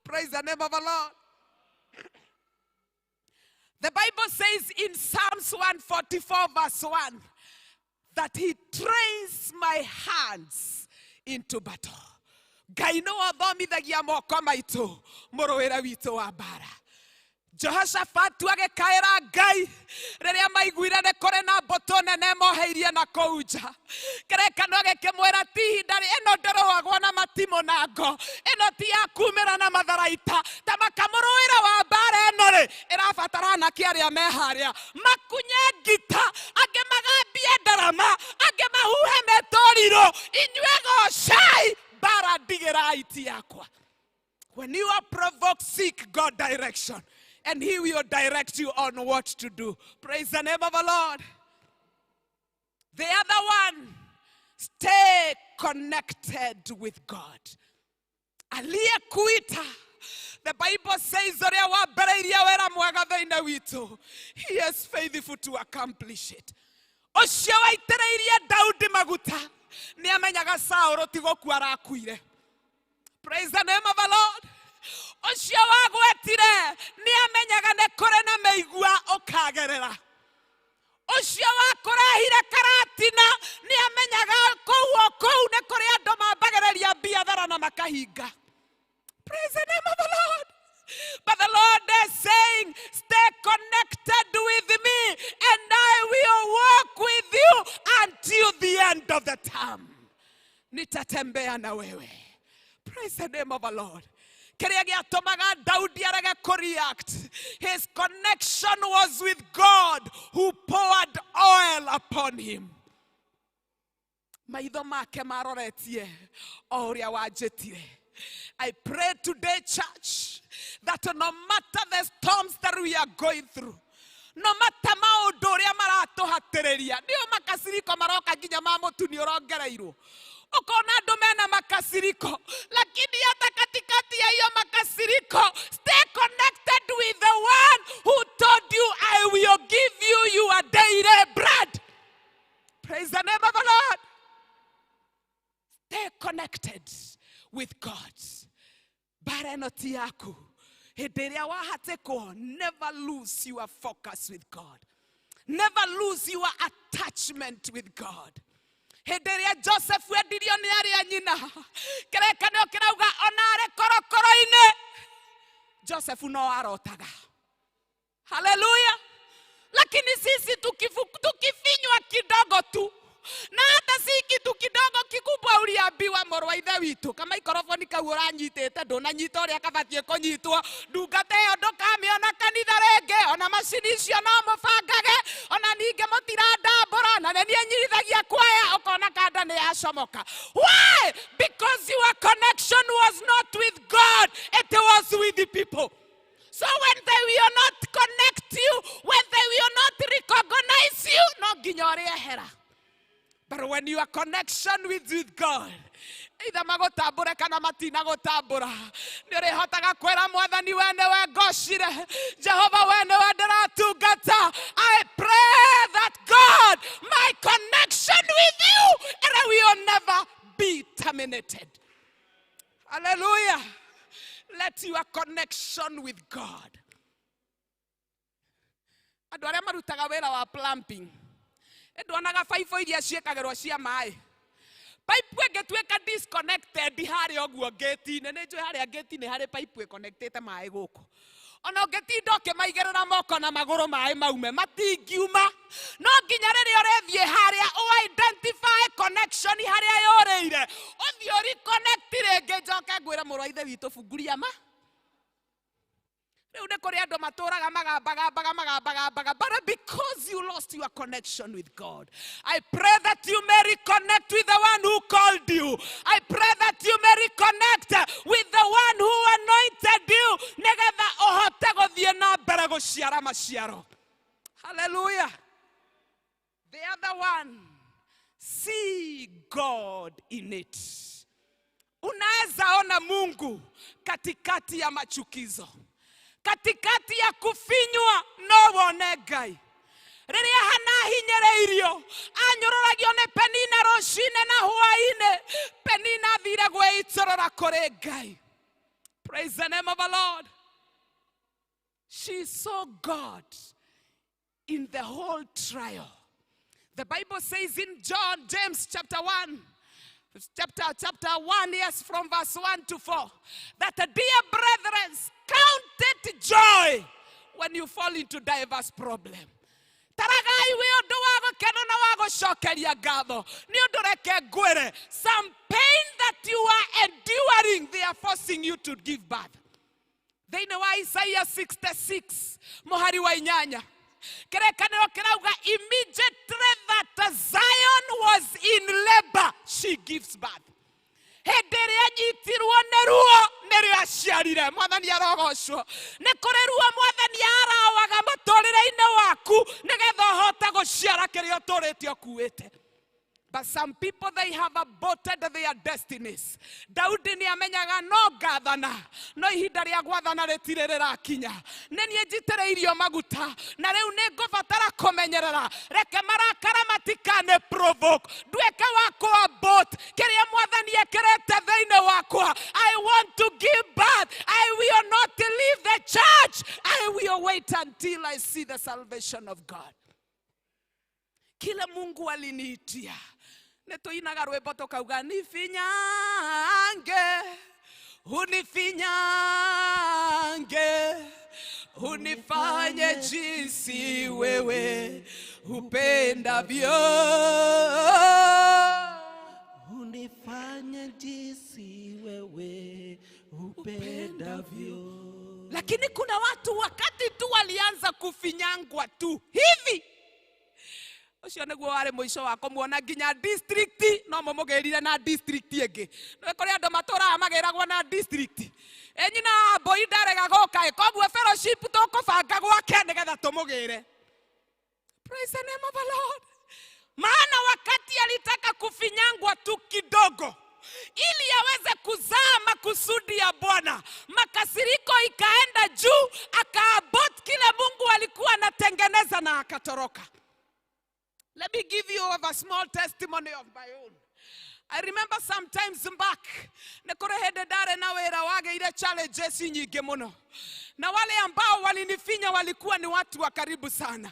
Praise the name of the Lord. The Bible says in Psalms 144 verse 1 that he trains my hands into battle. Ngai nĩwe ũthomithagia moko maitũ mũrũĩre witũ wa mbara. Jehoshafatu agĩkaĩra Ngai rĩrĩa maiguire nĩ kũrĩ na mbũtũ nene moheirie na kũu nja. Kĩrĩkanĩro gĩkĩmwĩra ti ihinda ĩno ndĩrũagwo na matimũ na ngo, ĩno ti ya kumĩra na matharaita, ta makamũrũĩra wa mbara ĩno rĩ ĩrabatara anake arĩa me harĩa makunye ngita, angĩ magambie ndarama, angĩ mahuhe mĩtũrirũ, inyuĩ gocai mbara ndigĩrai ti yakwa. When you are provoked, seek God direction, and he will direct you on what to do. Praise the name of the Lord. The other one, stay connected with God. Aliyekuita, the Bible says, ũrĩa wambĩrĩirie wĩra mwega thĩinĩ witũ, he is faithful to accomplish it. Ũcio waitĩrĩirie Daudi maguta nĩ amenyaga Saũlũ ti gũkua arakuire. Praise the name of the Lord. Ũcio wagwetire nĩ amenyaga nĩ kũrĩ na mĩigua ũkagerera. Ũcio wakũrehire karatina nĩ amenyaga kũu o kũu nĩ kũrĩ andũ mambagĩrĩria biathara na makahinga. Praise the name of the Lord. But the Lord is saying, stay connected with me and I will walk with you until the end of the term. Nitatembea na wewe. Praise the name of the Lord. Kĩrĩa gĩatũmaga Daudi arege kũreact, his connection was with God who poured oil upon him. Maitho make maroretie o ũrĩa wanjĩtire. I pray today, church, that no matter the storms that we are going through, no matter maũndũ ũrĩa maratũhatĩrĩria, nĩo makasiriko maroka nginya ma mũtu nĩ ũrongereirwo, ũkona andũ mena makasiriko, lakini hata katikati ya hiyo makasiriko, stay connected with the one who told you, I will give you your daily bread. Praise the name of the Lord. Stay connected with God. Bara ĩno ti yaku. Hĩndĩ ĩrĩa wahatĩkwo, never lose your focus with God. Never lose your attachment with God. Hĩndĩ ĩrĩa Joseph endirio nĩ arĩa nyina, kĩrĩkanĩro kĩrauga ona arĩ korokoro-inĩ, Joseph no arotaga. Haleluya! Lakini sisi tukifinywa kidogo tu, na hata si kitu kidogo kikubwa, uliambiwa mũrũ wa ithe witũ kama ikoroboni kau ũranyitĩte ndũnanyita ũrĩa kabatiĩ kũnyitwo, ndungata ĩyo ndũkamĩona kanitha rĩngĩ, ona macini icio no mũbangage, ona ningĩ mũtirandambũra, na nĩ niĩ nyithagia kwaya, ũkona kanda nĩ yacomoka. Why? Because your connection was not with God, it was with the people. So when they will not connect you, when they will not recognize you, no nginya ũrĩehera. But when your connection with God, either magũtambũre kana matinagũtambũra, nĩ ũrĩhotaga kwĩra Mwathani, we nĩwe ngocire, Jehova, we nĩwe ndĩratungata. I pray that God, my connection with you, it will never be terminated. Hallelujah. Let your connection with God. Andũ arĩa marutaga wĩra wa plumbing, ndonaga baibũ iria ciĩkagĩrwo cia maĩ, pipe ĩngĩtuĩka disconnected harĩa ũguo ngĩti-inĩ, nĩ njũĩ harĩa ngĩti-inĩ harĩ pipe ĩconnectĩte maĩ gũkũ, ona ũngĩtinda ũkĩmaigĩrĩra moko na magũrũ maĩ maume, matingiuma. No nginya rĩrĩa ũrethiĩ harĩa ũ identify connection harĩa yũrĩire, ũthiĩ ũreconnect rĩngĩ. Njoke ngwĩre, mũrũ wa ithe witũ, bunguria ma rĩu nĩ kũrĩ andũ matũraga magambagambaga magambagambaga, but because you lost your connection with God. I pray that you may reconnect with the one who called you. I pray that you may reconnect with the one who anointed you, nĩgetha ũhote gũthiĩ na mbere gũciara maciaro. Hallelujah. The other one, see God in it. Unaweza ona Mungu katikati ya machukizo, katikati ya kufinywa, no wone Ngai. Rĩrĩa Hana ahinyĩrĩirio, anyũrũragio nĩ Penina rũcinĩ na hwaĩ-inĩ, Penina athire gwĩitũrũra kũrĩ Ngai. Praise the name of the Lord. She saw God in the whole trial. The Bible says in John, James chapter 1, chapter 1, yes, from verse 1 to 4, that, "Dear brethren, count it joy when you fall into diverse problem." Taragai wĩ ũndũ wa gũkena na wa gũcokeria ngatho. Nĩ ũndũ reke ngwĩre, some pain that you are enduring, they are forcing you to give birth. Thĩinĩ wa Isaiah 66 mũhari wa 8, kĩrĩkanĩro kĩrauga, "Immediately that Zion was in labor, she gives birth." Hĩndĩ ĩrĩa anyitirwo nĩ ruo, nĩrĩo aciarire. Mwathani arogocwo. Nĩ kũrĩ ruo Mwathani arawaga mũtũrĩre-inĩ waku nĩgetha ũhote gũciara kĩrĩa ũtũrĩte ũkuĩte. But some people, they have aborted their destinies. Daudi nĩ amenyaga no ngathana, no ihinda rĩa gwathana rĩtirĩ rĩrakinya. Nĩ niĩ njitĩrĩirio maguta, na rĩu nĩ ngũbatara kũmenyerera. Reke marakara matikane provoke. Nduĩke wa kũ-abort kĩrĩa Mwathani ekĩrĩte thĩinĩ wakwa. I want to give birth. I will not leave the church. I will wait until I see the salvation of God. Kile Mungu aliniitia. Nĩ tũinaga rwĩmbo tũkauga, "Nifinyange, unifinyange, unifanye jinsi wewe upendavyo." Unifanye jinsi wewe upendavyo. Lakini kuna watu wakati tu walianza kufinyangwa tu hivi, ũcio nĩguo warĩ mũico wa kũmuona. Nginya district no mũmũgĩrire na district ĩngĩ. Nĩ kũrĩ andũ matũraga magĩragwo na district. Ĩ nyina wa mbũi ndarega gũka ĩ, koguo fellowship tũkũbanga gwake nĩgetha tũmũgĩre. Praise the name of the Lord. Maana wakati alitaka kufinyangwa tu kidogo ili aweze kuzaa makusudi ya Bwana, makasiriko ikaenda juu, akaabort kile Mungu alikuwa anatengeneza na akatoroka. Let me give you of a small testimony of my own. I remember sometimes back, nĩ kũrĩ hĩndĩ ndarĩ na wĩra wagĩire challenges nyingĩ mũno, na wale ambao walinifinya walikuwa ni watu wa karibu sana,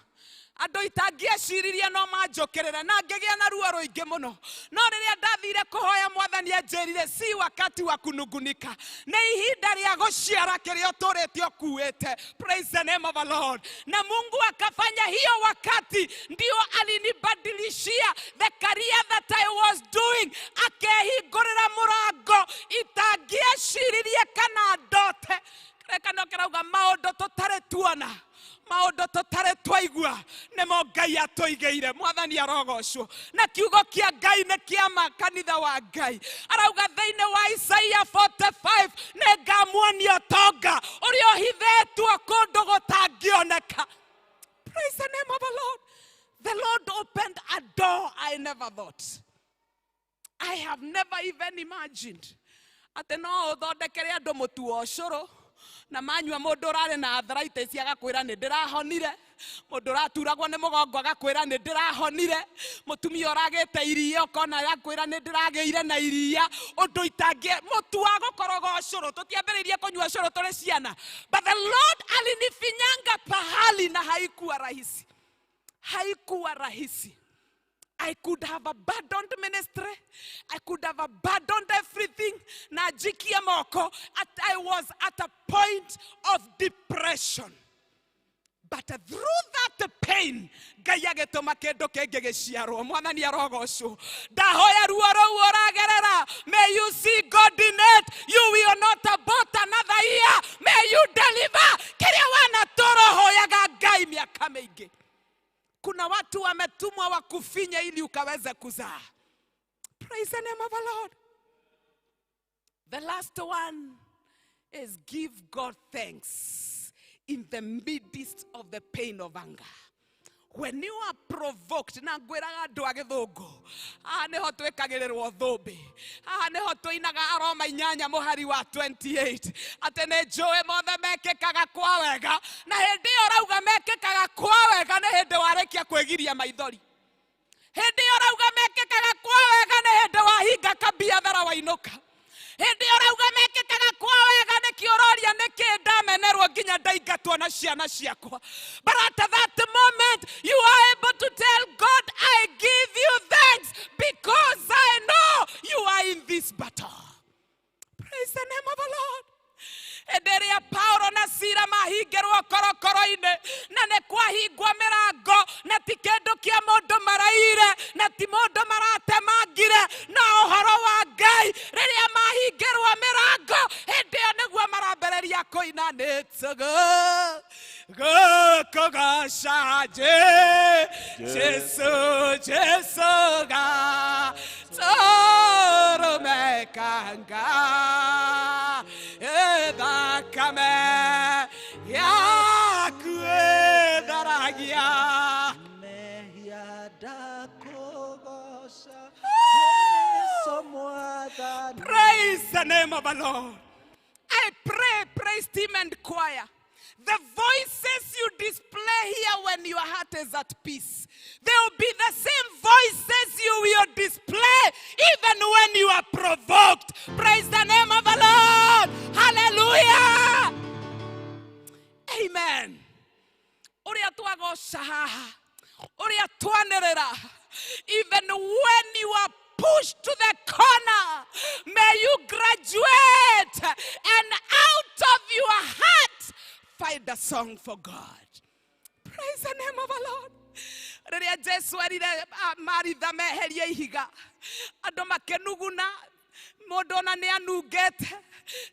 andũ itangĩeciririe no manjũkĩrĩre, na ngĩgĩa na ruo rũingĩ mũno. No rĩrĩa ndathire kũhoya, Mwathani anjĩrire, si wakati wa kunungunika, nĩ ihinda rĩa gũciara kĩrĩa ũtũrĩte ũkuĩte. Praise the name of the Lord. Na Mungu akafanya hiyo wakati ndio alinibadilishia the career that I was doing, akehingũrĩra mũrango itangĩeciririe kana ndote. Kĩrĩkanĩro kĩrauga maũndũ tũtarĩ tuona, maũndũ tũtarĩ twaigua, nĩmo Ngai atũigĩire. Mwathani arogocwo. Na kiugo kĩa Ngai nĩ kĩama. Kanitha wa Ngai, arauga thĩinĩ wa Isaia 45, "Nĩ ngamuonia ũtonga ũrĩa ũhithĩtwo kũndũ gũtangĩoneka." Praise the name of the Lord. The Lord opened a door I never never thought. I have never even imagined atĩ no ũthondekere andũ mũtu wa ũcũrũ na manyua mũndũ ũrarĩ na arthritis agakwĩra nĩ ndĩrahonire, mũndũ ũraturagwo nĩ mũgongo agakwĩra nĩ ndĩrahonire, mũtumia ũragĩte iria ũkona agakwĩra nĩ ndĩragĩire na iria, ũndũ itangĩ mũtu wa gũkoroga ũcũrũ, tũtiambĩrĩirie kũnyua ũcũrũ tũrĩ ciana. But the Lord alinifinyanga pahali na haikuwa rahisi, haikuwa rahisi. I could have abandoned ministry. I could have abandoned everything. Na njikie moko. I was at a point of depression. But through that pain, Ngai agĩtũma kĩndũ kĩngĩ gĩciarwo. Mwathani arogocwo. Ndahoya ruo rũu ũragerera. May you see God in it. You will not abort another year. May you deliver. Kĩrĩa wanatũra ũhoyaga Ngai mĩaka mĩingĩ. Kuna watu wametumwa wakufinye ili ukaweze kuzaa. Praise the name of the Lord. The last one is give God thanks in the midst of the pain of anger. When you are provoked, na ngwĩraga andũ a gĩthũngũ, haha nĩho twĩkagĩrĩrwo thũmbĩ, haha nĩho tũinaga Aroma 8 mũhari wa 28, atĩ nĩ njũĩ mothe mekĩkaga kwa wega, na hĩndĩ ĩyo ũrauga mekĩkaga kwa wega nĩ hĩndĩ warĩkia kwĩgiria maithori. Hĩndĩ ĩyo ũrauga mekĩkaga kwa wega nĩ hĩndĩ wahinga kabiathara wainũka. Hĩndĩ ĩyo ũrauga mekĩkaga kwa wega nĩkĩo ũroria nĩkĩ ndamenerwo nginya ndaingatwo na ciana ciakwa. But at that moment you are able to tell God, I give you thanks because I know you are in this battle. Praise the name of the Lord. Hĩndĩ ĩrĩa Paulo na Sila mahingĩrwo korokoro-inĩ na nĩ kwahingwo mĩrango na ti kĩndũ kĩa mũndũ maraire na ti mũndũ maratemangire na ũhoro wa Ngai, rĩrĩa mahingĩrwo mĩrango hĩndĩ ĩyo nĩguo marambĩrĩria kũina nĩ gũkũgoca Jesu, Jesu gatũrũme ka Ngai, thakame yaku ĩtharagia mehia ndakũgoca Jesu Mwathani. Praise the name of the Lord. I pray, praise team and choir. The voices you display here when your heart is at peace, they will be the same voices you will display even when you are provoked. Praise the name of the Lord. Hallelujah. Amen. Ũrĩa twagoca haha, ũrĩa twanĩrĩra, even when you are pushed to the corner, may you graduate and out of your heart find a song for God. Praise the name of the Lord. Rĩrĩa Jesu erire Maritha meherie ihiga, andũ makĩnuguna, mũndũ ona nĩ anungĩte.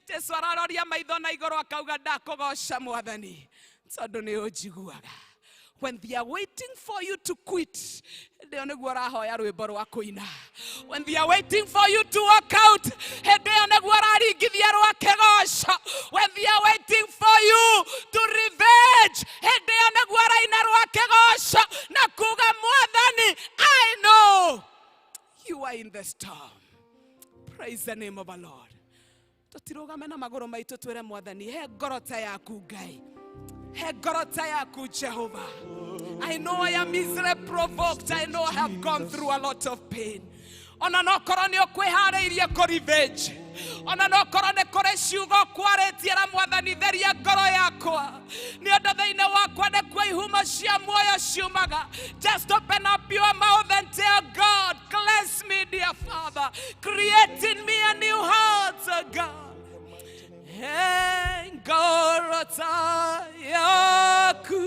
Jesu araroria maitho na igũrũ akauga ndakũgoca Mwathani tondũ nĩ ũnjiguaga. When they are waiting for you to quit, hĩndĩ ĩyo nĩguo ũrahoya rwĩmbo rwa kũina. When they are waiting for you to walk out, hĩndĩ ĩyo nĩguo ũraringithia rwa kĩgoco. When they are waiting for you to revenge, hĩndĩ ĩyo nĩguo ũraina rwa kĩgoco na kuga Mwathani, I know you are in the storm. Praise the name of the Lord. Tũtirũgame na magũrũ maitũ twĩre Mwathani, he ngoro ta yaku Ngai. He ngoro ta yaku Jehovah. I know I am easily provoked. I know I have gone through a lot of pain. Ona no korwo nĩ ũkwĩharĩirie kũ revenge. Ona no korwo nĩ kũrĩ ciugo ũkwarĩtie na Mwathani, theria ngoro yakwa. Nĩ ũndũ thĩinĩ wakwa nĩkuo ihumo cia muoyo ciumaga. Just open up your mouth and tell God, cleanse me, dear Father. Create in me a new heart, oh God. He ngoro ta yaku.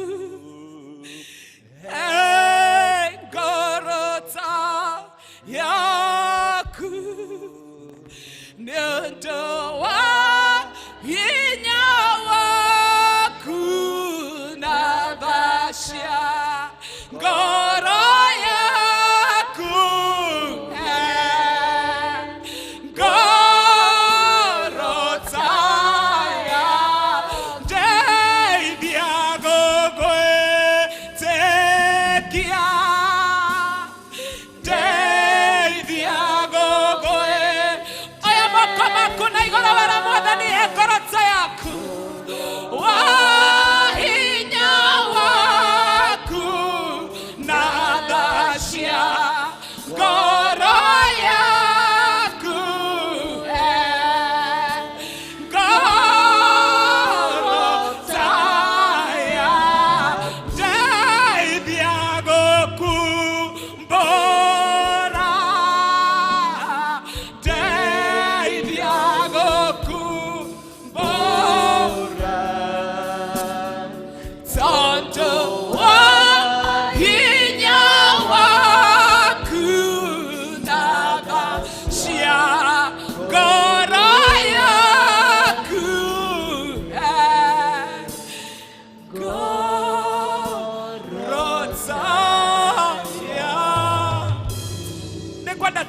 He ngoro ta yaku. Nĩ ũndũ wa hinya waku na tha cia ngoro yaku. He ngoro ta yaku. Ndeithia gũgwĩtĩkia.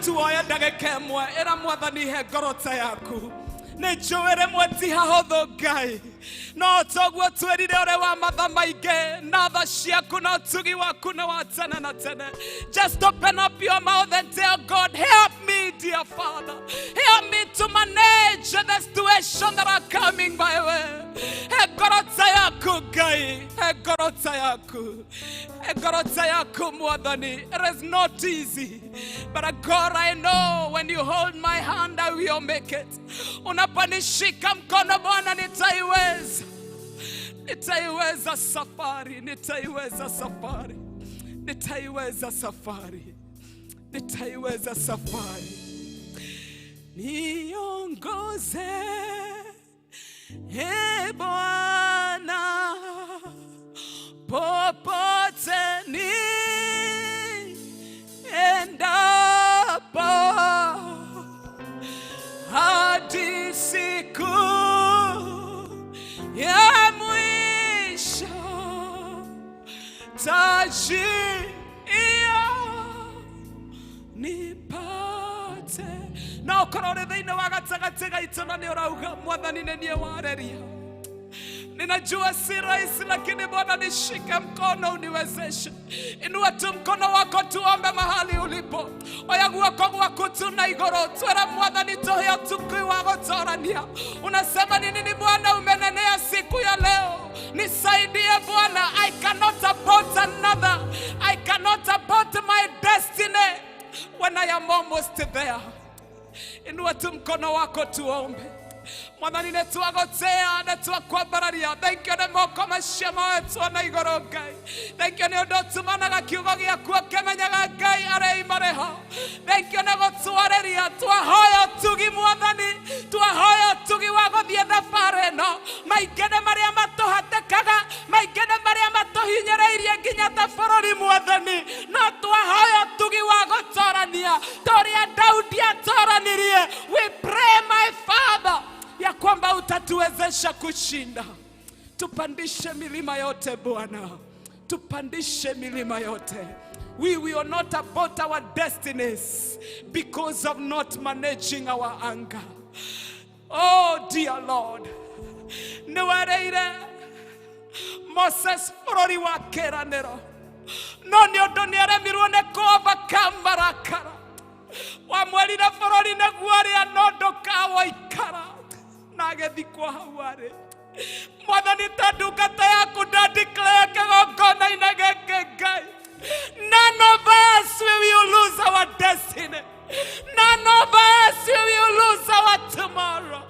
Tuoye ndagĩka ĩmwe ĩra mwathani he ngoro ta yaku. Nĩ njũĩ rĩmwe ti hahũthũ Ngai, no toguo twĩrire ũrĩ wa matha maingĩ na tha ciaku na ũtugi waku nĩ wa tene na tene. Just open up your mouth and tell God, help me, dear Father. Help me to manage the situation that are coming my way. He ngoro ta yaku Ngai, he ngoro ta yaku, he ngoro ta yaku mwathani. It is not easy, but God, I know when you hold my hand I will make it. Unaponishika mkono Bwana, nitaiweza, nitaiweza safari, nitaiweza safari, nitaiweza safari, nitaiweza safari. Niongoze e Bwana popote niendapo, hadi siku ya mwisho taji iyo nipate. Na ũkorwo ũrĩ thĩinĩ wa gatagatĩ gaitũ na nĩ ũrauga mwathani nĩ niĩ wareria. Ninajua si rahisi, lakini Bwana nishike mkono uniwezeshe. Inua tu mkono wako tuombe mahali ulipo. Oya guoko gwaku tu na igũrũ twĩre mwathani tũhe ũtugi wa gũtorania. Unasema ni nini Bwana umenenea siku ya leo? Nisaidie Bwana, I cannot abort another. I cannot abort my destiny when I am almost there. Inua tu mkono wako tuombe. Mwathani nĩ twagũtĩa, nĩ twakwambararia. Thank you nĩ moko macio moetwo na igũrũ Ngai. Thank you nĩ ũndũ ũtumanaga kiugo gĩaku ũkĩmenyaga Ngai arĩa marĩ ho. Thank you nĩ gũtwarĩria. Twahoya ũtugi mwathani, twahoya ũtugi wa gũthiĩ thabarĩ ĩno. Maingĩ nĩ marĩa matũhatĩkaga, maingĩ nĩ marĩa matũhinyĩrĩirie nginya ta bũrũri mwathani, no twahoya ũtugi wa gũtorania ta ũrĩa Daudi atoranirie. We pray, my Father, ya kwamba utatuwezesha kushinda. Tupandishe milima yote Bwana, tupandishe milima yote. We will not abort our destinies because of not managing our anger. Oh dear Lord, nĩwereire Moses bũrũri wa kĩĩranĩro, no nĩ ũndũ nĩaremirwo nĩ kũ-overcome marakara. Wamwĩrire bũrũri nĩguo ũrĩa, no ndũkawaikara, na agĩthikwo hau arĩ. Mwathani, ta ndungata yaku ndandeclare kĩgongona-inĩ gĩkĩ Ngai, none of us will lose our destiny. None of us will lose our tomorrow.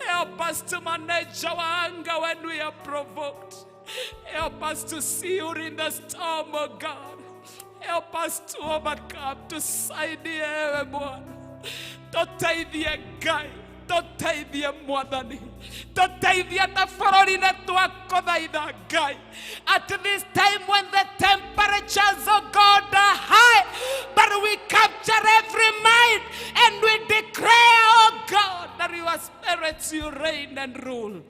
Help us to manage our anger when we are provoked. Help us to see you in the storm, oh God. Help us to overcome. Tusaidie ewe Bwana, tũteithie Ngai, tũteithie mwathani, tũteithie ta bũrũri nĩ twakũthaitha Ngai. At this time when the temperatures of God are high, but we capture every mind and we declare, oh God, that your spirit you reign and rule.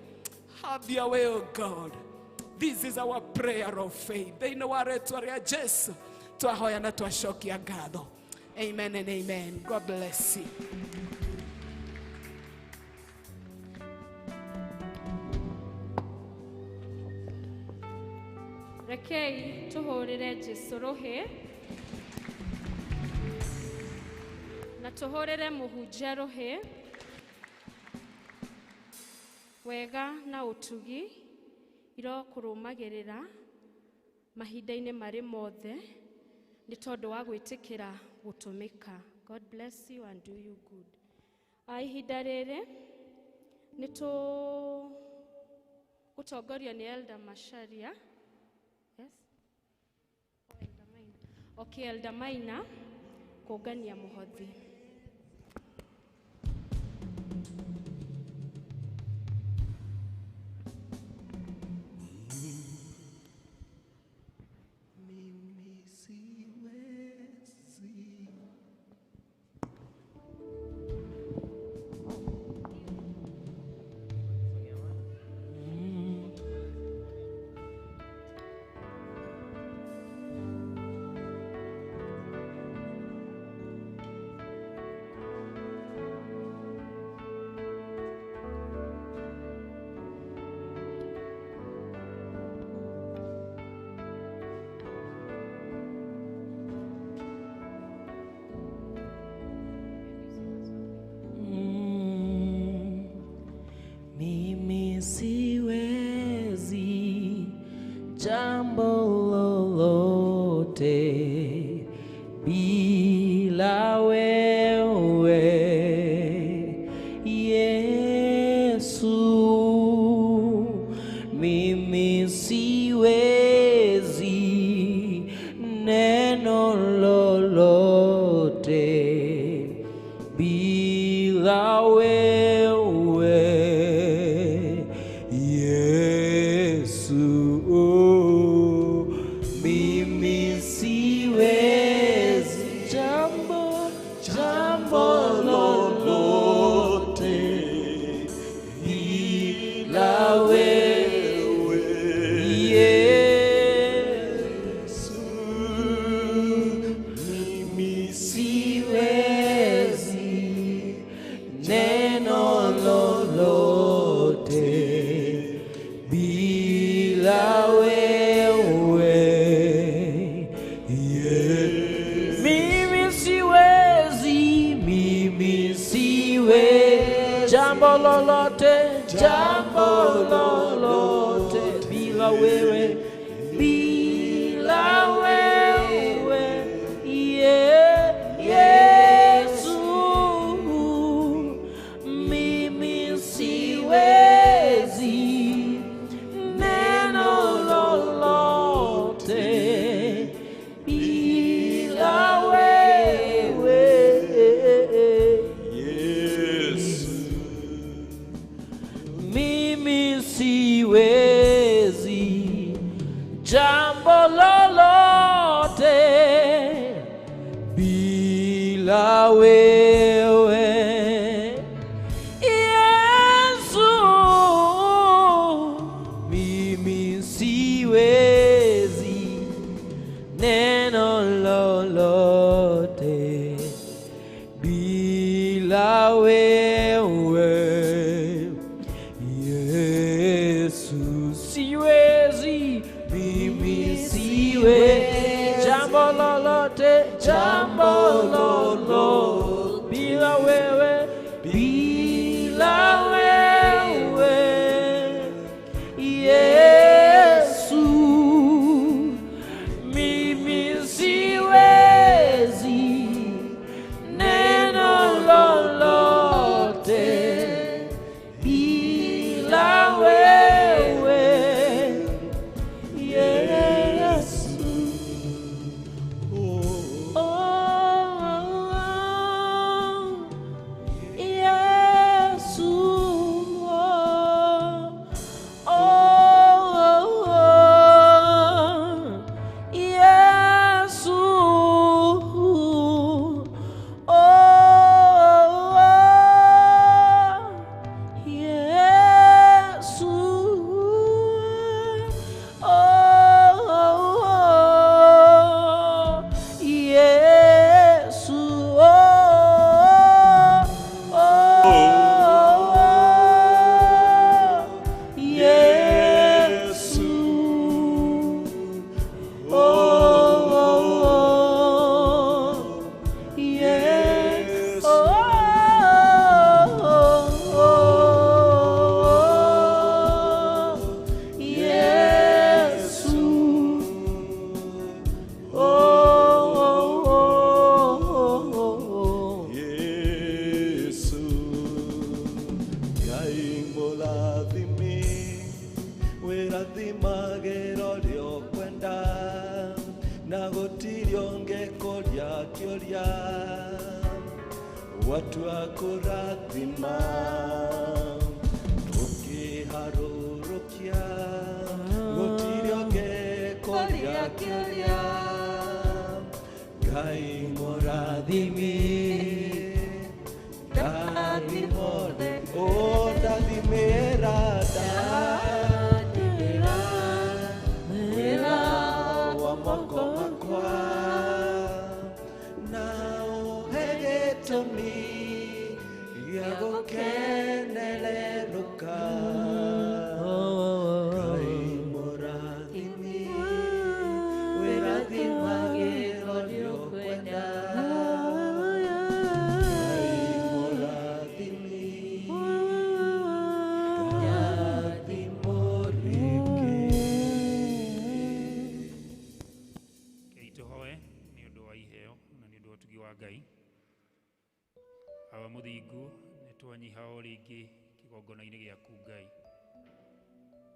Have your way, oh God. This is our prayer of faith. Thĩinĩ wa rĩtwa rĩa Jesu twahoya na twacokia ngatho. Amen and amen. God bless you. Rekei tũhũrĩre Jesu rũhĩ na tũhũrĩre mũhunjia rũhĩ. Wega na ũtugi irokũrũmagĩrĩra mahinda-inĩ marĩ mothe nĩ tondũ wa gwĩtĩkĩra gũtũmĩka. God bless you and do you good. Ihinda rĩrĩ nĩ tũgũtongorio nĩ Elder Macharia. Yes? Oh, Elder Maina. Okay, Elder Maina kũngania mũhothi. Mimi siwezi. Bila wewe Yesu, mimi siwezi neno lolote bila wewe Yesu, mimi siwezi jambo lolote bila wewe Yesu, mimi siwezi neno lolote bila wewe Yesu. Mimi siwezi, mimi siwezi jambo lolote, jambo lolote bila wewe, bila wewe Yesu, mimi siwezi neno lolote bila wewe Yesu, mimi siwezi jambo lolote bila wewe Yesu, mimi siwezi neno lolote bila wewe Yesu, siwezi, mimi siwezi jambo lolote, jambo lolote bila wewe, bila wewe Yesu, mimi siwezi neno lolote bila wewe Yesu. Oh, Yesu, oh, oh, Yesu, oh, Yesu, oh, Yesu, oh, Yesu, oh, Yes. Oh, oh, oh, Yesu. Oh, oh, oh, oh, Yesu, Ngai mũrathimi, wĩrathimagĩra ũrĩa ũkwenda, na gũtirĩ ũngĩkũria kĩũria, watua kũrathima, ũkĩharũrũkia, gũtirĩ ũngĩkũria kĩũria, Ngai mũrathimi, ndathimore, oh ndathimĩra, ndathimĩra, wĩra wa moko makwa, na ũhe gĩtũmi gĩa gũkenererũka. Ngai mũrathimi, wĩrathimagĩra ũrĩa ũkwenda. Ngai mũrathimi, ndathimwo rĩngĩ. Rekei tũhoe nĩ ũndũ wa iheo na nĩ ũndũ wa Ũtugi wa Ngai. Awa mũthingu, nĩ twanyiha o rĩngĩ kĩgongona-inĩ gĩaku Ngai.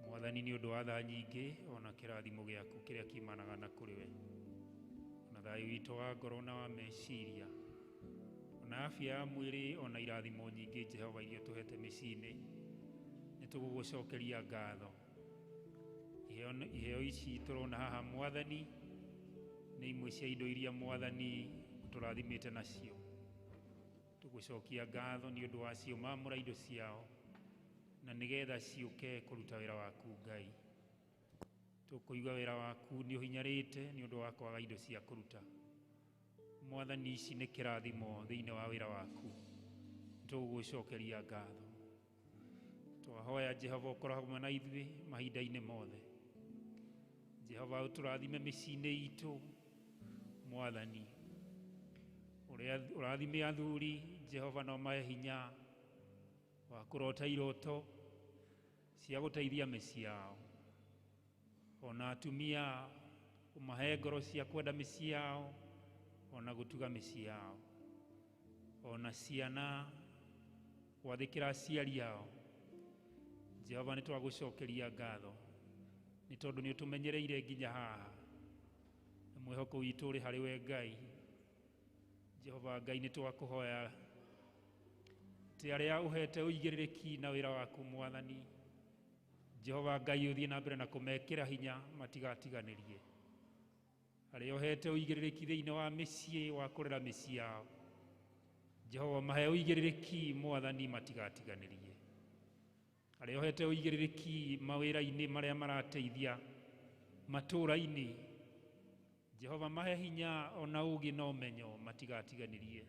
Mwathani, nĩ ũndũ wa tha nyingĩ ona kĩrathimo gĩaku kĩrĩa kiumanaga na kũrĩ we, ona thayũ witũ wa ngoro na wa meciria, ona afya ya mwĩrĩ, ona irathimo nyingĩ Jehova iria ũtũhete mĩciĩ-inĩ, nĩ tũgũgũcokeria ngatho. Iheo ici tũrona haha Mwathani nĩ imwe cia indo iria Mwathani ũtũrathimĩte nacio. Tũgũcokia ngatho nĩ ũndũ wacio, mamũra indo ciao na nĩgetha ciũke kũruta wĩra waku Ngai. Tũkũigua wĩra waku nĩ ũhinyarĩte nĩ ũndũ wa kwaga indo cia kũruta. Mwathani, ici nĩ kĩrathimo thĩinĩ wa wĩra waku, tũgũgũcokeria ngatho. Twahoya Jehova ũkorwo hamwe na ithuĩ mahinda-inĩ mothe. Jehova ũtũrathime mĩciĩ-inĩ itũ Mwathani, ũrĩa ũrathime athuri Jehova no mahe hinya wa kũrota iroto cia gũteithia mĩciĩ yao, ona atumia ũmahe ngoro cia kwenda mĩciĩ yao ona gũtuga mĩciĩ yao, ona ciana gwathĩkĩra aciari ao. Jehova nĩ twagũcokeria ngatho nĩ tondũ nĩ ũtũmenyereire nginya haha, na mwĩhoko witũ ũrĩ harĩ we Ngai. Jehova Ngai, nĩ twakũhoya atĩ arĩa ũhete ũigĩrĩrĩki na wĩra waku Mwathani, Jehova Ngai ũthiĩ na mbere na kũmekĩra hinya matigatiganĩrie. Arĩa ũhete ũigĩrĩrĩki thĩinĩ wa mĩciĩ wa kũrera mĩciĩ yao, Jehova mahe ũigĩrĩrĩki Mwathani matigatiganĩrie. Arĩa ũhete ũigĩrĩrĩki mawĩra-inĩ marĩa marateithia matũũra-inĩ, Jehova mahe hinya ona ũũgĩ na ũmenyo matigatiganĩrie.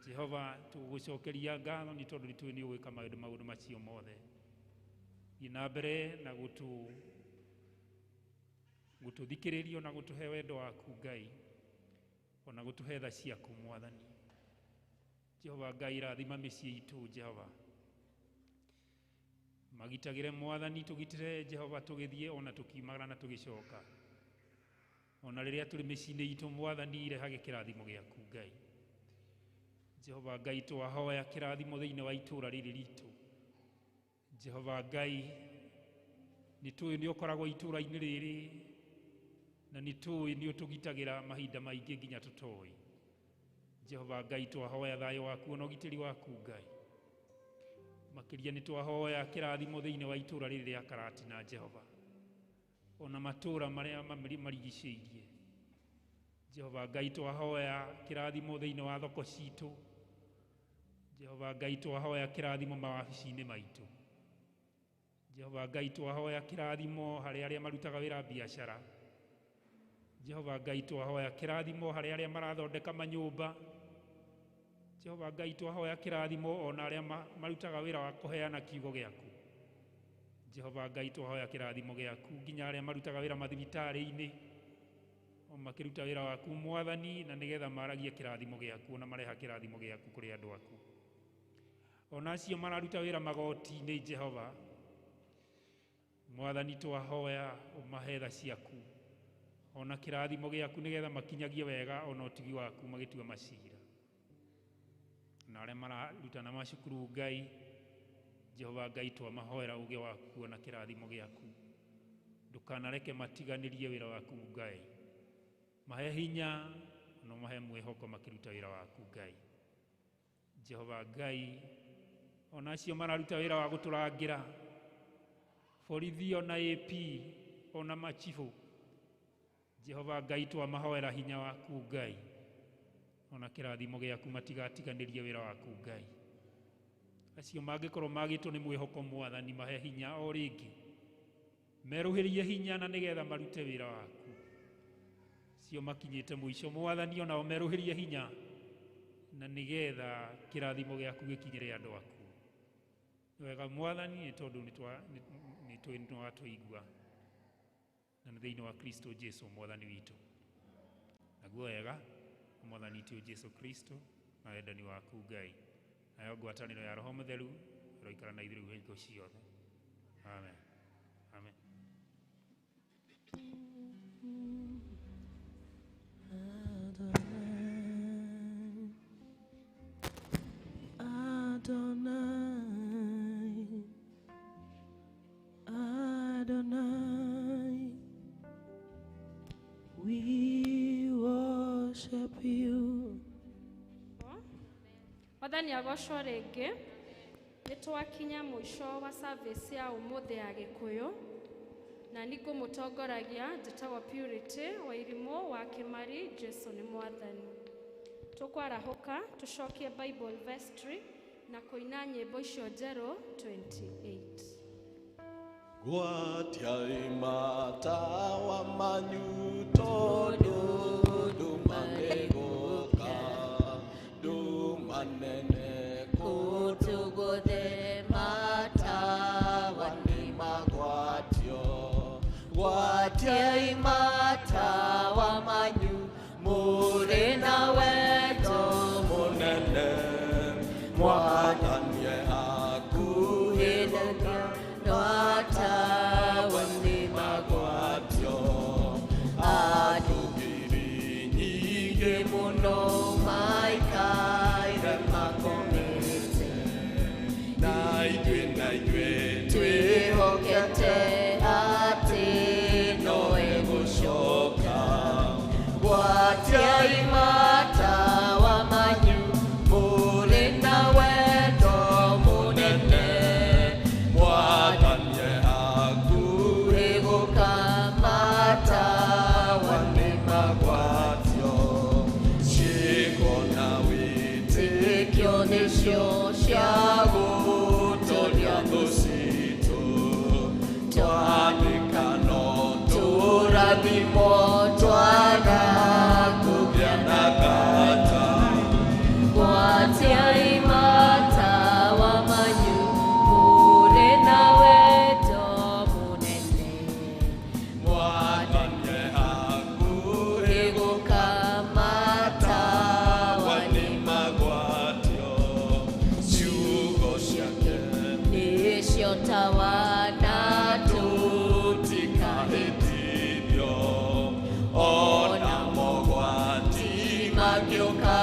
Jehova tũgũcokeria ngatho nĩ tondũ nĩ tũĩ nĩ ũgwĩka maũndũ macio mothe. Thiĩ na mbere na gũtũthikĩrĩria na gũtũhe wendo waku Ngai, ona gũtũhe tha ciaku Mwathani. Jehova Ngai, rathima mĩciĩ itũ Jehova, magitagĩre Mwathani, tũgitĩre Jehova tũgĩthiĩ ona tũkiumagara na tũgĩcoka, ona rĩrĩa tũrĩ mĩciĩ-inĩ itũ Mwathani, rehage kĩrathimo gĩaku Ngai. Jehova Ngai, twahoya kĩrathimo thĩinĩ wa itũũra rĩrĩ ritũ. Jehova Ngai, nĩ tũĩ nĩ ũkoragwo itũũra-inĩ rĩrĩ, na nĩ tũĩ nĩ ũtũgitagĩra mahinda maingĩ nginya tũtoĩ. Jehova Ngai, twahoya thayũ waku ona ũgitĩri waku Ngai. Makĩria nĩ twahoya kĩrathimo thĩinĩ wa itũũra rĩrĩ rĩa Karatina Jehova, ona matũũra marĩa marigicĩirie. Jehova Ngai, twahoya kĩrathimo thĩinĩ wa thoko citũ. Jehova Ngai, twahoya kĩrathimo mawabici-inĩ maitũ. Jehova Ngai, twahoya kĩrathimo harĩ arĩa marutaga wĩra biacara. Jehova Ngai, twahoya kĩrathimo harĩ arĩa marathondeka manyũmba. Jehova Ngai, twahoya kĩrathimo ona arĩa marutaga wĩra wa kũheana kiugo gĩaku. Jehova Ngai, twahoya kĩrathimo gĩaku nginya arĩa marutaga wĩra mathibitarĩ-inĩ, o makĩruta wĩra waku Mwathani, na nĩgetha maragie kĩrathimo gĩaku ona mareha kĩrathimo gĩaku kũrĩ andũ aku. Ona acio mararuta wĩra magoti-inĩ Jehova Mwathani, twahoya ũmahe tha ciaku ona kĩrathimo gĩaku nĩgetha makinyagie wega ona ũtugi waku magĩtua macira. Na arĩa mararutana macukuru Ngai, Jehova Ngai, twamahoera ũũgĩ waku ona kĩrathimo gĩaku, ndũkanareke matiganĩrie wĩra waku Ngai. Mahe hinya na mahe mwĩhoko makĩruta wĩra waku Ngai. Jehova Ngai, ona acio mararuta wĩra wa gũtũrangĩra borithi ona AP ona machibũ, Jehova Ngai, twamahoera hinya waku Ngai ona kĩrathimo gĩaku matigatiganĩrie wĩra waku Ngai. Acio mangĩkorwo magĩtwo nĩ mwĩhoko Mwathani, mahe hinya o rĩngĩ, merũhĩrie hinya na nĩgetha marute wĩra waku. Acio makinyĩte mũico Mwathani, onao merũhĩrie hinya na nĩgetha kĩrathimo gĩaku gĩkinyĩre andũ aku. Nĩ wega Mwathani, nĩ tondũ nĩ tũĩ nĩ watũigua, na nĩ thĩinĩ wa Kristo Jesu Mwathani witũ. Naguo wega Mwathani witũ Jesu Kristo na wendani waku Ngai, nayo ngwatanĩro ya Roho Mũtheru ĩroikara na ithuĩ rĩu hingo ciothe. Amen. Amen. Adonai. Worship you. Mwathani agocwo rĩngĩ. Nĩ twakinya mũico wa service ya ũmũthĩ ya Gĩkũyũ, na nĩ ngũmũtongoragia. Njĩtagwo Purity wa Irimũ wa Kĩmari. Jesu nĩ Mwathani. Tũkwarahũka tũcokie Bible vestry na kũina nyĩmbo icio njerũ 28. Gwatiai matawa manyu tondu nduma nĩgũka, nduma nene. Kũtũgũthe matawa nĩ magwatio. Gwatiai matawa manyu mũrĩ na wendo mũnene, Mwathani e hakuhĩ gũka. Matawa nĩ magwatio. Andũ ngiri nyingĩ mũno maikaire makomete, na ithuĩ, na ithuĩ twĩhokete atĩ no egũcoka. Gwatiai matawa manyu mũrĩ na wendo mũnene, Mwathani e hakuhĩ gũka. Matawa nĩ magwatio. Ciĩko na wĩtĩkio wĩtĩkio nĩcio cia gũtoria thũ citũ. Twathĩka no tũrathimwo, twaga kũgĩa na nganja. Gwatiai matawa manyu mũrĩ na wendo mũnene, Mwathani e hakuhĩ gũka. Matawa nĩ magwatio. Ciugo ciake nĩcio tawa na tũtikahĩtithio ona mogwati mangĩũka.